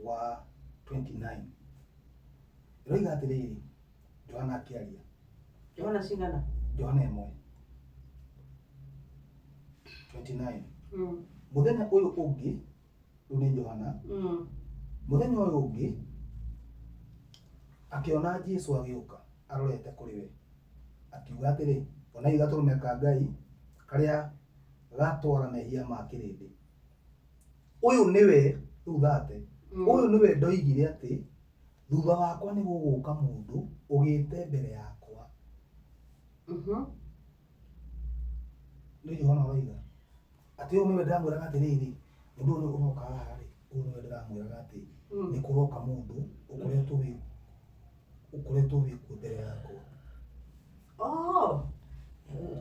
Wa 29. Ĩroiga atĩrĩrĩ, Johana akĩaria. Johana cigana? Johana 1. 29. Mũthenya ũyũ ũngĩ, rĩu nĩ Johana. Mũthenya ũyũ ũngĩ, akĩona Jesu agĩũka arorete kũrĩ we. Akiuga atĩrĩ, onai gatũrũme ka Ngai karĩa gatwara mehia ma kĩrĩndĩ. Ũyũ nĩwe, rĩu thate, ũyũ nĩwe ndoigire atĩ thutha wakwa nĩ gũgũka mũndũ ũgĩte mbere yakwa. Nĩ Johana ũroiga atĩ ũyũ nĩwe ndĩramwĩraga atĩrĩrĩ, mũndũ ũyũ nĩ ũroka haha rĩ, ũyũ nĩwe ndĩramwĩraga atĩ nĩ kũroka mũndũ ũkoretwo wĩ kuo mbere yakwa. Oh,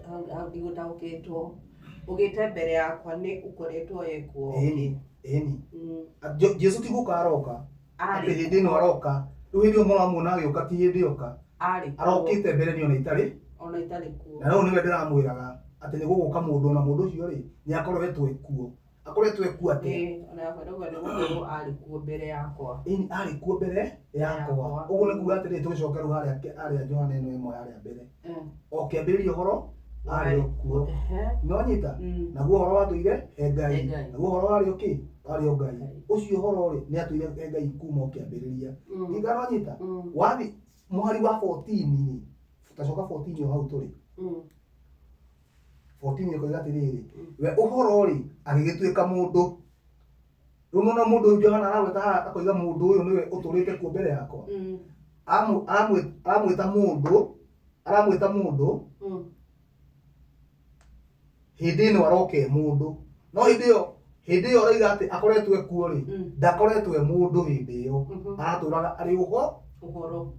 hau ndigũtaũkĩtwo. Ũgĩte mbere yakwa nĩ ũkoretwo ekuo. Ĩni, ĩni. Jesu ti gũka aroka, atĩ Arĩ hĩndĩ ĩno aroka, rĩu hĩndĩ ĩyo mũramuona agĩũka ti hĩndĩ oka, arĩ kuo. Arokĩte mbere niĩ ona itarĩ. Ona itarĩ kuo. Na rĩu nĩwe ndĩramwĩraga atĩ nĩ gũgũka mũndũ, ona mũndũ ũcio rĩ nĩ akoretwo ekuo. Akoretwo ekuo atĩa? Ĩĩ, ona yakwa ĩrauga nĩ gũkorwo arĩ kuo mbere yakwa. Ĩni, arĩ kuo mbere yakwa. Yakwa. Ũguo nĩ kuga atĩrĩrĩ, tũgĩcoke rĩu harĩa Johana ĩno ĩmwe harĩa mbere. O kĩambĩrĩria ũhoro arĩ o kuo. Nĩwanyita? Naguo ũhoro watũire he Ngai. He Ngai. Naguo ũhoro warĩ o kĩ? Warĩ o Ngai. Ngai. Ũcio ũhoro rĩ nĩ atũire he Ngai kuma o kĩambĩrĩria. Ningĩ nĩwanyita? Wathi mũhari wa 14 rĩ, tacoka 14 o hau tũrĩ. 14 ĩkoiga atĩrĩrĩ, we ũhoro rĩ agĩgĩtuĩka mũndũ. Rĩu nĩwona mũndũ ũyũ Johana aragweta haha akoiga mũndũ ũyũ nĩwe ũtũrĩte kuo mbere yakwa. Aramwĩta mũndũ, aramwĩta mũndũ hĩndĩ ĩno aroka e mũndũ. No hĩndĩ ĩyo aroiga atĩ akoretwo ekuo rĩ, ndakoretwo e mũndũ hĩndĩ ĩyo. Aratũraga arĩ ũhoro.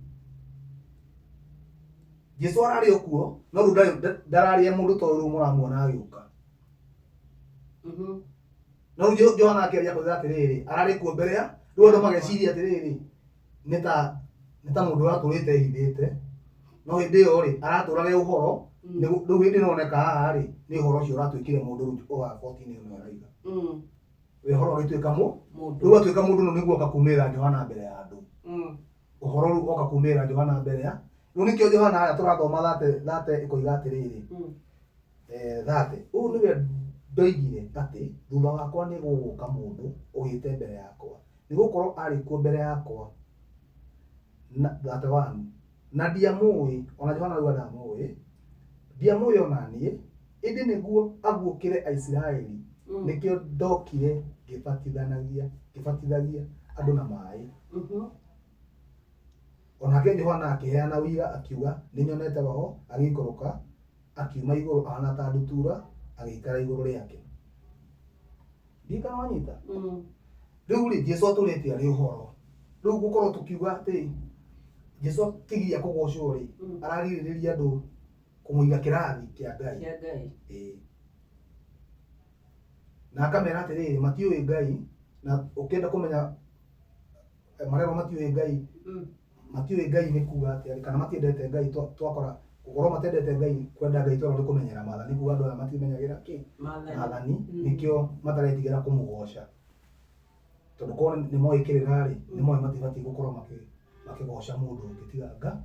Jesu ararĩ o kuo, no rĩu ndararĩ e mũndũ tondũ rĩu mũramuona agĩũka. No rĩu Johana akĩaria akoiga atĩrĩrĩ, ararĩ kuo mbere ya, rĩu andũ mageciria atĩrĩrĩ, nĩ ta mũndũ ũratũrĩte ehithĩte, no hĩndĩ ĩyo rĩ, aratũraga ũhoro, rĩu hĩndĩ ĩno oneka haha rĩ, nĩ ũhoro ũcio ũratuĩkire mũndũ rĩu wa 14 ĩno ĩroiga. We ũhoro ũgĩtuĩka Mũndũ. Rĩu atuĩka mũndũ nĩ nĩguo oka kumĩrĩra Johana mbere ya andũ. Ũhoro rĩu oka kumĩrĩra Johana mbere ya, rĩu nĩkĩo Johana harĩa tũrathoma thate ĩkoiga atĩrĩrĩ, thate, ũũ nĩwe ndoigire atĩ thutha wakwa nĩ gũgũka mũndũ ũgĩte mbere yakwa, nĩ gũkorwo arĩ kuo mbere yakwa, na thate wanu, na ndiamũĩ, ona Johana rĩu ndamũĩ, ndiamũĩ ona niĩ, ĩndĩ nĩguo aguũkĩre Aisiraeli, nĩkĩo ndokire ngĩbatithagia andũ na maĩ. Onake Johana akĩheana ũira akiuga, nĩnyonete Roho agĩikũrũka akiuma igũrũ ahana ta ndutura agĩikara igũrũ rĩake. Ndiũĩ kana wanyita? Rĩu rĩ, Jesu atũrĩte arĩ ũhoro. Rĩu gũkorwo tũkiuga atĩ Jesu akĩgiria kũgocwo rĩ, aragirĩrĩria andũ kũmũiga kĩrathi kĩa Ngai. Kĩa Ngai. Ĩĩ. Na akamera atĩrĩrĩ, matiũĩ Ngai, na ũkĩenda kũmenya marerwo matiũĩ Ngai, matiũĩ Ngai nĩ kuga atĩa, kana matiendete Ngai, twakora gũkorwo matendete Ngai, kwenda Ngai tondũ nĩ kũmenyera maathani, kuga andũ aya matimenyagĩra kĩ? Maathani. Maathani, nĩkĩo mataretigĩra kũmũgoca. Tondũ korwo nĩ moĩ kĩrĩra rĩ, nĩ moĩ matibatiĩ gũkorwo makĩgoca mũndũ ũngĩ tiga Nga.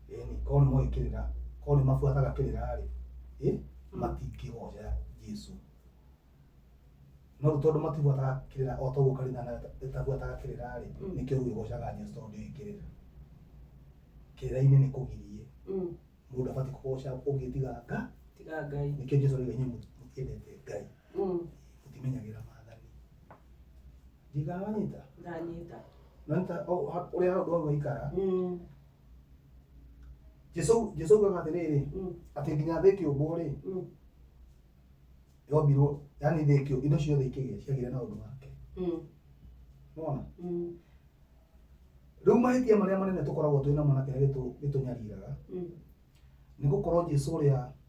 Ĩni, korwo nĩ moĩ kĩrĩra, korwo nĩ mabuataga kĩrĩra rĩ, matingĩgoca Jesu. No rĩu tondũ matibuataga kĩrĩra o ta ũguo kanitha nayo ĩtabuataga kĩrĩra rĩ, nĩkĩo rĩu ĩgocaga Jesu tondũ ndĩũĩ kĩrĩra. Kĩrĩra-inĩ nĩ kũgirie. Mũndũ abatiĩ kũgoca ũngĩ tiga Nga. Tiga Ngai. Nĩkĩo Jesu arauga inyuĩ mũtiendete Ngai. Mũtimenyagĩrĩra maathani. Ndiũĩ kana wanyita? Ndanyita. Nanyita ũrĩa ũndũ wau waikara. Jesu augaga atĩrĩrĩ, atĩ nginya thĩ ĩkĩũmbwo rĩ, yombirwo, yani thĩ ĩkĩũmbwo, indo ciothe ikĩgĩa, ciagĩire na ũndũ wake. Nĩwona? Rĩu mahĩtia marĩa manene tũkoragwo twĩ namo na kĩrĩa gĩtũnyariraga, nĩ gũkorwo Jesu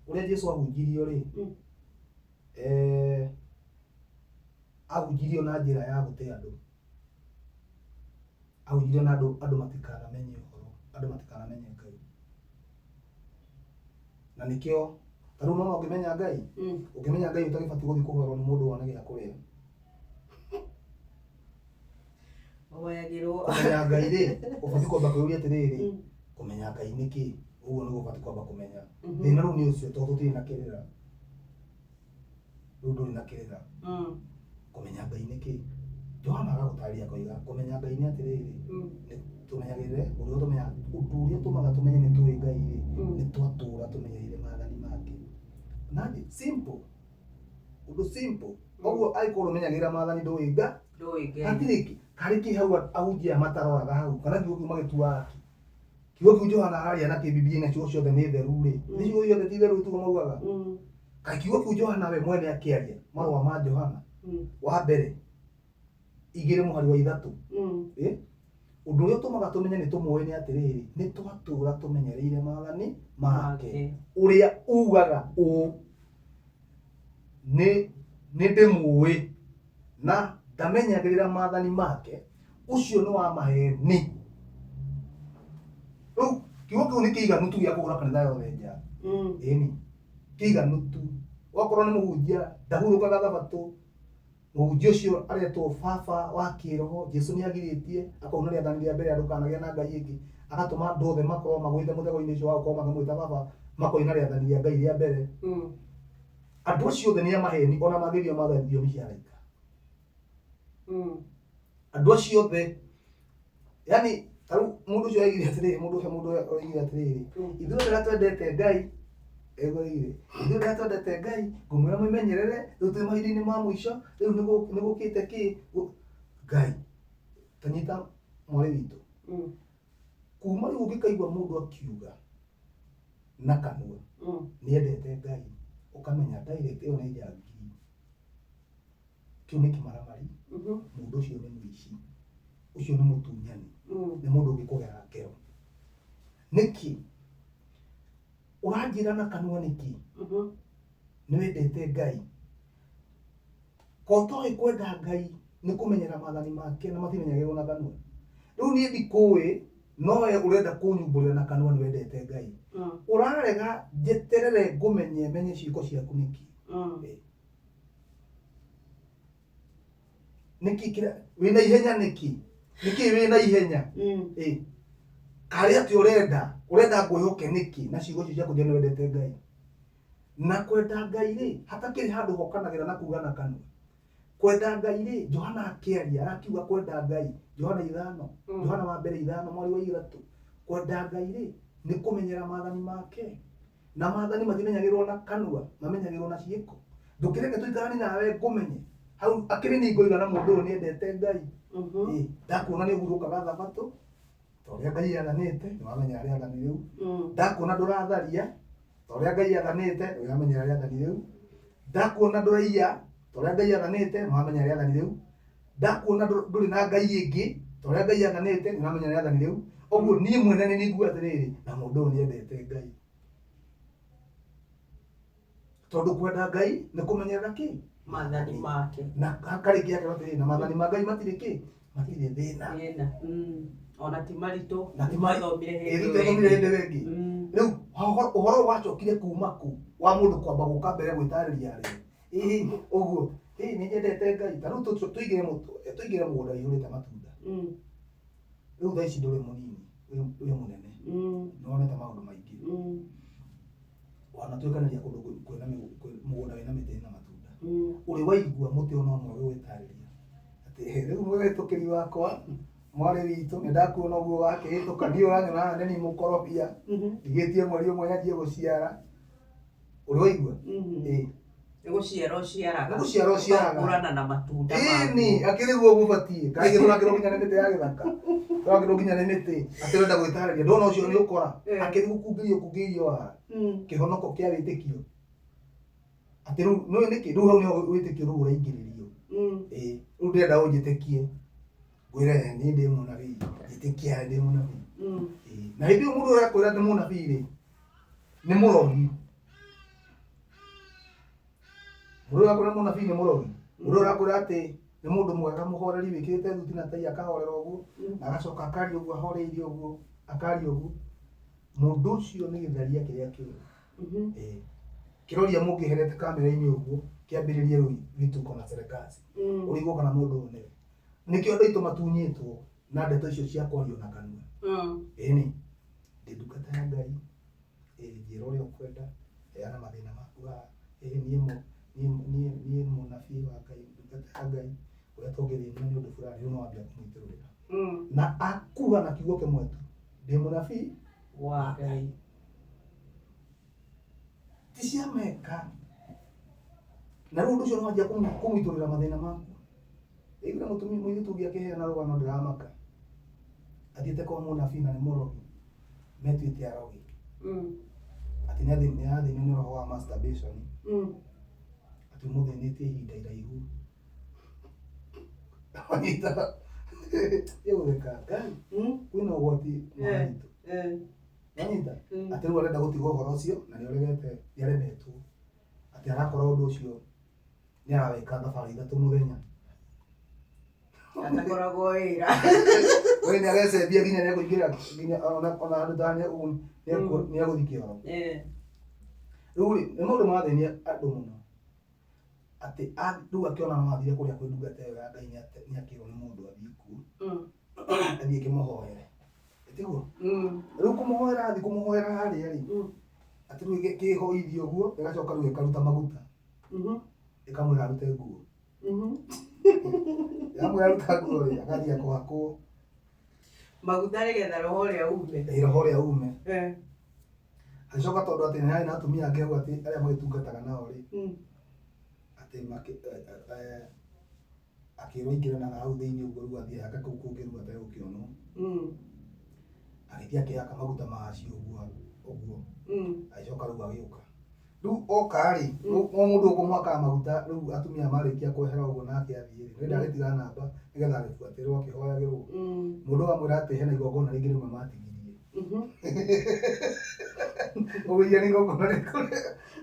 ũrĩa Jesu ahunjirio rĩ, ahunjirio na njĩra ya gũte andũ. Ahunjirio na andũ matikanamenye ũhoro, andũ matikanamenye Ngai. Na nĩkĩo, ta rĩu nĩwona ũngĩmenya Ngai, ũngĩmenya Ngai ũtagĩbatiĩ gũthiĩ kũhoerwo nĩ mũndũ wone gĩa kũrĩa. Ũhoyagĩrwo. Kũmenya Ngai rĩ, ũbatiĩ kwamba kwĩyũria atĩrĩrĩ, kũmenya Ngai nĩ kĩ? Ũguo nĩguo ũbatiĩ kwamba kũmenya. Thĩna rĩu nĩ ũcio, tondũ tũtirĩ na kĩrĩra. Rĩu ndũrĩ na kĩrĩra. Kũmenya Ngai nĩ kĩ? Johana agagũtarĩria akoiga, kũmenya Ngai nĩ atĩrĩrĩ, nĩ tũmenyagĩrĩre, ũrĩa ũtũmenyaga, ũndũ ũrĩa ũtũmaga tũmenye nĩ tũĩ Ngai rĩ, nĩ twatũra tũmenyereire maathani make. Na simple. Ũndũ simple. Koguo angĩkorwo ndũmenyagĩrĩra maathani ndũĩ Ngai. Ndũĩ Ngai. Hatirĩ karĩ kĩ hau ahunjia mataroraga hau, kana kiugo kĩu magĩtuaga kĩ? Kiugo kĩu Johana araria na kĩ Bibilia-inĩ ciugo ciothe nĩ theru rĩ. Nĩ ciugo ciothe ti theru tiguo maugaga? Kaĩ kiugo kĩu Johana we mwene akĩaria, marũa ma Johana, wa mbere, igĩrĩ mũhari wa ithatũ. Ũndũ ũrĩa ũtũmaga tũmenye nĩ tũmũĩ nĩ atĩrĩrĩ, nĩ twatũra tũmenyereire maathani make. Ũrĩa ugaga ũũ. Nĩ ndĩmũĩ na ndamenyagĩrĩra maathani make, ũcio nĩ wa maheni. Rĩu kiugo kĩu nĩ kĩiganu tu gĩa kũhũra kanitha yothe nja. Ĩni, kĩiganu tu. Wakorwo nĩ mũhunjia ndahurũkaga thabatũ, mũhunjia ũcio aretwo baba wa kĩroho, Jesu nĩ agirĩtie akouna rĩathani rĩa mbere ndũkanagĩe na Ngai ĩngĩ, agatũma andũ othe makorwo magũĩte mũtego-inĩ ũcio wa gũkorwo makĩmwĩta baba, makoina rĩathani rĩa Ngai rĩa mbere. Andũ acio othe nĩ a maheni ona mangĩthio mathiomi cia araika. Andũ acio othe, yani ta rĩu mũndũ ũcio oigire atĩrĩrĩ, mũndũ ũcio mũndũ oigire atĩrĩrĩ, ithuĩ othe arĩa twendete Ngai, ego oigire, ithuĩ othe arĩa twendete Ngai, ngũmwĩra mwĩmenyerere, rĩu twĩ mahinda-inĩ ma mũico, rĩu nĩ gũkĩte kĩ, Ngai, ta nyita mwarĩ witũ. Kuma rĩu ũngĩkaigua mũndũ akiuga na kanua nĩ endete Ngai, ũkamenya direct ĩyo nĩ njangiri, kĩu nĩ kĩmaramari, mũndũ ũcio nĩ mũici, ũcio nĩ mũtunyani, nĩ mũndũ ũngĩkũgera ngero. Nĩkĩ ũranjĩra na kanua nĩkĩ nĩ wendete Ngai? Ko toĩ kwenda Ngai nĩ kũmenyera maathani make na matimenyagĩrwo na kanua. Rĩu niĩ ndikũĩ, no we ũrenda kũnyumbũrĩra na kanua nĩ wendete Ngai. Ũrarega njeterere ngũmenye menye ciĩko ciaku nĩkĩ? Nĩkĩ kĩra wĩna ihenya nĩkĩ? Nĩkĩ wĩna ihenya? Karĩ atĩ ũrenda ngwĩhoke nĩkĩ na ciugo icio ciaku nĩ wendete Ngai? Na kwenda Ngai rĩ, hatakĩrĩ handũ hokanagĩra na kuga na kanua. Kwenda Ngai rĩ, Johana akĩaria, arakiuga kwenda Ngai, Johana 5, Johana wa mbere 5 mweri wa 3. Kwenda Ngai rĩ, nĩ kũmenyera maathani make. Na maathani matimenyagĩrwo na kanua, mamenyagĩrwo na ciĩko. Ndũkĩreke tũikarani nawe ngũmenye. Hau akĩrĩ ni ngoiga na mũndũ ũyũ nĩendete Ngai. Ndakuona nĩ ũhurũkaga thabatũ, ta ũrĩa Ngai athanĩte, nĩ wamenyera rĩathani rĩu. Ndakuona ndũratharia, ta ũrĩa Ngai athanĩte, nĩ wamenyera rĩathani rĩu. Ndakuona ndũraiya, ta ũrĩa Ngai athanĩte, nĩ wamenyera rĩathani rĩu. Ndakuona ndũrĩ na Ngai ĩngĩ, ta ũrĩa Ngai athanĩte, nĩ wamenyera rĩathani rĩu. Ũguo niĩ mwene nĩ nguga atĩrĩrĩ, na mũndũ ũyũ nĩendete Ngai. Tondũ kwenda Ngai nĩ kũmenyerera kĩ? Maathani make. Na karĩngĩ akerwo atĩrĩrĩ, na maathani ma Ngai matirĩ kĩ? Matirĩ thĩna. Thĩna. Ona ti maritũ. Na ti maritũ. Twathomire hĩndĩ Ĩĩ, ĩyo twathomire ĩngĩ. hĩndĩ ĩyo ĩngĩ. Rĩu ũhoro ũyũ wacokire kuma kũ wa mũndũ kwamba gũka mbere gwĩtarĩria rĩ? Ĩĩ, ũguo. Ĩĩ, nĩ nyendete Ngai. Ta rĩu tũingĩre mũgũnda ũiyũrĩte matunda. Rĩu thaa ici ndũrĩ mũnini, wĩ mũnene. Nĩ wonete maũndũ maingĩ. Wanatuĩkanĩria kũndũ kwĩna mũgũnda wĩna mĩtĩ ĩna matunda. Ũrĩ waigua mũtĩ ona ũmwe ũgĩgwĩtarĩria atĩ rĩu mũhĩtũkĩri wakwa mwarĩ witũ nĩ ndakuona ũguo wakĩhĩtũka, niĩ ũranyona haha nĩ niĩ mũkorobia, ndigĩtie mweri ũmwe nyanjie gũciara. Ũrĩ waigua? Ĩĩ. Nĩ gũciara ũciaraga. Nĩ gũciara ũciaraga. Ũgakũrana na matunda Ĩni, maguo. akĩrĩ guo gũbatiĩ. Kaingĩ tũrakĩrwo nginya nĩ mĩtĩ ya gĩthaka. Tũrakĩrwo nginya nĩ mĩtĩ. Atĩ ũrenda gwĩtarĩria. Ndona ũcio nĩ ũkora. Akĩrĩ gũkungĩrio kungĩirio wara. Kĩhonoko kĩa wĩtĩkio. Atĩ rĩu, nĩũĩ nĩkĩ? Rĩu hau nĩho wĩtĩkio rĩu ũraingĩrĩrio. Ĩĩ, rĩu ndĩrenda ũnjĩtĩkie. Ngwĩre niĩ ndĩ mũnabii. Njĩtĩkia ndĩ mũnabii. Ĩĩ, na hĩndĩ ĩyo mũndũ ũrĩa akwĩra nĩ mũnabii rĩ, nĩ mũrogi. Mũndũ ũrĩa akwĩra mũnabii nĩ mũrogi. Mũndũ ũrĩa akwĩra atĩ nĩ mũndũ mwega mũhoreri wĩkĩrĩte thuti na tai akahorera ũguo, na agacoka akaria ũguo ahoreire ũguo, akaria ũguo. Mũndũ ũcio nĩ gĩtharia kĩrĩa kĩũru. Ĩĩ. Kĩroria mũngĩherete kamera-inĩ ũguo, kĩambĩrĩrie rĩu vituko na serikali. Ũrigwo kana mũndũ ũyũ nĩwe. Nĩkĩo andũ aitũ matunyĩtwo na ndeto icio cia kwario na kanua. Ĩni, ndĩ ndungata ya Ngai. Ĩĩ, njĩra ũrĩa ũkwenda, heana mathĩna maku haha. Ĩĩ, niĩ mũnabii wa Ngai, ndungata ya Ngai, ũrĩa tũngĩthĩnio nĩ ũndũ fulani, rĩu no wambia kũmũitũrũrĩra. Na akuga na kiugo kĩmwe tu, ndĩ mũnabii wa Ngai. Ti cia meka. Na rĩu ũndũ ũcio no wanjia kũmũitũrũrĩra mathĩna maku. Ĩigua mũtumia mũirĩtu ũngĩ akĩheana rũgano ndĩramaka. Athiĩte kwa mũnabii na nĩ mũrogi. Metuĩte arogi. Atĩ nĩ arathĩnio nĩ roho wa masturbation. Atĩ ũmũthĩnĩtie ihinda iraihu. Wanyita. Ĩgũtheka Ngai. Kwĩna ũgwati mwaritũ. Wanyita. Atĩ rĩu arenda gũtiga ũhoro ũcio na nĩ aregete, nĩ aremetwo. Atĩ arakora ũndũ ũcio Nĩ arawĩka thabarĩ 3 mũthenya. Atakoragwo wĩra. We nĩ arecembia nginya nĩ ekũingĩra nginya ona handũ ta nĩ egũthiĩ kĩoro. Rĩu rĩ, nĩ maũndũ marathĩnia andũ mũno. Atĩ rĩu akĩona no athire kũrĩa kwĩ ndungata ĩyo ya Ngai nĩ akĩrwo nĩ mũndũ athiĩ kuo. Athiĩ kĩmũhoere. Tiguo? Rĩu kũmũhoera athiĩ kũmũhoera harĩa rĩ, atĩ rĩu kĩhoithio ũguo, ĩgacoka rĩu ĩkaruta maguta. Ĩkamwĩra arute nguo. Yamwĩra aruta nguo rĩ, agathiĩ kũhakwo. Maguta nĩgetha roho ũrĩa ume. Ĩ, roho ũrĩa ume. Agĩcoka tondũ atĩ nĩ harĩ na atumia angĩ hau atĩ arĩa magĩtungataga nao rĩ, atĩ akĩrwo aingĩre na hau thĩinĩ ũguo rĩu athiĩ ahake kũu kũngĩ rĩu ategũkĩonwo. Agĩthiĩ akĩhaka maguta macio ũguo ũguo. Agĩcoka rĩu agĩũka. Rĩu oka rĩ, o mũndũ ũkũmwakaga maguta rĩu atumia marĩkia kwehera ũguo nake athiĩ rĩ, nĩ ndagĩtiga namba nĩgetha agĩbuatĩrwo akĩhoyagĩrwo. Mũndũ amwĩra atĩ hena igongona rĩngĩ rĩmwe matigirie. Ũgũiya nĩ igongona rĩrĩkũ?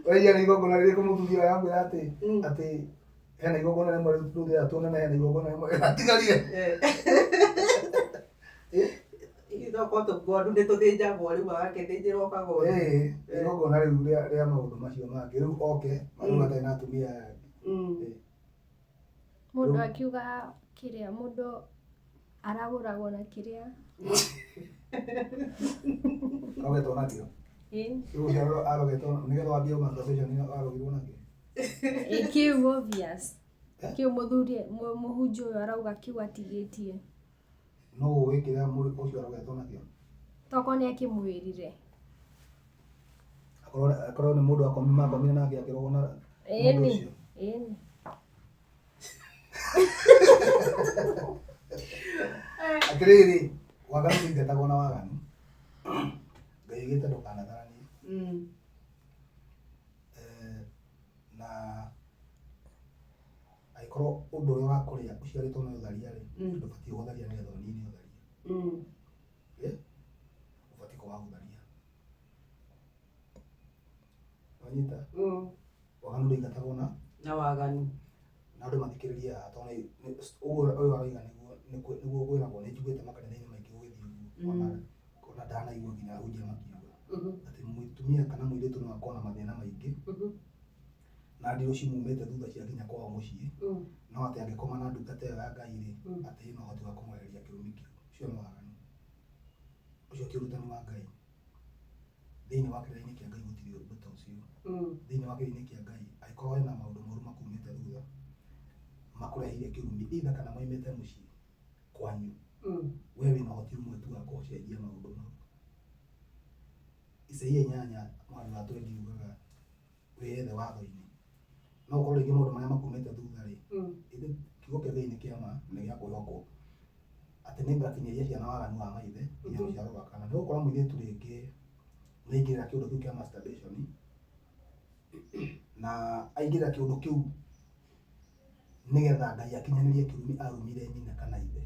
Ũraiya nĩ igongona rĩrĩkũ mũthuri ũyũ amwĩra atĩ atĩ hena igongona rĩmwe rĩu tũrĩa tuonana hena igongona rĩmwe rĩratigarire. Ithokorwo tũgondu nĩ tũthĩnjagwo rĩu agakĩthĩnjĩrwo kagondu. Igongona rĩu rĩa maũndũ macio mangĩ rĩu oke rĩu atarĩ na atumia aya angĩ. Mũndũ akiuga kĩrĩa mũndũ aragũragwo na kĩrĩa. Arogetwo nakĩo. Rĩu ũcio arogetwo nĩgetha wambie masturbation arogirwo nakĩo. Kĩu obvious. Kĩu mũthuri mũhunjia ũyũ arauga kĩu atigĩtie. No ũĩ kĩrĩa ũcio arogetwo nakĩo? Tokorwo nĩ akĩmwĩrire. Akorwo nĩ mũndũ makomire nake akĩrogwo na mũndũ ũcio. Ĩni. Atĩrĩrĩ, waganu ndũingatagwo na waganu. Ngai oigĩte ndũkanatharanie. Na angĩkorwo ũndũ ũrĩa ũrakũrĩa ũciarĩtwo nĩ ũtharia rĩ, ndũbatiĩ gũtharia nĩgetha ũnine ũtharia. Ũbatiĩ kwaga gũtharia. Wanyita? Waganu ndũingatagwo na na waganu. Na andũ mathikĩrĩrie haha tondũ ũguo ũyũ aroiga nĩguo kwĩragwo nĩ njiguĩte makanitha-inĩ maingĩ gũgĩthiĩ ũguo. Ona ndanaigua nginya ahunjia makiuga atĩ mũtumia kana mũirĩtu no akorwo na mathĩna maingĩ na ndirũ cimumĩte thutha cia nginya kwao mũciĩ, no atĩ angĩkoma na ndungata ĩyo ya Ngai rĩ, atĩ ĩna ũhoti wa kũmwehereria kĩrumi kĩu. Ũcio nĩ waganu. Ũcio ti ũrutani wa Ngai. Thĩinĩ wa kĩrĩra-inĩ kĩa Ngai gũtirĩ ũndũ ta ũcio. Thĩinĩ wa kĩrĩra-inĩ kĩa Ngai angĩkorwo hena maũndũ moru makumĩte thutha makũreheire kĩrumi either kana moimĩte mũciĩ kwanyu, we wĩna ũhoti ũmwe tu wa kũcenjia maũndũ mau. Isaia 8 mũhari wa 20 ugaga wĩyethe watho-inĩ. No ũkorwo rĩngĩ maũndũ marĩa makumĩte thutha rĩ, kiugo kĩa Ngai nĩ kĩa ma na nĩ gĩa kwĩhokwo. Atĩ nĩngakinyĩria ciana waganu wa maithe nginya rũciaro rwa kana. Nĩ gũkorwo mũirĩtu rĩngĩ nĩ aingĩrĩra kĩũndũ kĩu kĩa masturbation na aingĩrĩra kĩũndũ kĩu nĩgetha Ngai akinyanĩrie kĩrumi arumire nyina kana ithe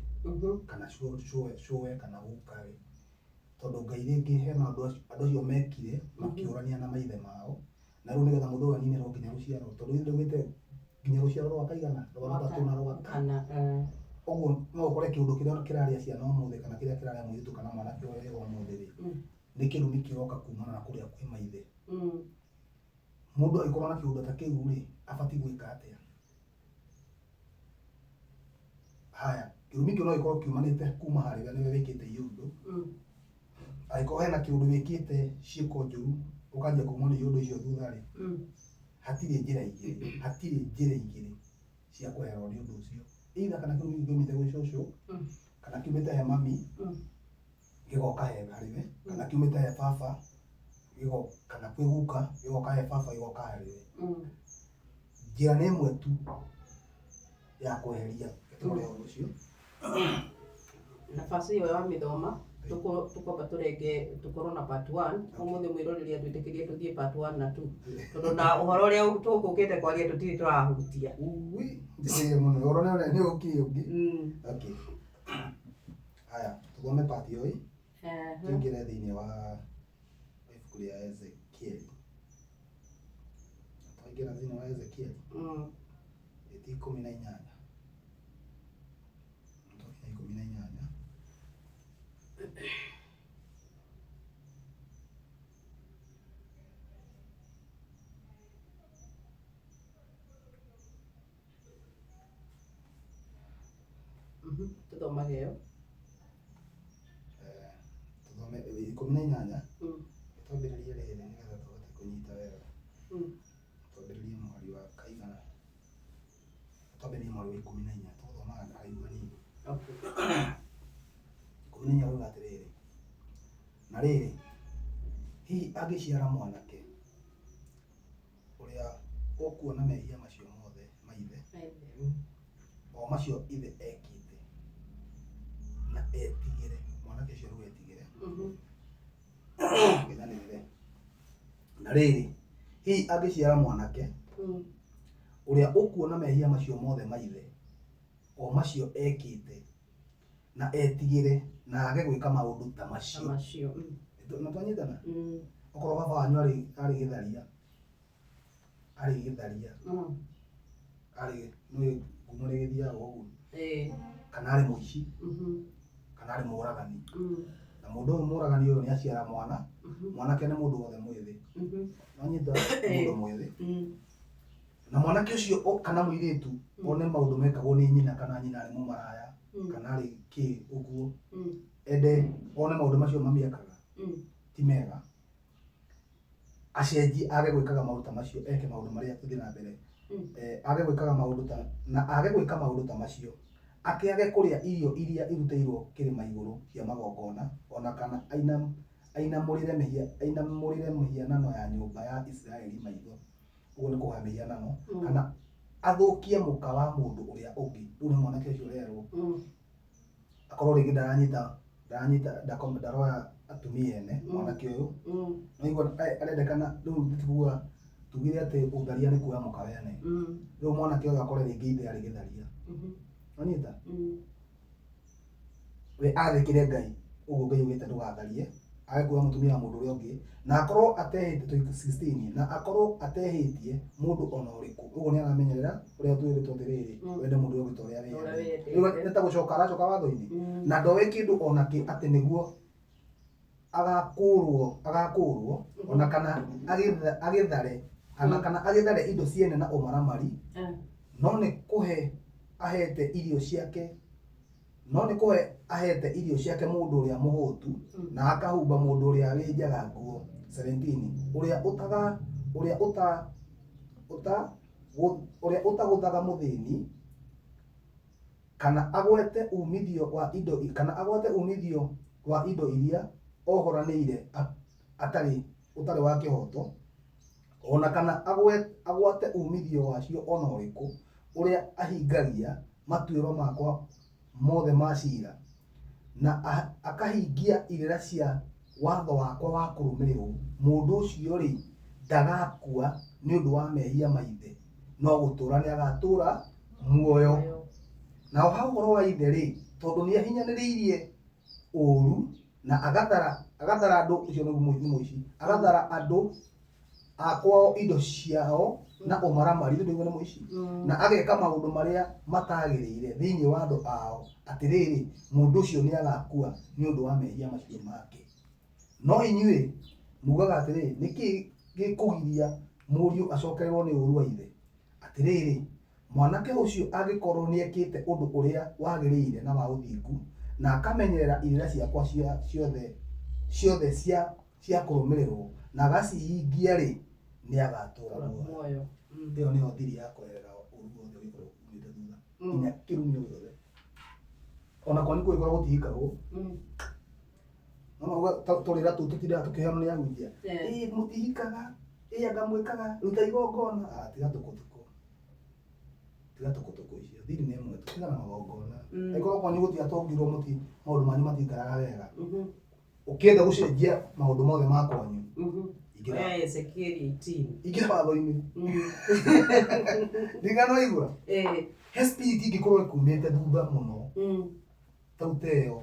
kana cũwe kana gukawe. Tondũ Ngai rĩngĩ hena andũ acio mekire makĩũrania na maithe mao, na rĩu nĩgetha mũndũ ũyũ aninĩrwo nginya rũciaro, tondũ ithe ndaugĩte nginya rũciaro rwa kaigana rwa gatatũ na rwa kana. Ũguo no ũkore kĩũndũ kĩrĩa kĩrarĩa ciana ũmũthĩ kana kĩrĩa kĩrarĩa mũirĩtu kana mwanake ũrĩa wĩho ũmũthĩ rĩ, nĩ kĩrumi kĩroka kumana na kũrĩa kwĩ maithe. Mũndũ angĩkorwo na kĩũndũ ta kĩu rĩ, abatiĩ gwĩka atĩa? Haya, kĩrumi kĩu no gĩkorwo kiumanĩte kuma harĩ we nĩwe wĩkĩte iũndũ. Angĩkorwo hena kĩũndũ wĩkĩte ciĩko njũru ũkanjia kumwo nĩ iũndũ icio thutha rĩ, hatirĩ njĩra igĩrĩ, hatirĩ njĩra igĩrĩ cia kweherwo nĩ ũndũ ũcio. Either kana kĩrumi kĩu kiumĩte gwĩ cũcũ, kana kiumĩte he mami, gĩgoka he harĩ we, kana kiumĩte he baba, kana kwĩ guka, gĩgoka he baba, gĩgoka harĩ we. Njĩra nĩ ĩmwe tu ya kweheria tũrore ũhoro ũcio. Nafasi ĩyo ya mĩthoma tũkwamba tũrenge tũkorwo na part 1 ũmũthĩ mwĩroreri atwĩtĩkĩrie tũthiĩ part 1 na 2 tondũ na ũhoro ũrĩa tũgũkĩte kwaria tũtirĩ tũrahutia. Ui, njĩrĩire mũno ũhoro nĩ nĩ ũkĩ ũngĩ. Okay. Haya, tũthome part ĩyo ĩ, tũingĩre thĩinĩ wa ibuku rĩa Ezekieli. Twaingĩra thĩinĩ wa Ezekieli. Ti 18. Twakinya 18. Tũthomage ĩyo. Tũthome 18. Twambĩrĩrie rĩrĩ nĩgetha tũhote kũnyita wega. Twambĩrĩrie mũhari wa kaigana. Twambĩrĩrie mũhari wa 14. Tũgũthomaga haraihu hanini. 14 rauga atĩrĩrĩ, na rĩrĩ, hihi angĩciara mwanake ũrĩa ũkuona mehia macio mothe ma ithe, o macio ithe ekĩte, na etigĩre, mwanake ũcio rĩu etigĩre, nginyanĩrĩre. Na rĩrĩ, hihi angĩciara mwanake ũrĩa ũkuona mehia macio mothe ma ithe, o macio ekĩte, na etigĩre, na age gwĩka maũndũ ta macio. Na twanyitana? Okorwo baba wanyu arĩ gĩtharia, arĩ gĩtharia, arĩ nĩ ngumo nĩ gĩthiaga ũguo, kana arĩ mũici, kana arĩ mũragani. Na mũndũ ũyũ mũragani ũyũ nĩ aciara mwana, mwanake nĩ mũndũ wothe mwĩthĩ. Nwanyita? Mũndũ mwĩthĩ. Na mwanake ũcio kana mũirĩtu one maũndũ mekagwo nĩ nyina, kana nyina arĩ mũmaraya, kana arĩ kĩ ũguo, ende one maũndũ macio mami ekaga ti mega, acenjie age gwĩkaga maũndũ ta macio, eke maũndũ marĩa tũthiĩ na mbere. Age gwĩkaga maũndũ ta, na age gwĩka maũndũ ta macio, akĩage kũrĩa irio iria irutĩirwo kĩrĩma igũrũ cia magongona, ona kana ainamũrĩre mĩhianano ya nyũmba ya Isiraeli maitho, ũguo nĩ kũhoya mĩhianano, kana athũkie mũka wa mũndũ ũrĩa ũngĩ. Rĩu nĩ mwanake ũcio ũrerwo akorwo rĩngĩ ndaranyita ndaroya atumia ene, mwanake ũyũ no igua arendekana. Rĩu tikuga tugire atĩ ũtharia nĩ kuoya mũka wene. Rĩu mwanake ũyũ akore rĩngĩ ithe arĩ gĩtharia, wanyita? We athĩkĩre Ngai ũguo Ngai augĩte ndũgatharie, age kuoya mũtumia wa mũndũ ũrĩa ũngĩ, na akorwo atehĩtie 16, na akorwo atehĩtie mũndũ ona ũrĩkũ. Ũguo nĩ aramenyerera ũrĩa twĩrĩtwo atĩrĩrĩ, wende mũndũ ũrĩa ũngĩ ta ũrĩa wĩyendete. Rĩu nĩ ta gũcoka aracoka watho-inĩ, na ndoĩ kĩndũ ona kĩ atĩ nĩguo agakũrwo ona kana agĩthare, ona kana agĩthare indo ciene na ũmaramari, no nĩ kũhe ahete irio ciake, no nĩ kũhe ahete irio ciake mũndũ ũrĩa mũhũtu, na akahumba mũndũ ũrĩa wĩ njaga nguo. 17 ũrĩa ũtagũthaga mũthĩni, kana agwete umithio wa indo, kana agwate umithio wa indo iria ohoranĩire ũtarĩ wa kĩhoto, ona kana agwate umithio wacio ona ũrĩkũ, ũrĩa ahingagia matuĩro makwa mothe ma ciira, na akahingia irĩra cia watho wakwa wa kũrũmĩrĩrwo, mũndũ ũcio rĩ ndagakua nĩ ũndũ wa mehia ma ithe, no gũtũũra nĩ agatũũra muoyo. Nao ha ũhoro wa ithe rĩ, tondũ nĩ ahinyanĩrĩirie ũũru na agathara andũ, ũcio nĩ mũici, agathara andũ a kwao indo ciao na ũmaramari, nĩ nĩ mũici, na ageka maũndũ marĩa matagĩrĩire thĩinĩ wa andũ ao, atĩrĩrĩ, mũndũ ũcio nĩ agakua nĩ ũndũ wa mehia macio make. No inyuĩ mugaga atĩrĩ, nĩkĩ gĩkũgiria mũriũ acokererwo nĩ ũũru wa ithe? Atĩrĩrĩ, mwanake ũcio angĩkorwo nĩekĩte ũndũ ũrĩa wagĩrĩire na wa ũthingu, na akamenyerera irĩra ciakwa ciothe cia kũrũmĩrĩrwo, na agacihingia rĩ, nĩ agatũũra muoyo. Ĩyo nĩyo thiri ya kweherera ũũru wothe ũngĩkorwo umĩte thutha, nginya kĩrumi o gĩothe. Ona kwanyu kũngĩkorwo gũtihikagwo, no tũrĩra tũu tũtindaga tũkĩheanwo nĩ ahunjia, ĩĩ mũtihikaga, ĩĩ anga mwĩkaga, ruta igongona. Tiga tũkũtũkũ, tiga tũkũtũkũ icio, thiri nĩ ĩmwe, tiga na magongona. Angĩkorwo kwanyu gũtiatũngirwo, maũndũ manyu matikaraga wega, ũkĩenda gũcenjia maũndũ mothe ma kwanyu, ingĩra Ezekiel 18, ingĩra watho-inĩ. Ndigano igua he spirit ingĩkorwo ĩkumĩte thutha mũno tau ta ĩyo,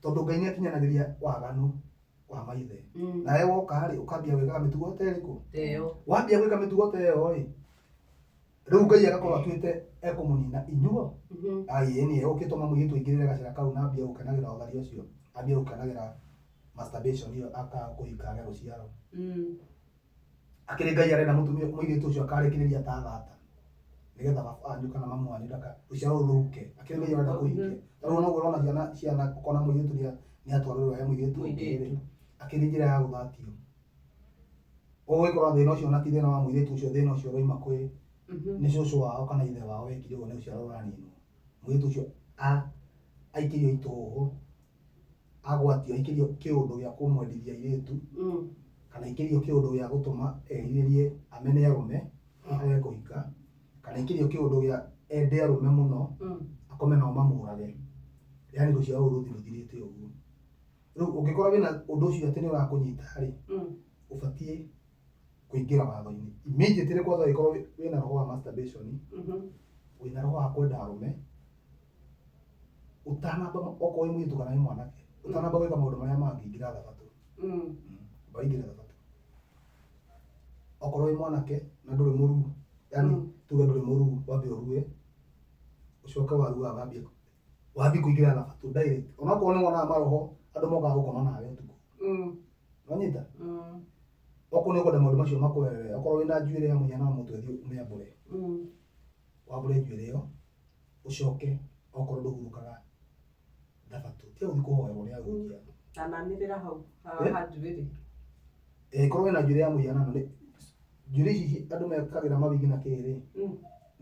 tondũ Ngai nĩ akinyanagĩria waganu wa maithe. Nawe woka rĩ, ũkambia gwĩkaga mĩtugo ta ĩrĩkũ? Wambia gwĩka mĩtugo ta ĩyo rĩ, Rĩu Ngai agakorwo atuĩte ekũmũnina inyuo. Ai ĩni egũgĩtũma mũirĩtu aingĩrĩre gacĩra kau na ambie gũkenagĩra ũthari ũcio, ambie gũkenagĩra masturbation ĩyo akaga kũhika age rũciaro. Akĩrĩ Ngai arenda mũtumia mũirĩtu ũcio akarĩkĩrĩria ta thata nĩgetha baba wanyu kana mamu wanyu ndaka rũciaro rũu rũke. Akĩrĩ Ngai arenda kũhikia. Ta rĩu noguo ũrona ciana ciana ũkona mũirĩtu nĩatwarĩrwo he mũirĩtu ũngĩ rĩ, akĩrĩ njĩra ya gũthatio. Ũgũgĩkora thĩna ũcio ona ti thĩna wa mũirĩtu ũcio, thĩna ũcio ũroima kwĩ nĩ cũcũ wao kana ithe wao wekire ũguo nĩ rũciaro rũraninwo. Mũirĩtu ũcio aikĩrio itũhũhũ, agwatio aikĩrio kĩũndũ gĩa kũmwendithia airĩtu, kana aikĩrio kĩũndũ gĩa gũtũma erirĩrie amene arũme age kũhika, kana aikĩrio kĩũndũ gĩa ende arũme mũno, akome nao mamũrage. Yaani rũciaro rũu rũthiĩ rũthirĩte ũguo. Rĩu ũngĩkorwo wĩna ũndũ ũcio atĩ nĩ ũrakũnyita rĩ, ũbatiĩ kũingĩra watho-inĩ immediately. Kwanza ũngĩkorwo wĩna roho wa masturbation, wĩna roho wa kwenda arũme, ũtanamba, okorwo wĩ mũirĩtu kana wĩ mwanake, ũtanamba gwĩka maũndũ marĩa mangĩ, ingĩra thabatũ. Amba ũingĩre thabatũ. Okorwo wĩ mwanake na ndũrĩ mũruu, yani tuge ndũrĩ mũruu, wambe ũrue, ũcoke warua wambie kũingĩra thabatũ direct, onokorwo nĩ wonaga maroho andũ mokaga gũkoma nawe ũtukũ. Wanyita? Okorwo nĩ ũkwenda maũndũ macio makwerere, okorwo wĩna njuĩrĩ ya mũhianano mũtwe, thiĩ ũmĩambũre. Wambũre njuĩrĩ ĩyo, ũcoke okorwo ndũhurũkaga thabatũ, tiga gũthiĩ kũhoerwo nĩ ahunjia. Ananĩrĩra hau Eh? ha njuĩrĩ. Ĩĩ, korwo wĩna njuĩrĩ ya mũhianano, nĩ njuĩrĩ ici andũ mekagĩra mawigi na kĩrĩ,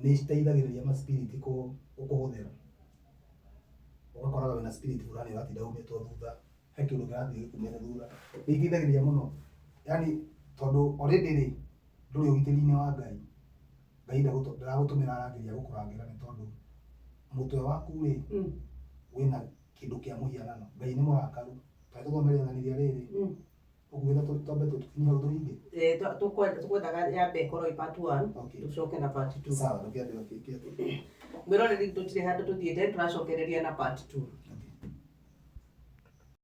nĩ citeithagĩrĩria ma spirit gũkũhũthĩra. Ũgakoraga wĩna spirit fulani ũratinda umĩtwo thutha, he kĩndũ kĩrathiĩ gĩkumĩte thutha. Nĩ iteithagĩrĩria mũno, yani tondũ already rĩ, ndũrĩ ũgitĩri-inĩ wa Ngai. Ngai ndaragũtũmĩra arangĩri a gũkũrangĩra, nĩ tondũ mũtwe waku rĩ, wĩna kĩndũ kĩa mũhianano. Ngai nĩ mũrakaru. Ta tũthome rĩathani rĩa rĩrĩ. Ũkuĩte twambe tũkinye hau tũhinge. Eh, tũkwendaga yambe ĩkorwo ĩ part 1. Okay. Tũcoke na part 2. Sawa, ndũkĩambe ũkĩke. Mwĩroreri, tũtirĩ handũ tũthiĩte, tũracokereria na part 2.